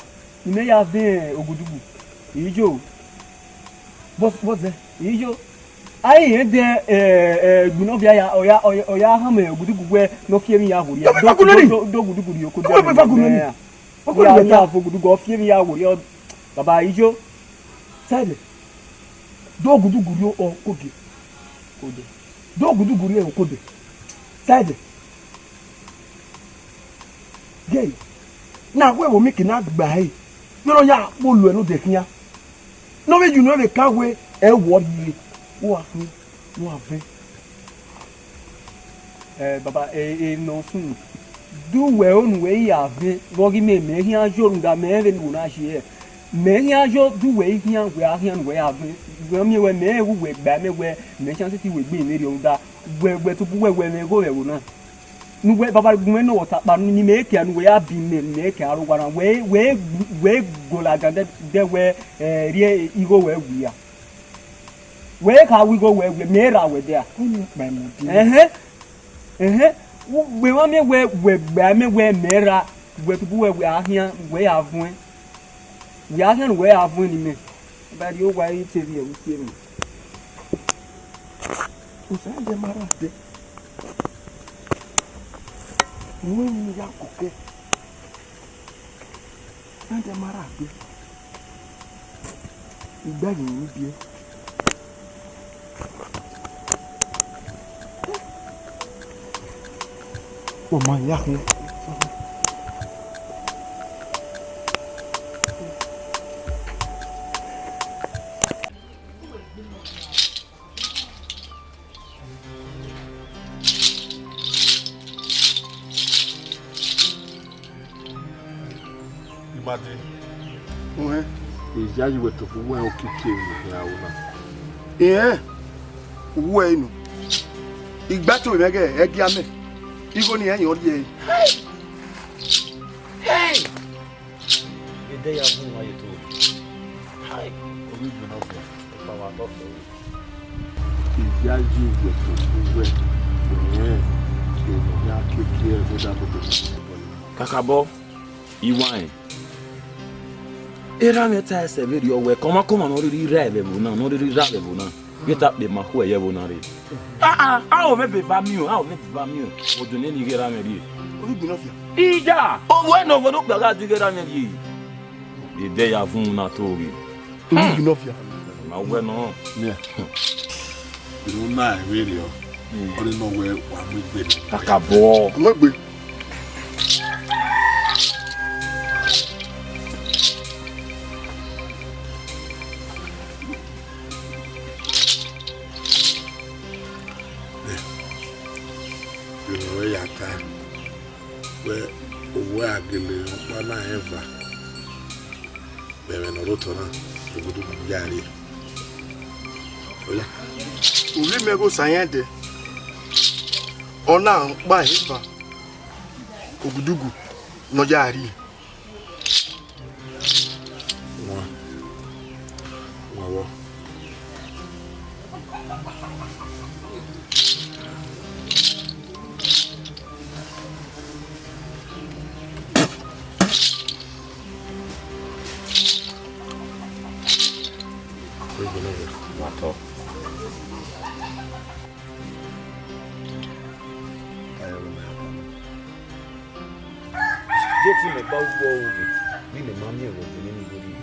imẹ ya vẹ ogodugu. Ijo. What's, what's that? Ijo. Ai, rẹn dẹ, eh, eh, Egbinọvia ya, ọ ya, ọ ya, ọ ya hama ogudugu wẹ ne ọ fi emwi ya werriẹ. Do, do, do, do ogudugu rhie oko dia. Ya, ya vo ogudugu, ọ fi emwi ya werriẹ. Baba, ijo. Saẹdẹ. Do ogudugu rhie oko dia. Ko dia. Do ogudugu rhie oko dia. Saẹdẹ. Gẹe, na wẹ vbe mieke na gba ẹre, ne ọ ya kpolo ẹre nodẹ khian. Ne ọ vbe ye unu ẹvbo ka wẹ ẹ wọ rhie, uwa khin, uwa vẹn. Eh, baba, eh, eh, nọ sunu. De uwẹ ro ne uwẹ i ya vẹn vbe ọghe imẹ, mẹ khian yo rhunmwuda mẹ rẹn vbene u na ye hẹ. Mẹ khian yo de uwẹ i khian, wẹ a khian ne uwẹ ya vẹn. Wẹ miẹn wẹ mẹ rẹn vbe uwẹ gba mẹ wẹ mẹ khian sẹtin wẹ egbe mẹ rriọ rhunmwuda wẹ, wẹ tobọ uwẹ wẹ mwẹ igho vbe ẹvbo na. Ne uwẹ baba gu mwẹ nọ vbe ọta kpa ne imẹ ke ne uwẹ ya bi mẹ, ne imẹ ke aro owa na, wẹ, wẹ, wẹ gọla dan dẹ, dẹ wẹ, eh, rhie igho wẹ wia. Wẹ kha wẹ igho wẹ wia, mẹ ra wẹ dia. Unu kpẹmwẹ odin. Ẹhẹn. Ẹhẹn, u gbe emwa miẹn wẹ, wẹ gba mẹ wẹ mẹ ra, wẹ tobọ uwẹ wẹ a khian, wẹ ya vuẹn. Wẹ a khian ne uwẹ ya vuẹn ne imẹ. Ba rhie owa ẹre te rhie ẹvbo ikie mwẹ. Osa ẹdẹ ma ra dẹ. Mu emwi ya kọkẹ. Ẹdẹ ma ra dẹ. Igba yi ni biẹ. Ọ ma ya khin. Imade. Uhẹn. Iyayi wẹ tobọ uwẹ okiekie vbe aro na. Ehẹn, uwu ẹre nọ. Igbato mwẹ ghẹ ẹgia mẹ. Igho ni ẹyọn rhie. Hey! Hey! Edẹ ya bun wa ye to. Hai, omi gbẹn na bọ. Ipa wa tọ fẹ. Iyayi wẹ tobọ uwẹ, wẹ rẹn emwi ne a kiekie ẹre ne ọ da bọbọ. Kakabọ, iwa rẹn. Erha mwẹ ta ẹsẹ vberriọ wẹ, kọmwakọmwa ne ọ rhirhi ra vbe ẹvbo na, ne ọ rhirhi ra vbe ẹvbo na, vbe ta kpe ma khuẹ ye ẹvbo na rre. Ah, ah, a ho mwẹ vbe eva miẹn o, a ho mwẹ vbe eva miẹn o, odẹ nene I ghe erha mwẹ rrie. Ovbi igbinọfia. Iya, ovbi ẹre ne ovbi okpia gha di ghe erha mwẹ rrie. Edẹ ya vun na to ghe. Ovbi igbinọfia. Ma wẹ nọ. Miẹn. Unu na vberriọ, ọnii nọ wẹ wa mu egbe. Kakabọ. Mu egbe. Ẹ, ẹ, ya ta wẹ, owẹ a gele ọkpa na rẹn eva. Vbe ẹmwẹ ne ọ rre otọ na, ogudugu ya rrie. Oya. Ovbi mẹ ghe Osa irẹn dẹ, ọ na ọkpa eva, ogudugu ne ọ ya rrie. Wan, wan vbọ. Je te mẹ ba uwu ọghe, ne imẹ ma miẹn vbe ọdọ nene igho rrie.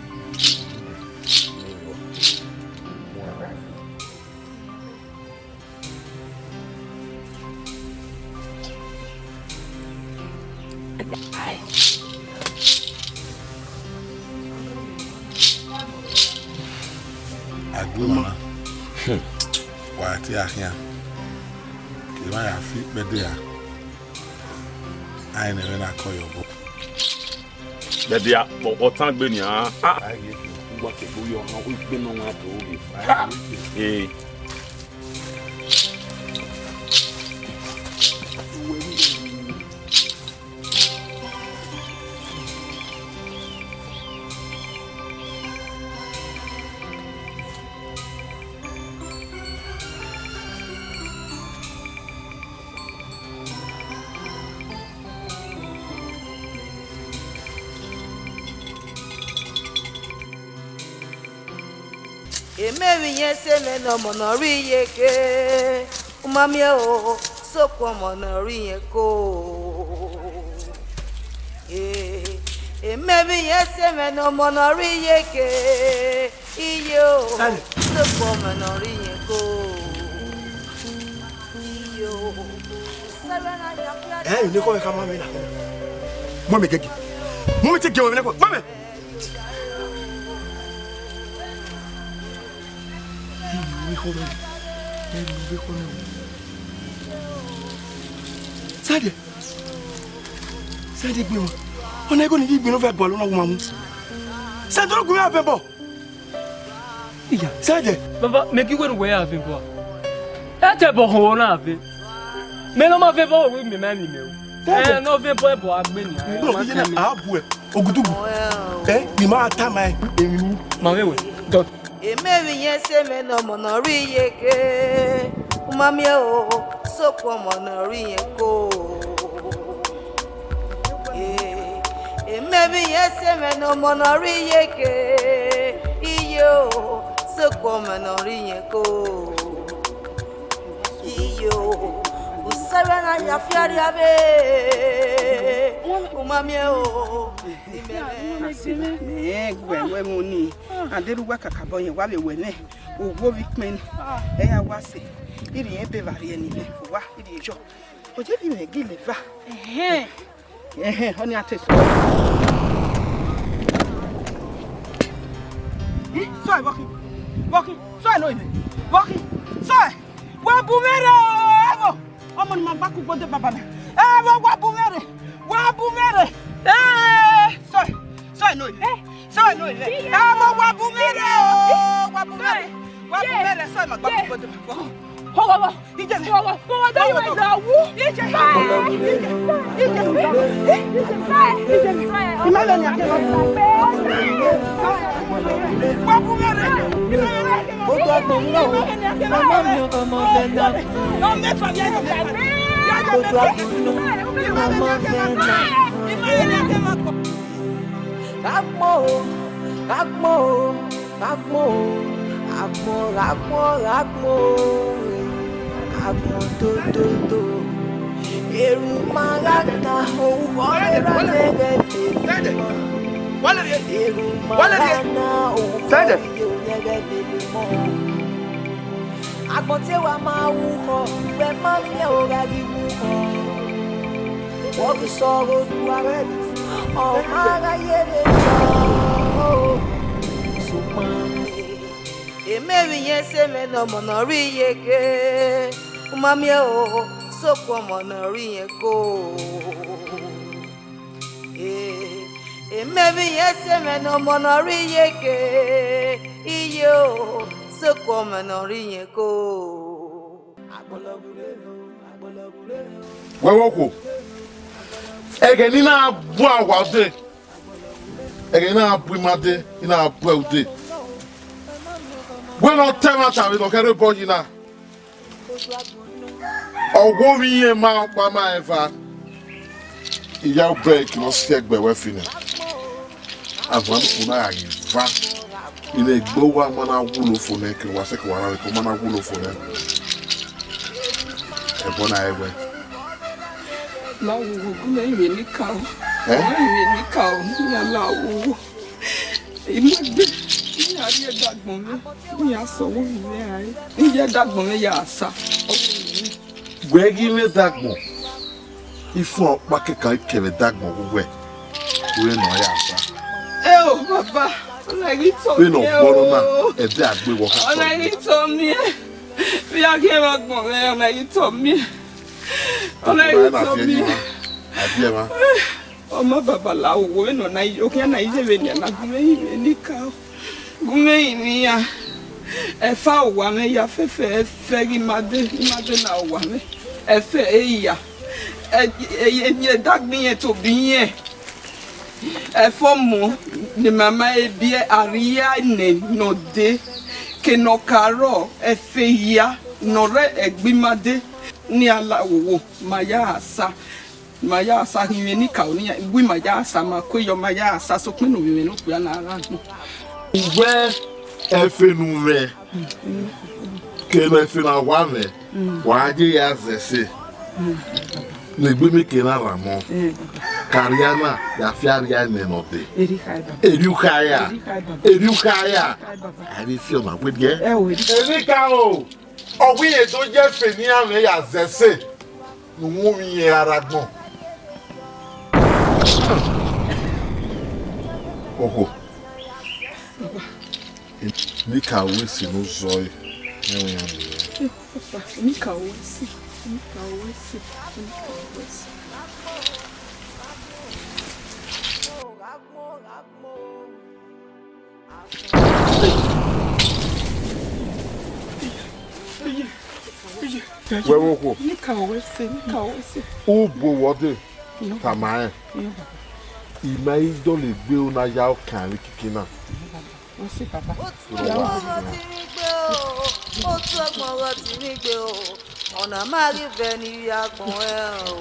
Agbọn na, wa te a khian, ke emwa ya fi ikpẹdẹ ra, a i nẹ ẹmwẹ na kọ yọ obọ. Bẹdẹ a kpọ ọtangbe nian. Ah, a i ghi uwa ke gbe yọ ọmọ igbe ne ọmwa do ghe. Ee. Emẹvbe iyẹn sẹ mwẹ ne ọmọ ne ọ rre iyeke, u ma miẹn o, sokpan ọmọ ne ọ rre iyẹn ko. Eh, emẹvbe iyẹn sẹ mwẹ ne ọmọ ne ọ rre iyeke, iye o, Dale. Sokpan ọmọ ne ọ rre iyẹn ko. Iye o. Ẹ, ẹ, ne kọ ka ma mi na. Mọ mi gege. Mọ mi ti gẹ wẹ ne kọ. Mọ mi. Sadiẹ. Sẹ de gbin wa. Ọna ego ni di gbin no vẹ bọọlu na wu ma mu. Sẹ de gu ya vẹ bọ. Iya. Sẹ de. Baba, mẹ ghi wẹ ne uwẹ ya vẹ bọ. Ẹ tẹ bọ họn na vẹ. Mẹ ne ọ ma vẹ bọ, wẹ mẹ ma ni mẹ o. Sẹ de. Ẹ, ne ọ vẹ bọ, ẹ bọ a gbe ni. No, iye na, a bu ẹ. Ogudugu. Ẹ, ni ma ta ma ẹ. Ma vẹ wẹ. Dot. Emẹvbe iyẹn sẹ mwẹ ne ọmọ ne ọ rre iyeke, u ma miẹn o, sokpan ọmọ ne ọ rre iyẹn ko. Eh, emẹvbe iyẹn sẹ mwẹ ne ọmọ ne ọ rre iyeke, iye o, sokpan ọmọ ne ọ rre iyẹn ko. Iye o, usẹrẹ na ya fi arriavbe, u ma miẹn o, ni mẹ mwẹ. Mẹ guẹ wẹ mu ni. A deghẹ uwa kakabọ yẹn, wa vbe wẹ nẹ, uwu ovbi ikpẹn ni, ẹ ya wa sẹ, irẹn ebe vba rhie ni nẹ, uwa irẹn yọ. Ọ ye vbe imẹ gele eva. Ẹhẹn. Ẹhẹn, ọni a te sọ. Sọe, vbọkhin, vbọkhin, sọe ne ọ ivẹ, vbọkhin, sọe, wa bu mwẹ rre o, ẹvbo. Ọmọ ni ma gba kugbo de baba na. Ẹvbo, wa bu mwẹ rre, wa bu mwẹ rre. Ẹ, sọe, sọe ne ọ ivẹ. Sọe ne ọ ivẹ. Ẹvbo, wa bu mwẹ rre o, wa bu mwẹ rre. Wa bu mwẹ rre, sọe ma gba kugbo de baba. Ho, ho, ho. Ije. Ho, ho, ho, ho, da yo za wu. Ije. Ije. Ije. Ima le ni ake. Wa bu mwẹ rre. Gbogbo agbọn náà o, mama mi ọmọ fẹ na. Gbogbo agbọn náà, mama fẹ na. Gha gbọn o, gha gbọn o, gha gbọn o, gha gbọn, gha gbọn, gha gbọn o, gha gbọn dododo. Erhunmwu ma gha na, ohuo ọre ra nẹghẹ lele mọ. Erhunmwu ma gha na, ohuo ọre ra nẹghẹ lele mọ. Agbọn te wa ma wu họ, wẹ ma miẹn o gha ghi wu họ. Vbọ ghi sẹ ọghe Oduaghonu, ọ ma gha ye vbe jọ. Sokpan, emẹvbe iyẹn sẹ mwẹ ne ọmọ ne ọ rre iyeke, u ma miẹn o, sokpan ọmọ ne ọ rre iyẹn ko. Eh, emẹvbe iyẹn sẹ mwẹ ne ọmọ ne ọ rre iyeke, iye o, sokpan ọmọ ne ọ rre iyẹn ko. Wẹ vbe okhuo, ẹghẹ ne I na bu awa ude, ẹghẹ ne I na bu ima de, I na bu ẹre ude. Wẹ ne ọ ta ẹmwata vbene ọ khẹ rre obọ yi na. Ọ wo vbe irẹn ma ọkpa ma eva, I ya obọ ẹre ke ne ọ si ẹgbẹ wẹ fi nẹ. Avan ukpo na gha ghi va, I na egbe owa ma na wulo fo nẹ, ke wa sẹ ke wa ra vbe ke ọ ma na wulo fo nẹ. Ẹbọ na ẹwẹ. La wowo, gu mwẹ ivbe ne I ka o. Eh? Gu mwẹ ivbe ne I ka o, iran la wowo. Imagbe, iran rhie ẹdagbọn mwẹ, iran sẹ ọvbokhan mwẹ rae. I ye ẹdagbọn mwẹ ya sa, ọvbokhan mwẹ. Wẹ ghi mwẹ ẹdagbọn, ifun ọkpa kẹkan kẹvbe ẹdagbọn vbe uwẹ, wẹ nọ ya sa. Ẹ o, baba, ọna ghi tọ miẹn o. Vbene ọ gbọnọ na, ẹdẹ a gbe wẹ ọ kha tọ miẹn. Ọna ghi tọ miẹn. Vbe a ghi mwẹ agbọn mwẹ, ọna ghi tọ miẹn. Ọna ghi tọ miẹn. A biẹ mwa. Ọ ma baba la wowo, vbene ọ na, okhian na iye vbenian na, gu mwẹ ivbe ne I ka o. Gu mwẹ ivbe iran. Ẹfe owa mwẹ ya fẹfẹ, ẹfe ghi ma de, ma de na owa mwẹ. Ẹfe eya. Ẹ, ẹ, ẹ, ẹdagbọn irẹn tobọ irẹn. Ẹfe ọmọ ne ma ma biẹ, arriaenẹ ne ọ dee, ke ne ọ ka rrọọ, ẹfe hia ne ọ rre ẹgbẹ ima dee, ne iran la wowo, ma ya sa, ma ya sa khin mwẹ ne I ka o, ne iran, iwu ima ya sa, ma ku eyọ, ma ya sa, sokpan ne ovbi mwẹ ne okpia na gha gbọn. Uwẹ ẹfe ne u mwẹ, ke ne ẹfe na wa mwẹ, wa je ya zẹ ẹse. Ne egbe mẹ ke na rhan mọ. Ka arriaenẹ ya fi arriaenẹ ne ọ dee. Erriọ ukhae, baba. Erriọ ukhae. Erriọ ukhae, baba. Erriọ ukhae. A vbe fi ọna wẹ diẹ. Ẹ o, erriọ. Emwi ka o, ọ wẹ irẹn do ye ẹfe ne iran mwẹ ya zẹ ẹse, ne u mu ovbi irẹn ra rre agbọn. Okhuo. Emwi ka wẹ ẹse ne u zọ ẹre, ẹmwẹ iran miẹn. Papa, emwi ka wẹ ẹse, emwi ka wẹ ẹse, emwi ka wẹ ẹse. Wẹ vbe okhuo? Nika wẹ sẹ, nika wẹ sẹ. U bu wọ dee, tama rẹn. Iyo, baba. I ma i dọlegbe u na ya okan vbe kiki na. Iyo, baba. Wẹ sẹ, baba. Otu ọmọ ti mwẹ igbe o, otu ọmọ ti mwẹ igbe o, ọna ma ghi vẹ ne I ya agbọn ẹn o.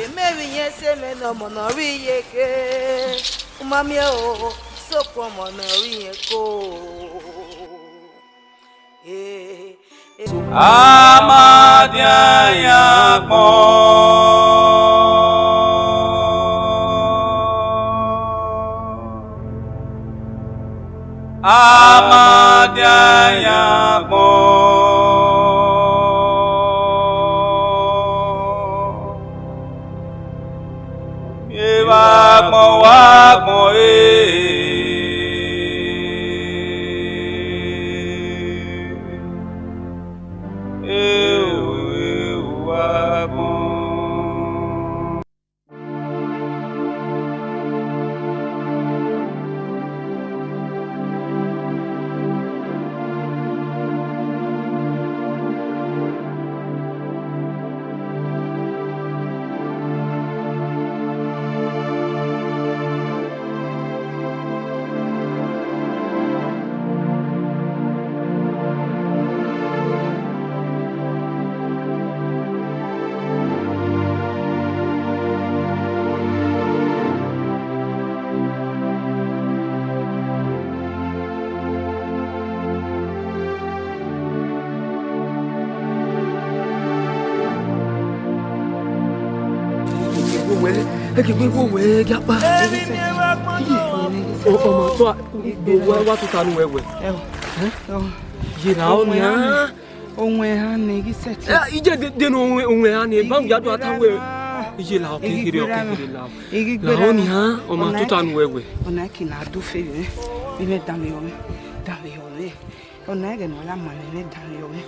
Emẹmwi iyẹn sẹ mẹ ne ọmọ ne ọ rre iyeke, u ma miẹn o, sokpan ọmọ ne ọ rre iyẹn ko. A ma dian yan agbọn. A ma dian yan agbọn. Evba agbọn wa agbọn e. Ewu, ewu agbọn. Ẹ gie wẹ, ẹ gie wẹ, wẹ, ẹ gie akpa. Ọ, ọ ma tọ, wẹ, wa tuta nu wẹ wẹ. Ẹo. Ẹo. Ye na ọ nian. Owẹn ehan nẹ, I ghi sẹtin. Ẹ, iye de, de ne owẹn, owẹn ehan nẹ, I ghi bank ya do ata wẹ. Iye la, ọ ke ghi kere, ọ ke gha. Ghere la. I ghi gbe ra. Lahọ nian, ọ ma tuta nu wẹ wẹ. Ọna ẹki na do fe vbe, vbe mẹ danmwehọ mwẹ, danmwehọ mwẹ. Ọna ẹghẹ ne ọ ya ma nẹ, mẹ danmwehọ mwẹ.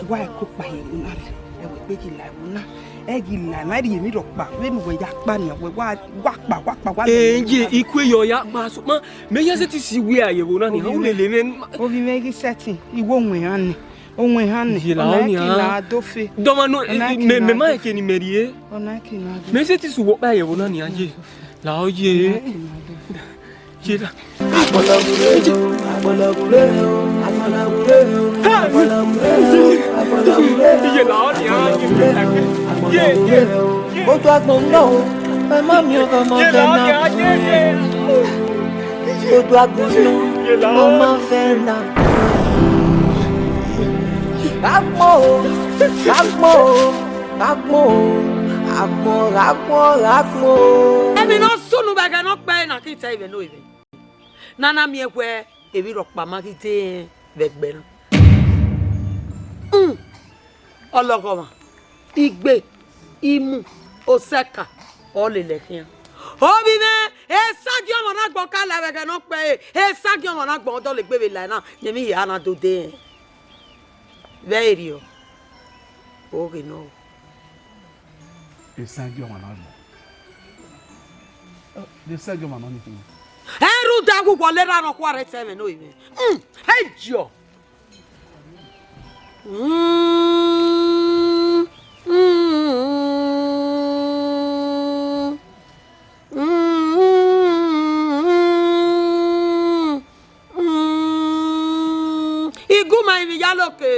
Wa ẹko kpa ye ẹvbo na rre, ẹ wẹ egbe ghi la ẹvbo na. Ẹ ghi la, ma rhie emwi rhọkpa, vbene uwẹ ya kpa nian, wẹ wa, wa kpa, wa kpa, wa lele. Ẹ, ye, I kue yọ ya kpa, sokpan mẹ ya sẹtin si wẹ a ye ẹvbo na nian, u lele mwẹ. Ovbi mwẹ ghi sẹtin, I wẹ owẹn ehan nẹ. Owẹn ehan nẹ, iye la, ọna ọ ẹki nian. Na do fe. Dọmwa nọ, ọna ẹki mẹ, na mẹ ma do fe. Ẹke ne imẹ rrie. Ọna ẹki na do fe. Mẹ sẹtin si uwẹ ọkpa ye ẹvbo na nian ye. Lahọ ye. Ọna ẹki na do fe. Ye la. Iye la, ọ nian ye. Ye, ye, ye. Otu agbọn nọ, ẹ ma miẹn ọmọ fẹ na. Ye la, ọ nian ye, ye. Otu agbọn nọ, ọ ma fẹ na. Agbọn o, agbọn o, agbọn o, agbọn, agbọn, agbọn o. Emwi ne ọ sunu vbe ẹghẹ ne ọ kpẹre na, ke I ta ẹre vbe ne ovbi mwẹ. Ne a na miẹn wẹ emwi rhọkpa ma ghi te rẹn vbe ẹgbẹ na. Hmm. Ọlọghọmwa, igbe, imu, osẹka, ọ lele khian. Ovbi mwẹ, esagiẹn ọmwa na gbọn ka la vbe ẹghẹ ne ọ kpẹre, esagiẹn ọmwa na gbọn dọlegbe vbe la na, yẹn emwi hia na do de rẹn. Vbe erriọ, oghe nọ. Esagiẹn ọmwa na gbọn. Esagiẹn ọmwa nọ ni khin. Ẹ rhunmwuda wẹ uwẹ ọ lẹ erha nọkhua rre ta ẹmwẹ ne ovbi mwẹ. Hmm, ẹ jiọ. Mm, mm, mm, mm, mm. I gu ma emwi ya loke.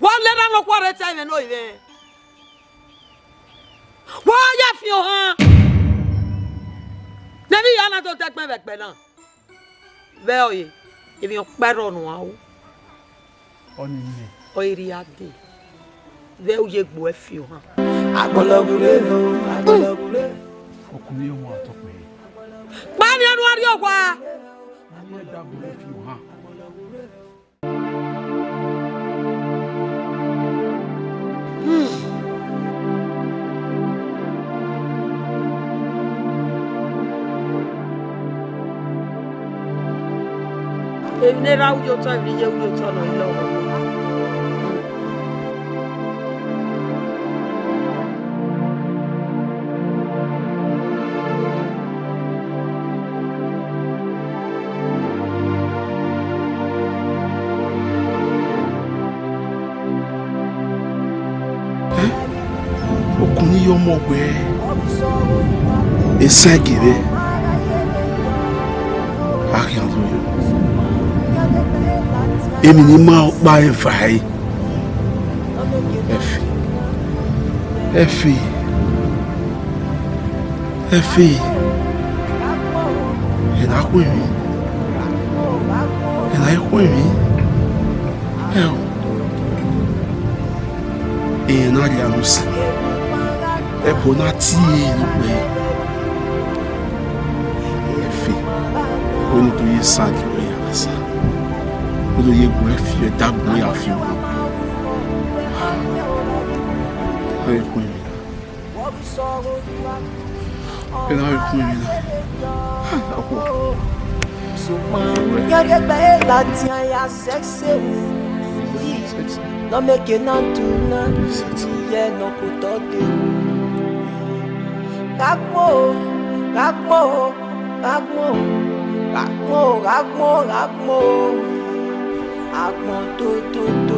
Wa lẹ erha nọkhua rre ta ẹmwẹ ne ovbi mwẹ. Wa ya fian ohan. Ne emwi hia na do dẹgbẹn vbe ẹgbẹ na. Vbe ọre, emwi ọkpa ẹrọ ne uan ru. Ọni nẹ. Ọ i rhia dee. Vbe u ye egbe ẹ fian ohan. Agbọlọghure o, agbọlọghure. Ọkùnrin yóò mú àtọkùnrin. Kpani ẹnu a rhie owa. Ayé ẹ̀dá burú fi hàn. Emwi ne erha ru ye otọ, emwi ne iye ru ye otọ nọ, I lọghọ. Okun ni ye ọmọ wẹẹ, esan gere a khian do yo. Emwi ne ima ọkpa ẹre va ẹre. Ẹfe, ẹfe, ẹfe, ẹ na khu emwi, ẹ na khu emwi, ẹ o. Ẹ na rhie aro si, ẹbọ na tie ẹre ne okpẹ. Ẹfe, wẹ ne u do ye esan gere ya sa, wẹ do ye gu ẹre fi ẹdagbọn ya fi owa. Ẹ i khu emwi na. Ẹ na i khu emwi na. Sokpan, yẹrẹ gbe ladian ya sexy. Sexy. No make it not too nice. Sexy. Yeah, no put out the. Gha gbọn o, gha gbọn o, gha gbọn o, gha gbọn o, gha gbọn o, gha gbọn o. Agbọn to, to, to.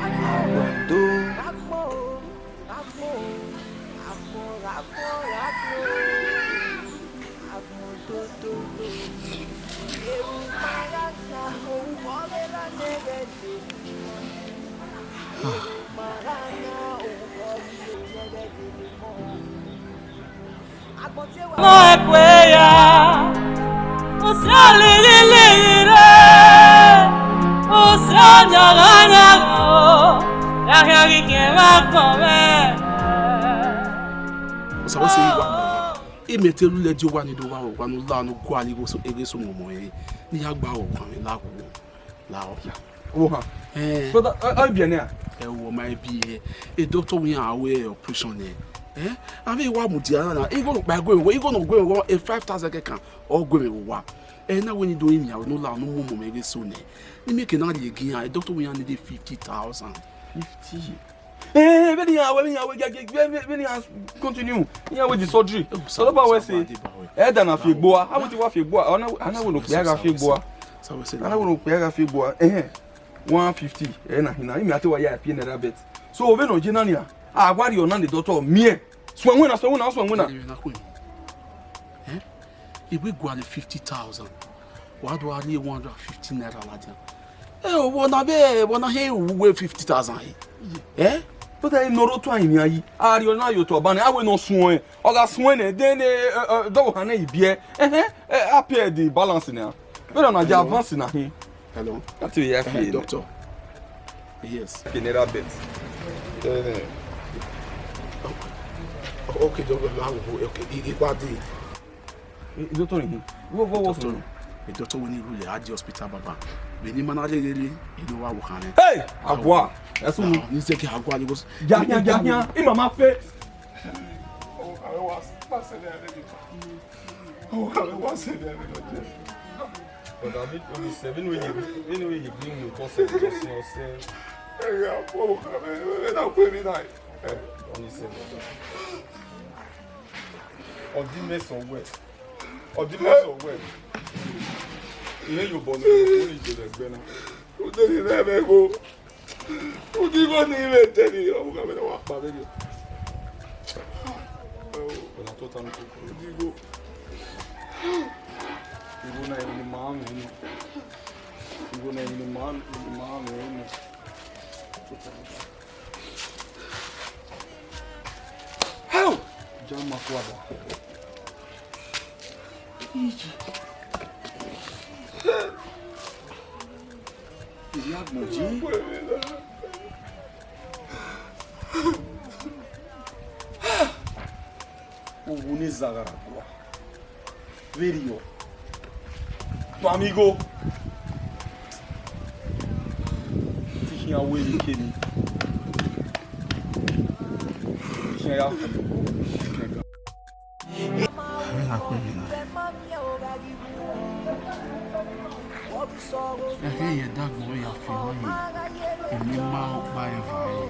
Agbọn to. Mọ ẹkue ya, usiọ lirhilirhi rre, usiọ yọghayọgha o, gha khian ghi khian vbe agbọn mwẹ. Osa wẹ sẹ vbe wa, imẹ te ru lẹ die owa ni do wa, owa ne u la ne u gualọ igho so, eghe so mọmọ ẹre, ne I ya gba aro guan mwẹ la wo, la ọ. Ohan. Eh. Brother, ọ, ọ biẹ nẹ a? Ẹ wo, ma biẹ. E doctor wẹ iran ru operation nẹ. Eh? Avbe wa mudia na, igho ne ọ kpa gue mwẹ, igho ne ọ gue mwẹ, e five thousand kẹkan, ọ gue mwẹ vbe owa. Ẹ na wẹ ne I do rinmwian ne u la ne u mu ọmọ mwẹ eghe so nẹ. Ne imẹ ke na rhie gie iran, e doctor wẹ iran need fifty thousand. Fifty? Eh, vbene iran wẹ, vbene iran wẹ, vbene iran continue, iran wẹ the surgery. Sọlọba wẹ sẹ, ẹdẹ na fi egbe ua, a wẹ te wa fi egbe ua, a na wẹ ne okpia gha fi egbe ua. A na wẹ ne okpia gha fi egbe ua. Ẹhẹn. One fifty, ẹ na hin na, imẹ a te wa ya pie naira bet. So, vbene ọ ye na nian, a wa rhie ọna ne doctor miẹn. Suẹn winna, suẹn winna, suẹn winna. Ẹ, I wẹ gualọ fifty thousand, wa do gha rhie one hundred and fifty naira ladian. Ẹ, vbọ na vbe, vbọ na he ru wẹ fifty thousand he? Ẹ? But I nọ rre otu ahin nian yi. A rhie ọna ye otọ ọban nẹ, a wẹ ne ọ suẹn. Ọ gha suẹn nẹ, then, eh, eh, eh, dọvbo hannẹ ibiẹ. Ẹhẹn, eh, a pay the balance nẹ. Vbene ọ na ya advance na hin. Hello. That way, yeah, doctor. Yes. Okay, naira bet. Eh, okay, doctor, okay, I, I, what the? Eh, doctor, eh, what, what was doctor, it? The doctor when he rule at the hospital, Baba. When he man really, you know what we can. Hey, agua. That's all. He said, "Agua." He goes, "Jahia, jahia." In my mouth, face. Oh, I was passing there. Oh, I was passing there. But I mean, when you say, when you, when you bring your cousin, cousin, or say, hey, yeah, oh, I mean, when I quit me night. Eh, when you say, Ọdimẹsọ wẹ. Ọdimẹsọ wẹ. Iye yo bọ ne o ni jere ẹgbẹ na. O de ni rẹ mẹ ko. O di go ni me te ni o ka me wa pa me. Ọna tota mi ko. O di go. Igho na ni ma me ni. Igho na ni ma, ni ma me ni. Hell! Jama kwada. Iji. Ìyá àgbọ̀njì. Owó ní zagara gbọ́. Vberiọ. Tuamigho. Te I khian wẹ emwi kemwi. Te I khian ya fu. Avbe na khuẹrhẹ na. Ẹkhe ye ẹdagbọn ya fi emwa ye, emwi ma ọkpa ẹre va ẹre.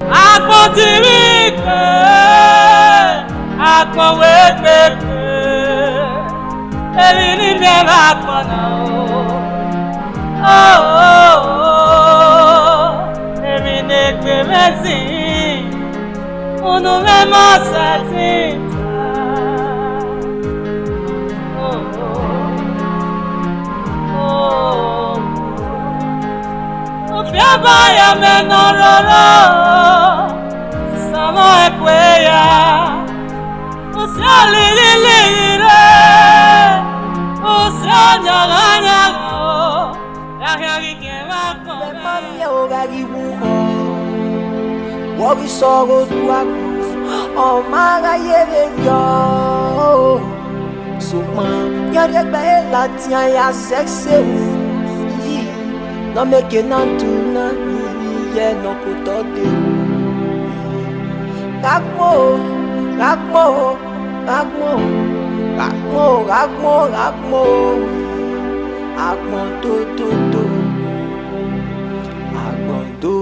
Agbọn ti vbe ikpe, agbọn wegbe ikpe, emwi ne I miẹn vbe agbọn na o. Oh, emwi ne egbe mwẹ zin, unu mwẹ ma sẹtin ta. Oh, oh, oh. Ufiaba ya mẹ ne ọ roro, samọ ẹkue ya. Usi liriliyi rre, usi ọyaghayaga o, gha khian ghi khian vbe agbọn mwẹ. Vbe ma miẹn o gha ghi wu họn, vbe ọ ghi sẹ ọghe oduagbọn, ọ ma gha ye vberriọ. Sokpan, iran rhie egbe ẹre ladian ya sẹse ru, ne ọ miẹn eke na du na, ye ne ọ ke otọ dee ru. Gha gbọn o, gha gbọn o, gha gbọn o, gha gbọn o, gha gbọn o, gha gbọn o. Agbọn do do do, agbọn do.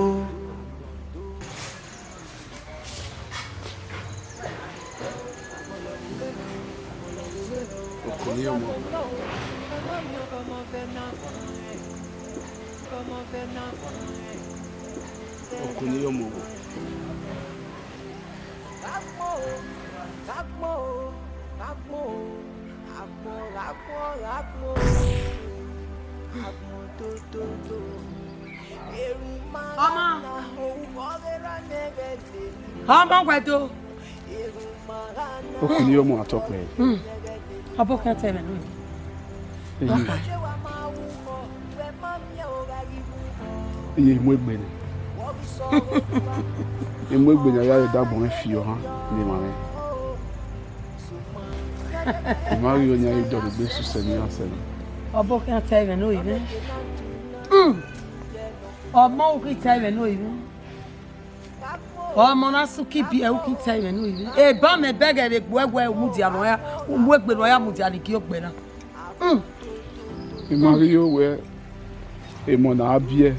Okun ni ọmọ. Okun ni ọmọ. Ọmọ. Ọmọ wẹdo. Okun ni ọmọ atọ kpẹ. Hmm. Ọbọ khian ta ẹmwẹ nọ. Eyi. Iye, I mu egbe nẹ. I mu egbe nẹ, a ya re dagbọn mwẹ fi ọhan ne emwa mwẹ. I ma ghi re ọyan, I dọlegbe susẹ ne iran sẹ nẹ. Ọbọ khian ta ẹmwẹ nọ, I mwẹ. Hmm. Ọmọ u khin ta ẹmwẹ nọ, I mwẹ. Ọmọ na suki biẹ, u khin ta ẹmwẹ nọ, I mwẹ. Eba mẹ bẹghe vbe egbe wẹ u mudia nọ ya, u mu egbe nọ ya mudia ni gie ogbẹ na. Hmm. I ma ghi yo wẹ emọ ne a biẹ,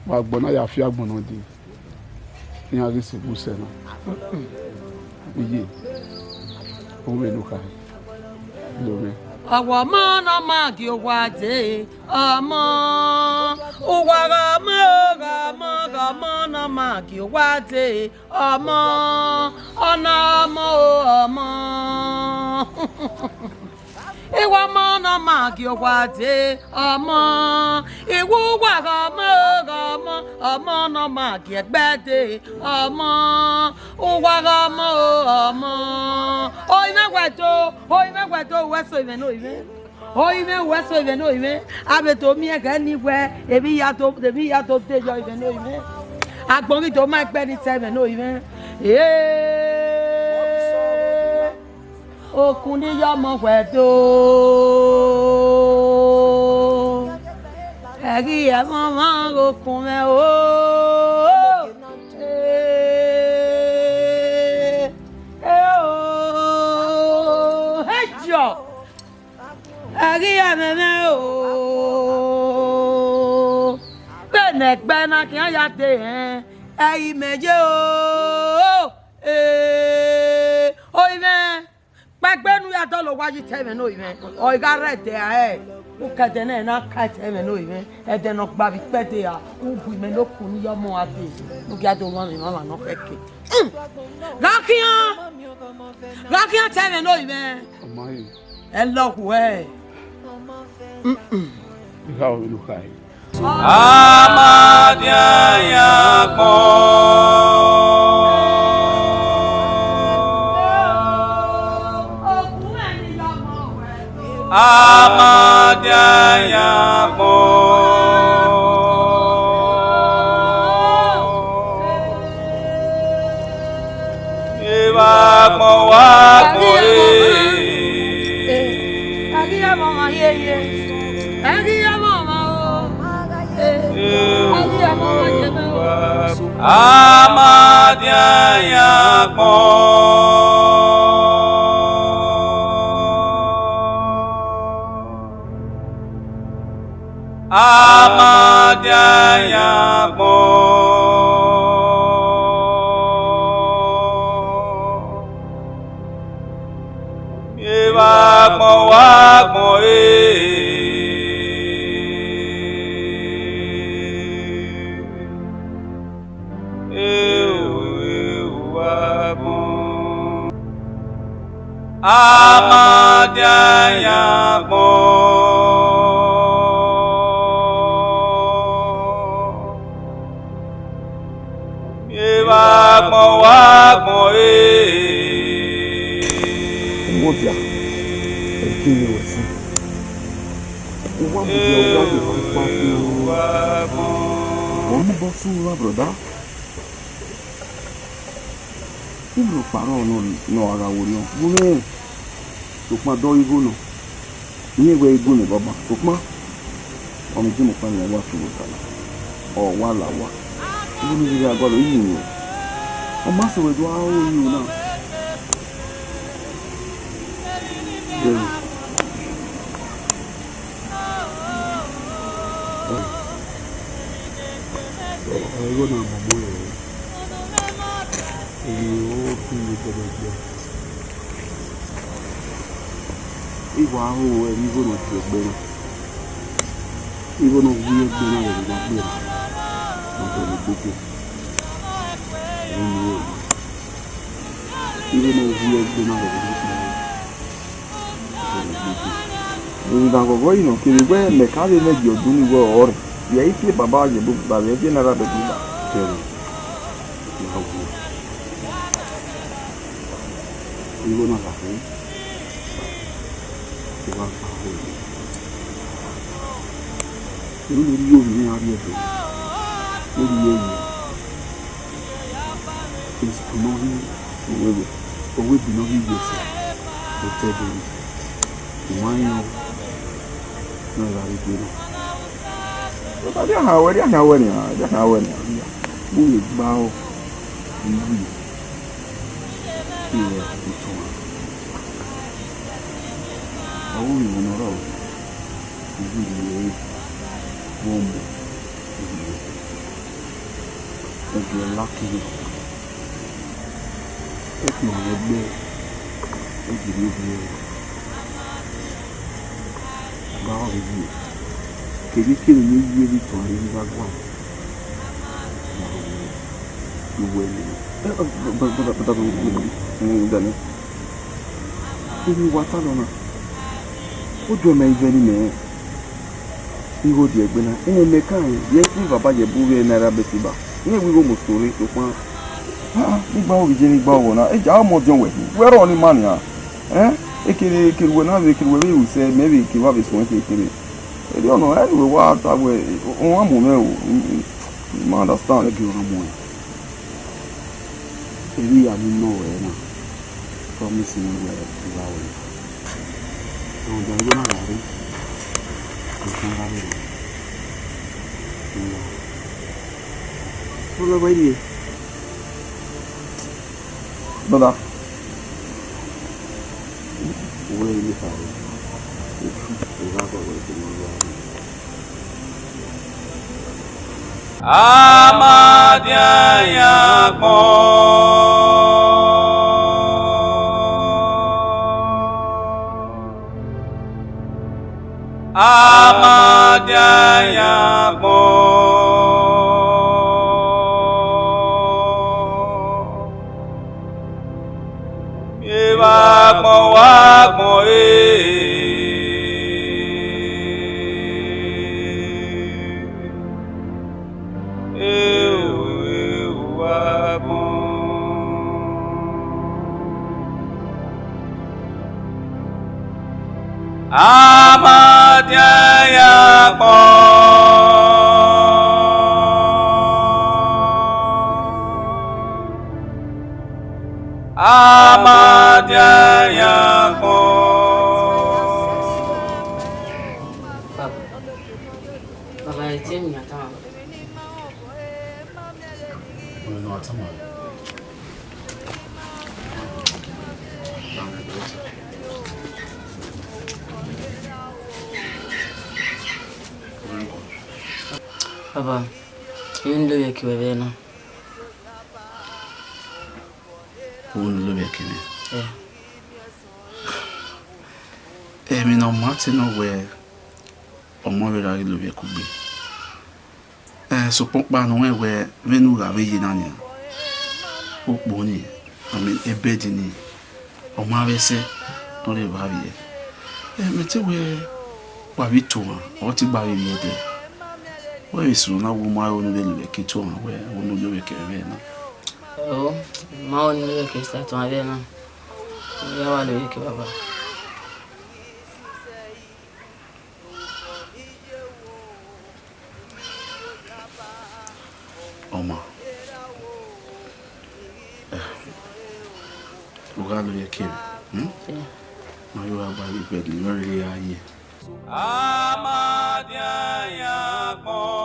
vbe agbọn na ya fi agbọn nọ dee, iran ghi sẹ egbe usẹ na. Iye, u vbe ne u khare, do mwẹ. Ọwọmọ ne ọ ma gie owa dee, ọmọ. Uwa gha ọmọ, gha ọmọ, gha ọmọ ne ọ ma gie owa dee, ọmọ. Ọna ọmọ o, ọmọ. Iwa ọmọ ne ọ ma gie owa dee, ọmọ. Iwa uwa gha ọmọ, gha ọmọ, ọmọ ne ọ ma gie ẹgbẹ dee, ọmọ. Uwa gha ọmọ o, ọmọ. Orinmwẹ wẹdo, orinmwẹ wẹdo, uwẹ so ẹmwẹ ne orinmwẹ. Orinmwẹ, uwẹ so ẹmwẹ ne orinmwẹ. A vbe do miẹn ẹghẹ ni wẹ, emwi ya do, emwi ya do de yọ ẹmwẹ ne orinmwẹ. Agbọn ghi do ma ẹgbẹ ni ta ẹmwẹ ne orinmwẹ. Ee. Okun ni ya ọmọ wẹdo. Ẹghi ẹmwẹ ọmọ ghe okun mwẹ o. Eh, eh, oh, hey, Jọ. Ẹghi ẹmwẹ mwẹ o. Vbene ẹgbẹ na khian ya dee rẹn, ẹ i mẹ ye o. Eh, orinmwẹ. Kpaegbe ne u ya dọlọ owa yi ta ẹmwẹ ne orinmwẹ, ọ i gha rre ẹdẹ ra rẹ, u ke ẹdẹ nẹ na ka ta ẹmwẹ ne orinmwẹ, ẹdẹ ne ọ gba vbe ikpẹdẹ ra, u bu imẹ ne okun ni ya ọmọ a dee, ne u gia do mwamwa emwamwa ne ọ khẹke. Gha khian, gha khian ta ẹmwẹ ne orinmwẹ. Ọ ma he. Ẹlọhuẹ. Mm-mm. I gha ru vbene u khare. A ma dian yan agbọn. A ma dian yan agbọn. Evba agbọn wa agbọn re. Ẹghi ọmọ ọmọ ye ye. Ẹghi ọmọ ọmọ o. Ẹghi ọmọ ọmọ ye me o. A ma dian yan agbọn. A ma dia yan agbọn. Miẹn vbe agbọn wa agbọn re. Ehu, ehu agbọn. A ma dia yan agbọn. Miẹn vbe agbọn wa agbọn re. Ọmọ dia, ẹre kere wẹ sin. Uwa mudia, uwa ye kpa kpa fi. Ehu agbọn. Ọ mu bọ sunu ra, brother. Unu kpa rrọọ nọ, nọ a gha wo nọ, gu mwẹ, sokpan dọ igho nọ. Irẹn wẹ igho nẹ baba, sokpan ọ mẹ Jim ọkpa nẹ wa tuẹ ota na, ọ wa la owa. Igho ne I ghi gha gualọ, I yin ruẹ. Ọ ma sẹ wẹ do a ru iro na. Igho na mọmọ ẹre. Iro khin ye gbẹdẹgbẹ. I wa ru ẹre igho ne ọ tie egbe na. Igho ne ọ wi egbe na vbe ne ọ gbe na. Ọ tọ ne gbogbo. Igho ne ọ wi egbe na vbe ne ọ gbe na. Emwi na ghọghọ yi nọ kevbe wẹ mẹ ka vbe mwẹ gie ọdun ni wẹ ọrọre, vbe ẹ i tie baba ye bu ba vbe ẹdẹ na ra bẹgbe ba. Kẹrẹ, ya wu. Igho na gha khin, I wa gba ho. Unu ne I rhie ovbi mwẹ ra rrie ẹdẹ, ne I rhie ẹre. Esu ne ọ rhie, owe, owe bi ne ọ rhie ye ẹse, otọ ẹdẹ rre. I ma rẹn ọvbe ne ọ gha rre egbe na. But a dia han wẹ, dia han wẹ nian, dia han wẹ nian, dia. Vbe u ghe gba ọ, I wi, I rẹ otọ na. Ọ ru emwi ne ọ rrọọ, I wi rhie ẹre, vbe ọ mu, I rhie ẹre. Ẹgbẹe lakiri, ẹgbẹe ọmwa ẹgbẹe, ẹgbẹe rhie ovbi ẹre. Gba ọghe viẹ, kevbe kevbe ne I ye vbe tuan re gha guan. Gba ọghe viẹ, I wẹ nẹ. Ẹ, ẹ, baba, baba, baba, Daniel. Emwi wa talọ na, oduẹ mẹ ivẹ ni mẹ rẹn. Igho die egbe na, irẹn mẹ kan rẹn, vbe ivba ba ye bu vbe naira bẹsiba. Irẹn wẹ igho mu so re, sokpan, ah, ne I gba ọghe je ne I gba ọghọ na, eja ọmọ ọdiọn wẹ khin, wẹ rrọọ ne ima nian. Ẹn, ekere, ekere uwẹ na vbe, ekere uwẹ vbe ru sẹ, mẹ vbe kevba vbe suẹn kekere. Erriọ nọ, ẹn, uwẹ wa ta wẹ, ọmwa mu mwẹ o, I ma understand. Ẹgẹ ọmwa mu ẹn. Erriọ a ni nọ ruẹ na, promise mwẹ wẹ I gha ru ẹre. Rhunmwuda igho na gha rre, I kan gha rre. Brother, wẹ ẹ i miẹn ekharo, I gha gualọ ẹre ne ọ rre. A ma dia yan agbọn. A ma dia yan agbọn. Miẹn vbe agbọn wa agbọn re. Ehu, ehu agbọn. A ma dia yan agbọn. A ma dia yan agbọn. Baba, baba, ẹ tie emwi ne a tama. Ọnọ a tama. Baba, I ne Ilovbiẹke vbe ẹvbo na. U ne Ilovbiẹke vbe? Eh. Emwi ne ọ ma te nọ wẹẹ, ọmọ vbe ra ghi Ilovbiẹke ugbe. Eh, sokpan ọkpa ne ọ rẹn wẹẹ, vbene u gha vbe ye na nian, ukpo nii, I mean, ebẹdi nii, ọ ma vbe sẹ ne ọ rre evba vbiẹ. Eh, mẹ te wẹẹ, wa vbe to ohan, ọ te gba vbe vbiẹ dẹ. Wẹ vbe sunu na, wo ma ro ne u vbe Ilovbiẹke to ohan wẹẹ, wo ne Ilovbiẹke vbe ẹvbo na. Ẹo, ma ro ne Ilovbiẹke sa to ohan vbe ẹvbo na. Ya wa Ilovbiẹke, baba. Ọma, eh, u gha Ilovbiẹke, hmm? Ma yo gha gba vbe bed, ne I rhie ra ye. A ma dian yan agbọn.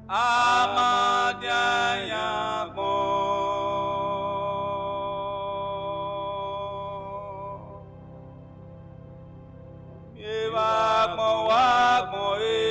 A ma dian yan agbọn. Miẹn vbe agbọn wa agbọn re.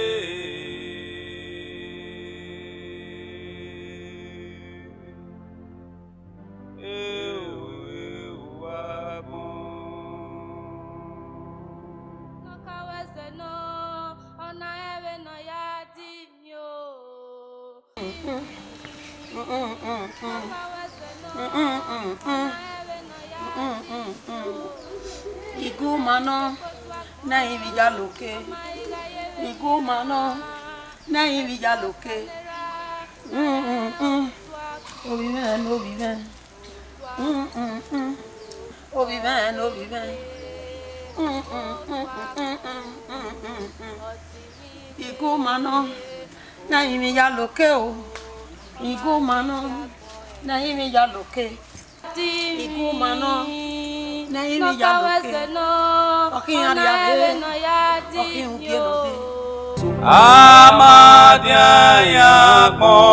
Iguma nọ, ne a i vbe ya loke. Iguma nọ, ne a i vbe ya loke. Ovbi mwẹ ne ovbi mwẹ. Ovbi mwẹ ne ovbi mwẹ. Iguma nọ, ne a i vbe ya loke o. Iguma nọ, ne a i vbe ya loke. Iguma nọ, ne a i vbe ya loke. Ọ khian rhia vbe, ọ khian ugie nọ dee. A ma dian yan agbọn.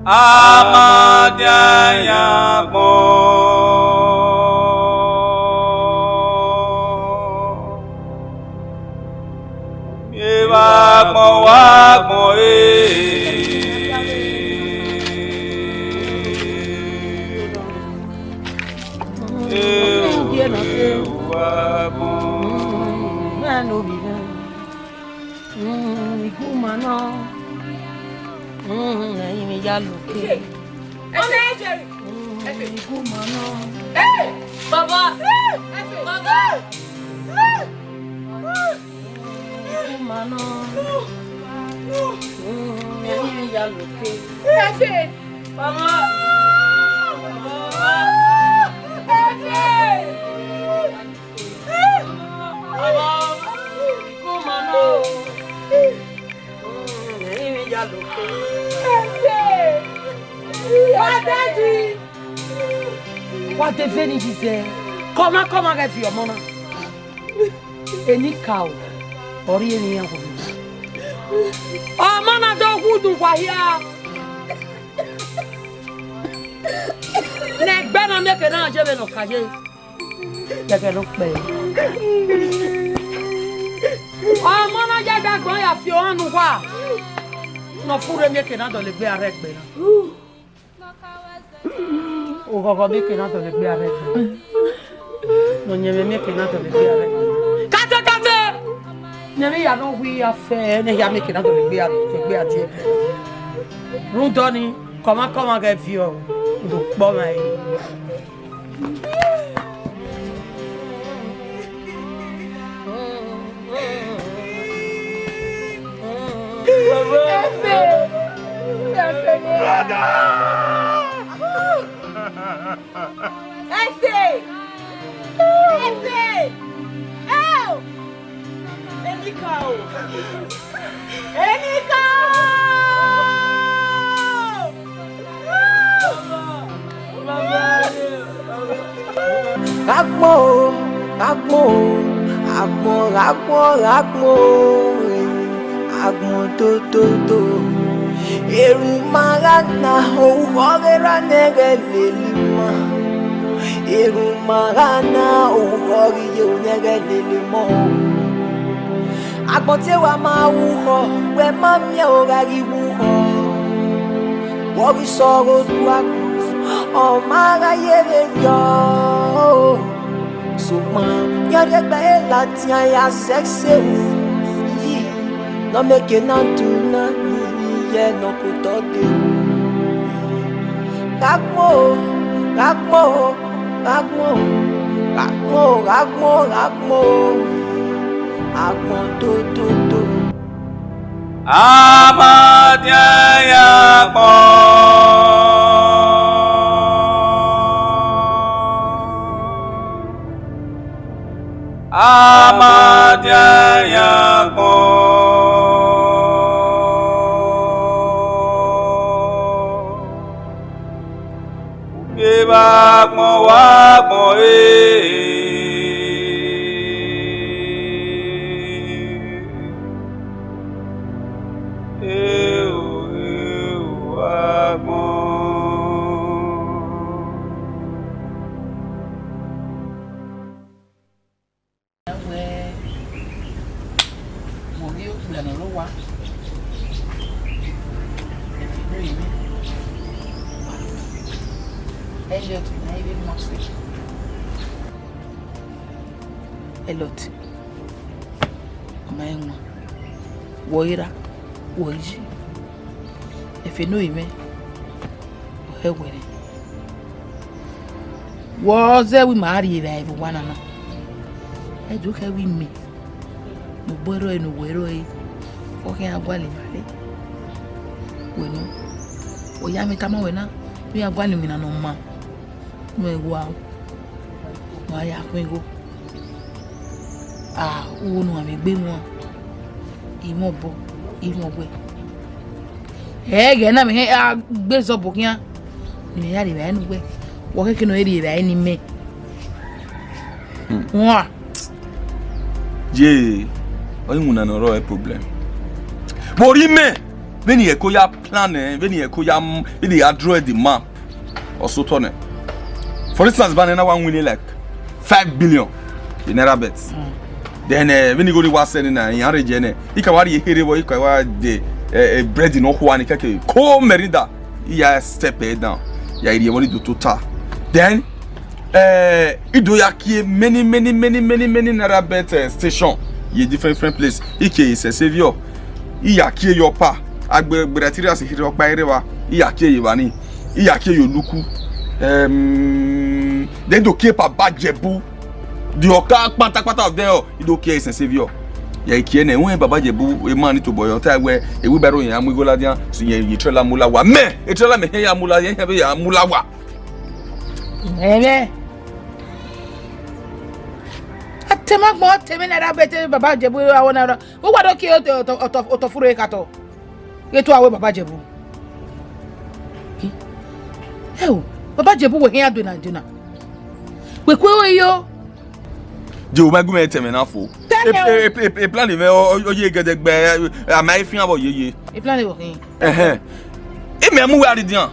A ma dian yan agbọn. Miẹn vbe agbọn wa agbọn re. Wa agbọn. Iguma nọ, ne a i vbe ya loke. Ọna ẹ Jerry. Iguma nọ. Hey! Baba! Baba! Iguma nọ. Ne a i vbe ya loke. Baba! Baba! Iguma nọ. Ne a i vbe ya loke. Wa de veni yi zẹ, kọmwa kọmwa ghẹ viọ ọmọ na. Enikaro, ọ rhie emwi iran kugbe. Ọmọ na do wu ne uwa hia. Ne ẹgbẹ na miẹn ke na ye vbene ọ ka ye. Gẹgẹ ne ọ kpẹẹ. Ọmọ na ya da agbọn ya fi ohan ne uwa. Ne ọ furre miẹn ke na dọlegbe a rre ẹgbẹ na. Oghọghọ miẹn ke na dọlegbe a rre ẹgbẹ na. Ne ọyẹnmwẹ miẹn ke na dọlegbe a rre ẹgbẹ na. Kate, kate! Ne emwi hia ne ọ wi ya fẹ ne ehia miẹn ke na dọlegbe a, dọlegbe a tie ẹgbẹ. Rhunmwuda ọnii, kọmwa kọmwa ghẹ viọ, do kpọ mwa ẹre. Ẹse! Ẹse! Ẹo! Enikaro! Enikaro! Gha gbọn o, gha gbọn o, agbọn, gha gbọn, gha gbọn o, agbọn to, to, to. Erhunmwu gha na, orukhọ ghe ra ne ghẹ lele ima. Erhunmwu gha na, orukhọ ghi ye ne ghẹ lele ima. Agbọn te wa ma ru ukhọ, wẹ ma miẹn ogha ghi ru ukhọ. Vbe ọ ghi sẹ ọghe oduagbọn, ọ ma gha ye vberriọ. Sokpan, iran rhie egbe ẹre ladian ya sẹse ru, ne ọ miẹn eke na dun na ni ye ne ọ ke otọ dee. Gha gbọn o, gha gbọn o, gha gbọn o, gha gbọn o, gha gbọn o, gha gbọn o, agbọn dododo. A ma dian ya gbọn. A ma dian ya gbọn. Ughe vbe agbọn wa gbọn ee. Eo, eo, agbọn. Wẹ, vbe ovbi okpia ne ọ rre owa, Efe ne ore mwẹ, Elliot ne a i vbe mu ọse. Elliot, ọ ma rẹn wan, wẹ ọ i ra, wẹ ọ i yi, Efe ne ore mwẹ, ọ hẹ wẹ rẹn. Wẹ ọ zẹ wẹ ima rri evbare vbe owa na na. Ẹ do khẹ wẹ imẹ ne obọ ẹre ne uwẹ rrọọ, ọ khian gualọ ima rre. Wẹ nọ, ọ ya mwẹ tama wẹ na, ne u ya gualọ iwinna ne ọ maa, ne u wa, ne u ya khuan igho. Ah, uwu ne uwa mwẹ egbe wan, imẹ obọ, imẹ ọwẹ. Ẹghẹ na mẹ hẹn a gbe zọbọ khian, ne imẹ ya rri evbare ne uwẹ, wẹ ọ khẹke ne ọ rri evbare ne imẹ. Hmm. Wan. Ye, ọ i winna ne ọ rrọọ problem. Vbe orhiọn imẹ, vbene I ko ya plan, eh, vbene I ko ya, vbene I ya draw the map, ọ sẹ otọ nẹ. For instance, banẹ na wa win like five billion in naira bet. Mm. Then, eh, vbene igho ni wa sẹ nẹ na, iran rhe jẹ nẹ. I ka wa rhie ehe rre vbọ, I ka wa de, eh, eh, bread ne ọ khua ni kẹke. Ko Merinda, I ya step it down. Ya rhie vbọ ni do tota. Then, eh, I do ya kie many, many, many, many, many naira bet, eh, station ye different, different place. I kie Saint Saviour. I ya kie ye Ọpa. Agbe, Gbera Tirias kherhe ọkpa ẹre vba. I ya kie ye evba ni. I ya kie ye Oluku. Em, then I do kie Baba Jebu. The ọka kpatakpata of them all, I do kie Saint Saviour. Ya kie nẹ, wẹ Baba Jebu, emwa ni tobọ yọ, ta wẹ, e wheelbarrow ya mu igho ladian, so ye, ye trailer mu la owa. Mẹ, e trailer mẹ hẹn ya mu la, ye hẹn vbe ya mu la owa. Ẹmwẹ. A te ma gbọn, a te mwẹ naira bet Baba Jebu, a wọ na rọ. Uwa do kie otọ, otọ, otọ, otọ furre kha tọ. Ghe tu aro Baba Jebu. Ẹ o, Baba Jebu wẹ khian dona dona. Wẹ kue ro yo. Je o ma gu mẹ tẹmwẹ na fo. Tẹmwẹ o. E, e, e, e plan mẹ, ọ, ọ, ọ ye gẹdẹgbẹ, a ma e fian vbọ yeye. E plan vbọ khin? Ẹhẹn. E mẹ mu wẹ rri dian.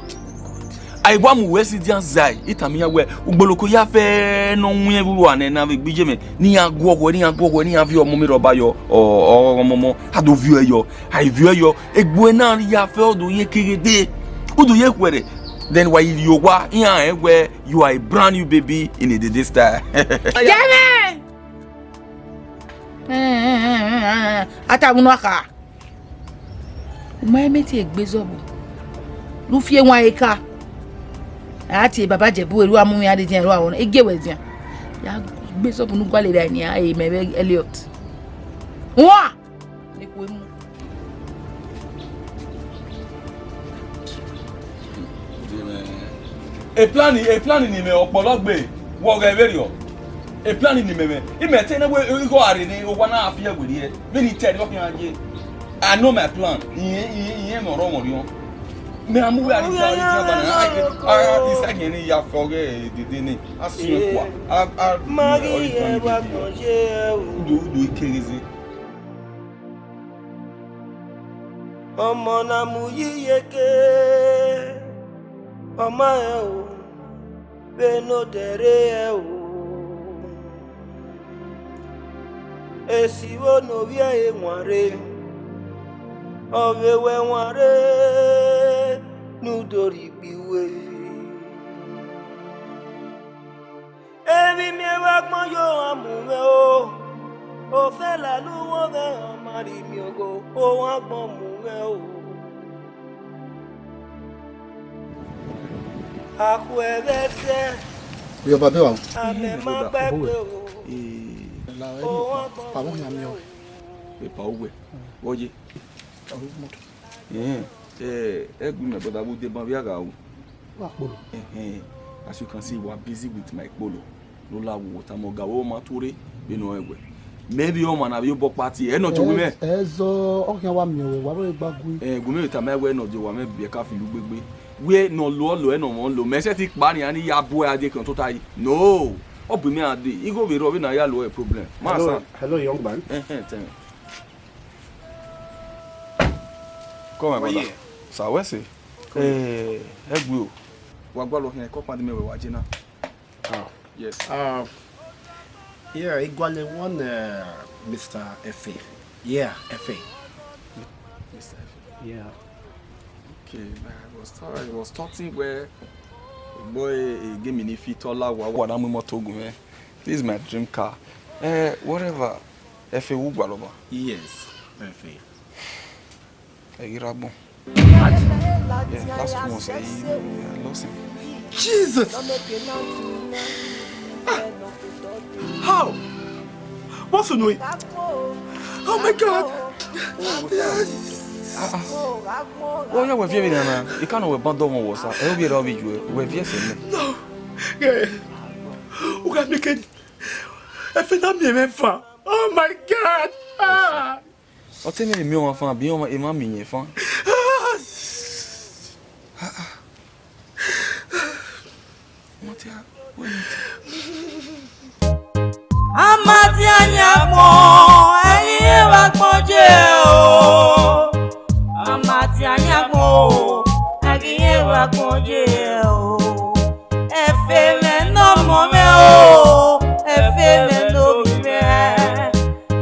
A i wa mu wẹ si dian zai, I tama iran wẹ, ugboloko ya fẹ ne ọ wiẹn vbe urua nẹ na vbe egbe iye mwẹ, ne iran guọghọ, ne iran guọghọ, ne iran viọ ọmọ mwẹ rre ọba yọ, ọ, ọ, ọmọmọ, a do viọ ẹre yọ, a i viọ ẹre yọ, egbe na ya fẹ, ọ do ye keghe dee, u do ye khuẹrhẹ, then wa i rhie owa, iran rẹn wẹ, you are a brand new baby in a dede style. Jẹmẹ! A ta vbe unu kha. U ma mẹ tie egbe zọbọ. Lu fi ewan eka. A tie Baba Jebu eru a mu iran rre dian, eru a wọ na. Egie wẹ dian. Ya gbe zọbọ ne u gualọ evbare nian, e mẹ vbe Elliot. Wan! Ne kue mu. E plan, e plan ni mẹ ọkpọlọ gbe, wọ ghẹ vberriọ. E plan ni mẹ mẹ. I mẹ te ne wẹ igho a rre ni, owa na fi ẹwe rrie. Vbene I te ẹre ọ khian ye. I know my plan. Iyẹn, iyẹn, iyẹn mẹ ọrọmwẹ ọriọn. Mẹ a mu wẹ a rhie itan, rhie itan banẹ. A, a, a, isa yẹn ni ya fẹ ọghe dede ni. A suẹn kua. A, a, ma ghi ọ, ọ, ẹ wa mọ ye o. Udo, udo ikẹghẹ ze. Ọmọ na mu yi iyeke, ọ ma rẹn o, vbene odẹ rre ẹre o. Esi vbo ne ovbi ẹre wanrre, ọ vbe wẹ wanrre ne u do rhie ikpia ue. Emwi miẹn vbe agbọn ye ohan mu mwẹ o, ofẹn lala uwọnmwẹ ọ ma rhie miẹn ogho, ohan agbọn mu mwẹ o. Akhuẹ vbe ẹsẹ, Vbe ọba bẹghe wa o. Amẹ ma gba ẹkpe o. Ohan agbọn mu mwẹ o. Epa uwẹ, vbọ ye? Ọre u mọtọ. Ẹhẹn, ẹ, ẹ gu mẹ, but avbe udeban vbe a gha ru. Wa kpolo. Ẹhẹn, as you can see, we are busy with my kpolo. No la wo tama ọga, wẹ ọ ma tuorre vbene ọ rẹn wẹ. Mẹ vbe ọmwa na vbe obọ kpa tie, ẹ nọ jọ wẹ mwẹ. Ẹ zọ, ọ khian wa miẹn wẹ, wa vbe gba gu. Ẹ, gu mẹ vbe tama wẹ nọ jọ wa mwẹ biẹ ka filo ugbegbe. Wẹ nọ lọ lọ, ẹ nọ mọ lọ. Mẹ sẹtin kpa nian ni ya bu ẹ a die khian tota yi. No, ọ bu mẹ a dee. Igho vbe rrọọ vbene a ya lo ẹ problem. Ma Hello, sa. Hello, young man. Ẹhẹn, tell me. Come, my brother. Oye. Sir, wẹ sẹ? Come here. Eh, ẹ gbe o. Wa gualọ khian, kọkpa de mẹ wẹ wa je na. Ah. Yes. Uh, yeah, I gualọ one, uh, Mister Efe. Yeah, Efe. Mister Efe. Yeah. Okay, man, I was talking, I was talking where boy, eh, give me the fit all wa wa na mu moto gun, eh. This is my dream car. Eh, whatever. Efe wu gualọ ba? Yes, Efe. Ẹ ghi rre agbọn. What? Yeah, last month, eh, I lost him. Jesus! Ah! How? What's going on? Oh my God! Ah, ah. Wẹ ọ ya wẹ viẹ vbe nana, I ka nọ wẹ ban dọmwẹ wọ sa, ẹ ovbi ẹre ọ vbe yu ẹ, wẹ viẹ sẹ mẹ. No. Yeah. U gha make it. Efe na miẹn mwẹ fan. Oh my God! Ah! Ọ te mwẹ miẹn ọmwa fan, abi ọmwa emwa miẹn fan. Ah, ah. Ọmọ te a, wẹ ni te. A ma tie ayan agbọn, ẹghi rẹn vbe agbọn ye o. A ma tie ayan agbọn o, ẹghi rẹn vbe agbọn ye o. Efe mwẹ ne ọmọ mwẹ o, Efe mwẹ ne ovbi mwẹ.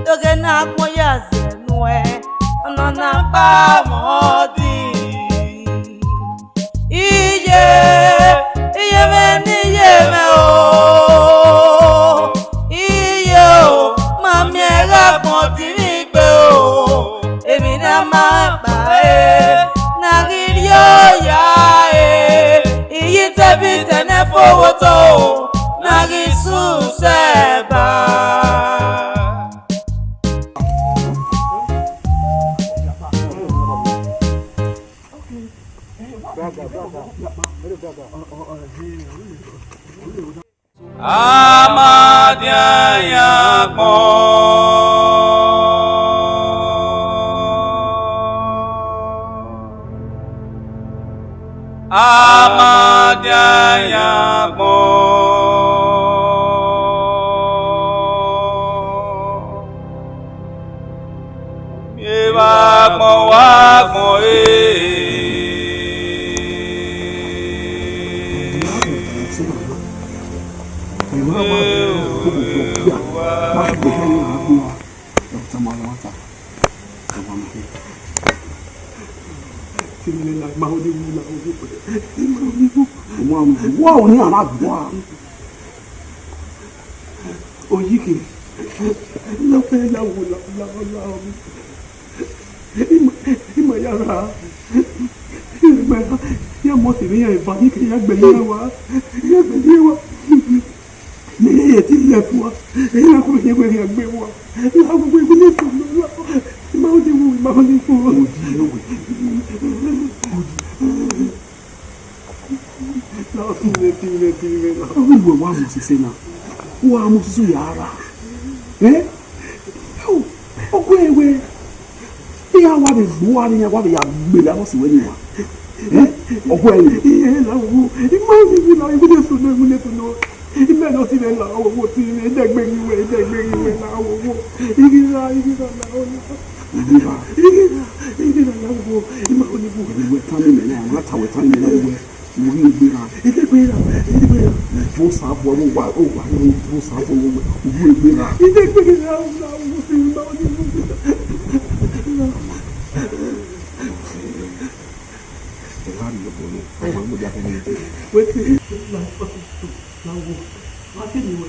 Doghe ne agbọn ya zẹ nuẹn, ọna na kpa mwẹ ọdii. Iye, iye mwẹ ne iye mwẹ o. Iye o, ma miẹn gha gbọn dinmwi gbe o. Emwi ne a ma kpa ẹre, na ghi rrie oya ẹre. Iye itẹbitẹ ne fo vbe otọ o, na ghi su sẹ ba. A ma dia yan agbọn. A ma dia yan agbọn. Evba agbọn wa agbọn ee. Wa uni a na gbua. Oyighe, ne ọ kpẹlẹ ya wo la, la, la, la, ima, ima ya ra, ima ya, ya mọ sẹ ne iran eva, ike ya gbẹlẹ iran wa, ya gbẹlẹ iran wa. Ne iran ti lẹ fua, iran ko ye wẹ ya gbe wa. La wo wẹ ne fo la, ima o de wo, ima o de wo. Odi ewe. Odi. Na, fi mwẹ, fi mwẹ, fi mwẹ na. Ọ ghi wẹ wa mu sese na. Wa mu susu ya ra. Eh? Ọ gu ẹre wẹ, iran wa vbe gbe uwa ne iran wa vbe ya gbele avbe ọse wẹ ni wa. Eh? Ọ gu ẹre wẹ. Iye la wo, ima ni wi la, iwu ne so nọ, iwu ne so nọ. Imẹ nọ si mwẹ la wo, wo si mwẹ, idẹgbe ghi wẹ, idẹgbe ghi wẹ la wo, wo. Ighi ra, ighi ra la wo. Ìgbéra. Ìgbéra, ìgbéra, ìgbéra, ìgbéra, ìgbéra, ìgbéra. Ẹni wẹ tán ni mẹ na, a ma ta wẹ tán ni mẹ na wẹ. Mo ghi ìgbéra. Ìgbéra, ìgbéra. Vo sa bọ, mo wa, o wa, mo vo sa bọ, mo wa. Mo ìgbéra. Ìgbéra, ìgbéra. Ẹ gha rhie obọ nẹ, ọmọ mo dia kẹ nẹ. Wetin? Na wo. Wa ke ni wẹ.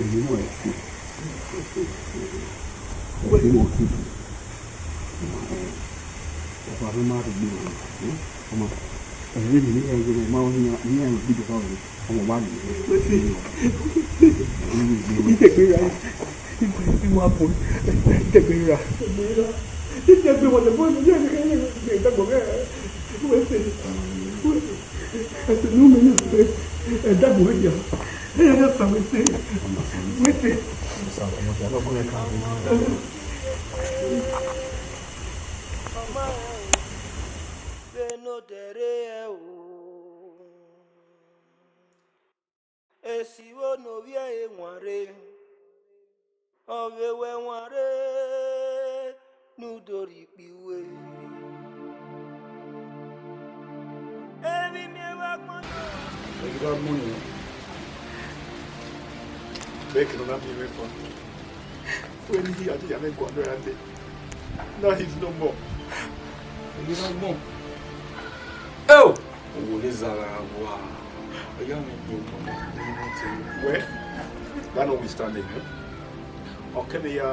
Èmi mọ̀ ẹ́. Èmi mọ̀ ẹ́. Ọba ló máa dùn mí. Ọmọ. Ẹ̀rín mi ní ẹ̀yẹ rẹ̀ máa ń yan ní ẹ̀rọ gbígbó báwo ni? Ọmọ wa nìyẹn. Wetin? Ìdẹ̀gbẹ̀rà. Ìdẹ̀gbẹ̀rà. Ìdẹ̀gbẹ̀rà. Ìdẹ̀gbẹ̀rà. Ẹsẹ̀ ní omi náà pé ẹ̀dá bò wẹ́jà. Ẹ̀yà náà sàmì sí. Wẹ́tẹ̀. Ọmọ ẹ o, vbene odẹ rre ẹ o. Esi vbo ne ovbi ẹre wanrre, ọ vbe wẹ wanrre ne u do rhie ikpia ue. Emwi miẹn vbe agbọn nọ. Ẹ ghi gha mu yẹn. Bẹghe ne ọ na miẹn mwẹ fua. Wẹ ne I ya dee ya mwẹ gualọ ya dee. Now he's no more. Ẹ ghi gha gbọn. Eo! Owo ne zagha wa. Ọ ya mwẹ ikpia otọ. Well, that notwithstanding, eh? Ọ kẹmẹ ya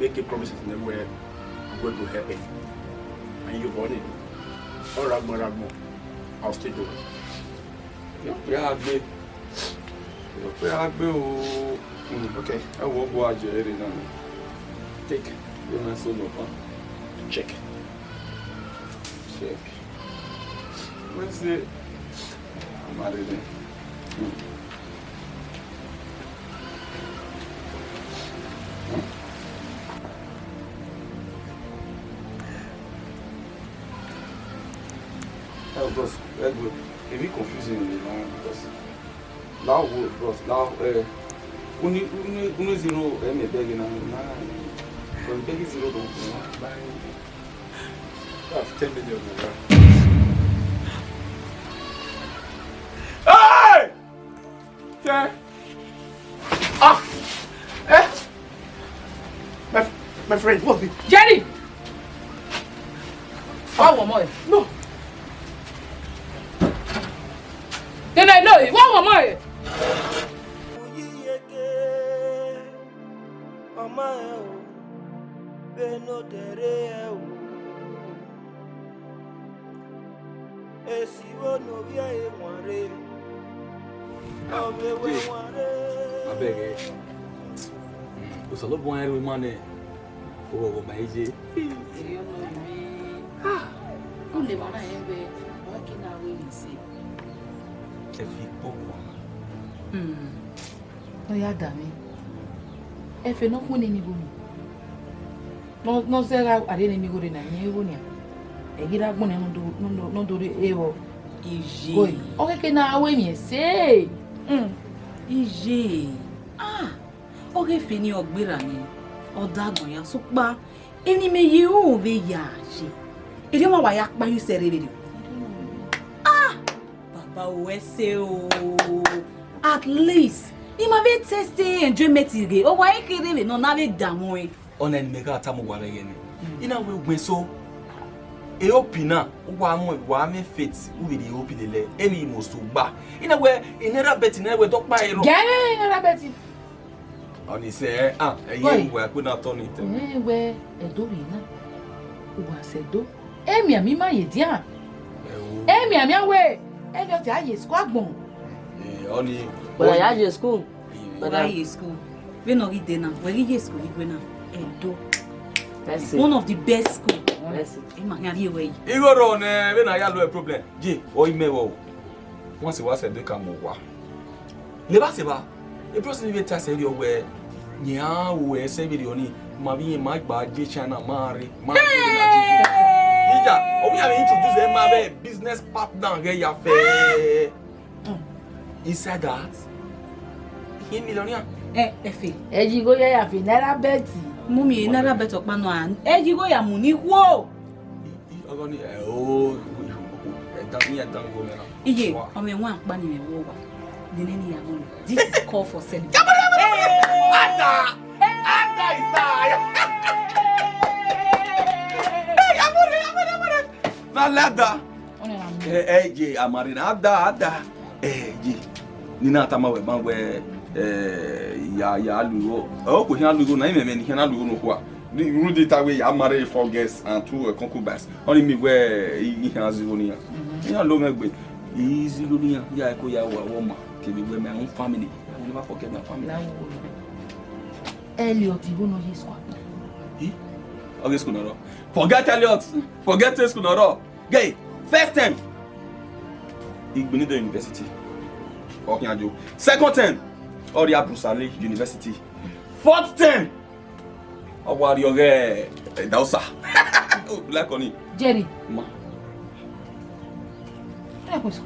make a promise to them where I'm going to help him. And you've won it. Ọ rre agbọn, ọ rre agbọn. I'll still do it. Yọ, ya gbe. Yọ, ya gbe o. Mm, okay. Ẹ wo, ọgua je ere na. Take. Ye na so no pa. Check. Check. Where's the, I'm out of there. Hmm. Hmm? Hey, bros, hey, bro, e bit confusing me now because now, bros, now, eh, unu, unu, unu zero, eh, me beg na, na, from beg zero don, na, buy. That's ten million naira. Hey! Ten. Ah! Eh? My, my friend, what's it? Jerry! Wá wọ̀ ọmọ ẹ̀. No. Nene, no, wá wọ̀ ọmọ ẹ̀. Ọmọ ẹ o, vbene odẹ rre ẹ o. Esi vbo ne ovbi ẹre wanrre, ọ vbe wẹ wanrre. Abeg, eh, Osanobua rẹn ru ima nẹ, oghọghọ ma i ye. Erriọ nọ mwẹ. Ah, u lele emwa na rẹn wẹẹ, ọ ke na ru emwi sẹ. Ẹ fi kpọkua. Hmm. Ọ ya danmwẹ. Ẹfe ne ọ khuẹnnẹ ne igho nii. Ne ọ, ne ọ zẹ gha rrie ne igho rre na, irẹn igho nian. Ẹ ghi rre agbọn nẹ ne ọ do, ne ọ do, ne ọ do rre evbọ. Iye. Boy, ọ khẹke ne a ru emwi ẹse. Hmm. Iye. Ah, ọ ghe fe ne ọ gberra nẹ, ọ dagbọn ya, sokpan emwi ne imẹ ye ru vbe ya ye, erriọ ọmwa wa ya kpa ye usẹ rre vberriọ. Ah! Baba o, ẹse o. At least, I ma vbe test enjoyment ghe, ọ wa i kherhe vbe ne ọ na vbe danmwẹ ọnrẹn. Ọna ne imẹ gha tama uwa vbe ẹghẹ nẹ. I na wẹ wẹ so, e hope na, uwa mu, wa mwẹ faith, u vbe rhie hope lele, emwi must gba. I na wẹ, I na ra bet, I na wẹ dọkpa ẹre. Gẹrẹ I na ra bet. Ọni sẹ, ah, ẹyẹ Oi. Uwa ẹkpo na tọ ni tẹ. Ẹ wẹ, ẹdẹ ovbi na, uwa sẹ do. Emianmian ima ye edian. Ẹ o. Emianmian wẹ, ẹni ọ dia ye school agbọn. Eh, ọni. Wẹ ya ye school. Wẹ ya ye school. Vbene ọ ghi de na, wẹ ghi ye school igwe na, Edo. Mercy. One of the best school. Mercy. Ima khian rhie wẹ yi. Igho rrọọ nẹ, vbene a ya lo problem. Je, ọ i mẹ vbọ. Wan sẹ wa sẹ do ka mu owa. Leba sẹ ba. E bro si ni vbe ta sẹ rriọ wẹ, yẹn a ru ẹsẹ vberriọ ni, ma vbe irẹn ma gba je China, ma rre, ma rre na je. Ija, ọ wẹ ya vbe introduce ẹre ma vbe business partner ghẹ ya fẹ. Inside that, he millionaire. Ẹ, Efe. Ẹ yi igho ya ya fi naira bet. Mummy, naira bet ọkpa nọ a. Ẹ yi igho ya mu ni khuo. Ọgọ ni, ẹ, o, ẹ dan ni, ẹ dan igho mẹ na. Iye, ọmọ ẹwaẹn ọkpa ni mwẹ vbe owa. Dene ni ya mu. This is call for celebration. Ada! Ada is I! Hey, amore, amore, amore! Na lada. Ọnọna mu. Ẹ, ẹ, ye, amare na, ada, ada. Ẹ, ye. Ni na tama wẹ ban wẹ, ẹ, ya, ya lu igho. Ẹ, okhuo khian lu igho na, imẹ mwẹ ne I khian na lu igho ne okhuo a. Rhunmwuda I ta wẹ ya marry four girls and two, uh, concubines. Ọnii miẹn wẹ I, I khian zẹ igho ne iran. Iran lo mwẹ gbe. I zẹ igho ne iran, ya ẹko ya wa wọ ma. Kevbe wẹ my own family. I will never forget my family. Elliot, igho nọ ye school. Eh? Ọ ghe school nọ rrọọ. Forget Elliot. Forget school nọ rrọọ. Gay, first term, I gbinna University. Ọ khian yo. Second term, ọ rhie Bruce Ali University. Fourth term, ọ wa rrie ọghe, eh, Dausa. Like ọnii. Jerry. Ma. Ẹ kwe so.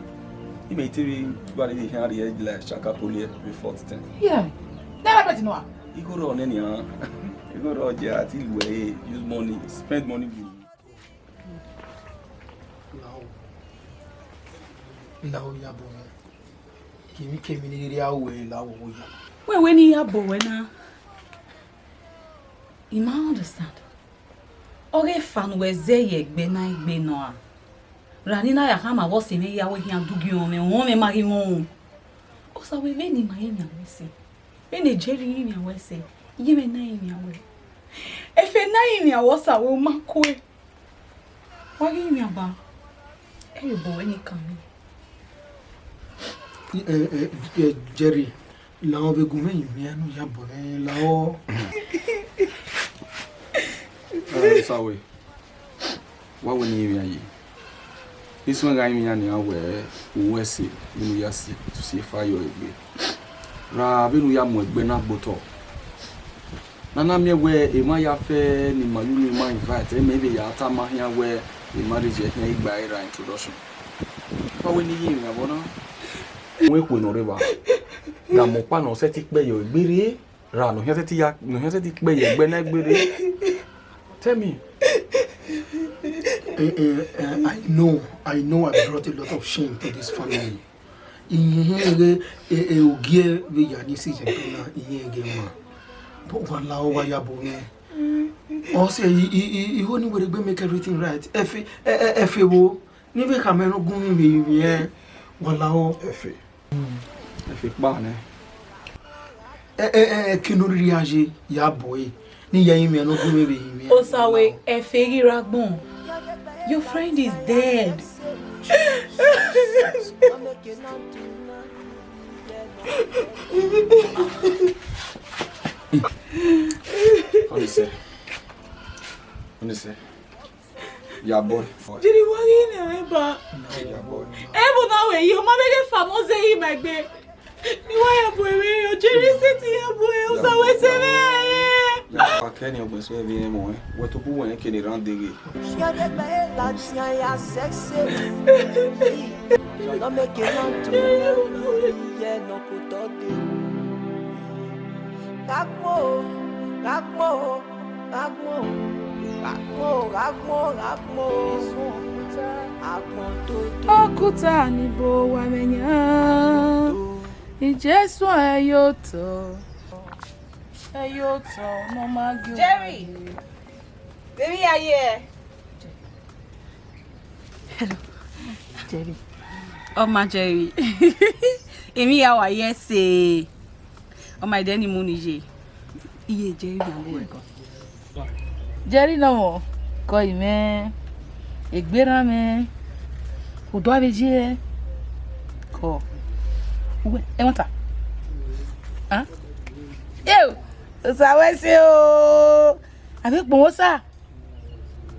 Imẹ te rhie, ba rhie hia rhie like Shaka Poly vbe fourth term. Yeah. Never bet no. Igho rrọọ nẹ nian. Igho rrọọ je a ti lu ẹre, use money, spend money good. Lao, lao, ya bọ mwẹ. Kemikemi ne I rhirhi ru ẹre, lao, ya. Wẹ wẹ ne I ya bọ wẹ na. I ma understand. Ọ ghe efa ne uwẹ zẹ ye egbe na egbe nọ a. Ra ni na ya khama vbe ọse mwẹ ya wẹ khian du gie mwẹ, ọmwẹ ma ghi mwẹ o. Osa wẹ vbene ima i rinmwian wẹ sẹ. Vbene Jerry i rinmwian wẹ sẹ. Iye mwẹ na i rinmwian wẹ. Efe na i rinmwian wẹ, Osa wẹ, u ma kue. Wa ghi rinmwian ba, ẹ i re obọ wẹ ne I kan mwẹ. Ẹ, ẹ, ẹ, Jerry, lahọ vbe gu mwẹ rinmwian ne u ya bọ mwẹ, lahọ. Ẹ, Osa wẹ, wa wẹ ne I rinmwian ye. I suẹn gha rinmwian nian wẹ u ru ẹse vbene u ya si, si efa yọ egbe. Ra vbene u ya mu egbe na gbe otọ. Ne a na miẹn wẹ emwa ya fẹ ne ima ye unu, ima invite, ẹmwẹ vbe ya tama khian wẹ e marriage khian i gba i ra introduction. Wa wẹ ne I ye rinmwian vbọ na? Wẹ ekhue ne ọ rre evba, da mu ọkpa ne ọ sẹtin kpẹ yọ egbe rre, ra ne ọ khian sẹtin ya, ne ọ khian sẹtin kpẹ yọ egbe na egbe rre. Tell me. Eh, eh, eh, I know, I know I brought a lot of shame to this family. Iye hẹn ghe, eh, eh, ogie vbe ya ni si ye na, iye hẹn ghe ma. But wa la, ọ wa ya bọ mwẹ. Ọ sẹ, i, i, i, igho ni wẹ rre egbe make everything right. Efe, ẹ, ẹ, Efe vbo? Ne I vbe khama ẹn ne ọ gu mwẹ vbe rinmwian, wa lahọ. Efe. Efe kpa nẹ. Ẹ, ẹ, ẹ, ẹ, ke ne ọ rhirhi a ye, ya bọ ẹre. Ne I ya rinmwian ne ọ gu mwẹ vbe rinmwian. Osa wẹ, Efe ghi rre agbọn. Your friend is dead. Honestly. Honestly. Ya bọ. Jerry, wa ghi ne ẹ ba. Ya bọ. Ẹ vbo na wẹ yi, ọ ma vbe ghe fa ne ọ zẹ yi ma egbe. Ni wa ya bọ ẹmwẹ, ọ Jerry sẹtin ya bọ ẹ, Osa wẹ sẹ mwẹ ẹ. Ya pa kẹ ni ọgbẹn sẹ vbe rẹn mọ ẹ. Wẹ to bu wẹ kene rhan deghe. Ya de gbe ladian ya sexy. No make it run to you. Yeah, no put up the. Gha gbọn o, gha gbọn o, gha gbọn o, gha gbọn o, gha gbọn o, gha gbọn o. Agbọn toto. Okuta ni bo wa mwẹ yan. Jesu ẹ yo tọ. Ẹ yo tọ, ne ọ ma gie Jerry, vbe emwi ya ye? Hello, Jerry. Ọ ma Jerry. Emwi ya wa ye ẹse. Ọ ma ẹdẹ ni mu ni ye. Iye Jerry na bu ẹkọ. Jerry nọ mọ, kọ imẹ, egbe erhan mwẹ, odọ avbe ye, kọ. Uwẹ, ẹmwata. Ah? Eo, Osa wẹ sẹ o. Avbe kpọnmwẹ Osa.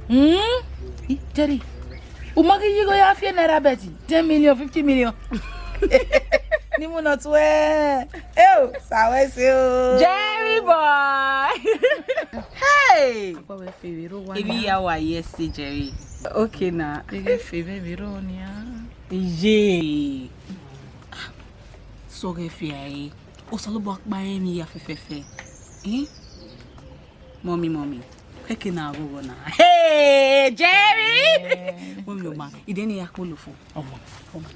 Hmm? I, Jerry, u ma ghi ye igho ya fi naira bet, ten million, fifty million. Ni mu nọ tuẹ. Eo, Osa wẹ sẹ o. Jerry boy. Hey! Akpọ wẹ fe vbe rre owa. Emwi ya wa ye ẹse, Jerry. Okay na. Ghẹ fe vbe vbe rre nian. Iye. Sọghe fi a re. Osanobua kpa emwi ya fẹfẹfẹ. Eh? Mummy, mummy. Keke na ghọghọ na. Hey, Jerry! Mummy, oma, I de ne I ya kpolo fo. Ọmọ, ọmọ.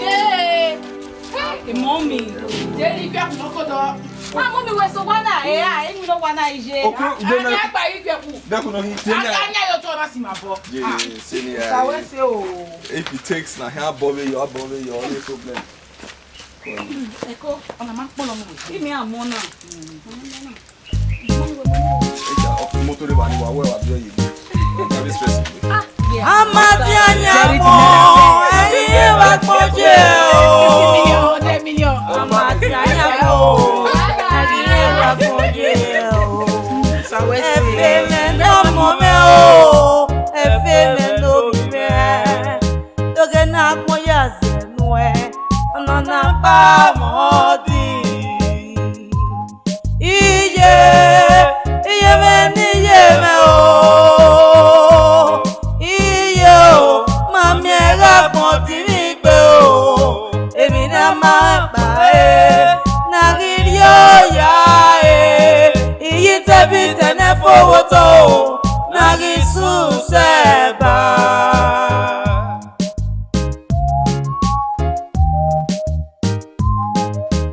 Ye! Hey, mommy. Jerry, ifiẹkun nọ kotọ. Ah, mommy, wẹ so wa na, eh, ah, emi nọ wa na iye. Okun, ugbe na. Ani agba ifiẹkun. Dẹkun nọ hin, tiẹ nia. Ani anya yo to na si ma bọ. Ye, ah, senior. Ka wẹ se o. If it takes na, he above you, above you, no problem. Eko, ọna ma kpọlọ mu. Imi amọ na. Eja, ọ, imoto rre evba ni wa wẹ wa biẹ ye. Don't be stressing. Amadianya mọ, ẹyin wa kpọje o. Amadianya mọ, ẹyin wa kpọje o. Ẹfe mẹ ne ọmọ mwẹ o, ẹfe mẹ ne ovbi mwẹ. Doghe ne agbọn ya zẹ nuẹn, ọna na kpa mwẹ ọdii. Iye, iye mwẹ ne iye mwẹ o. Iye o, ma miẹn gha gbọn ọdin mwẹ ikpe o. Emwi ne a ma kpa ẹre, ne a ghi rrie oya ẹre. Iye itẹbitẹ ne ẹ fo vbe otọ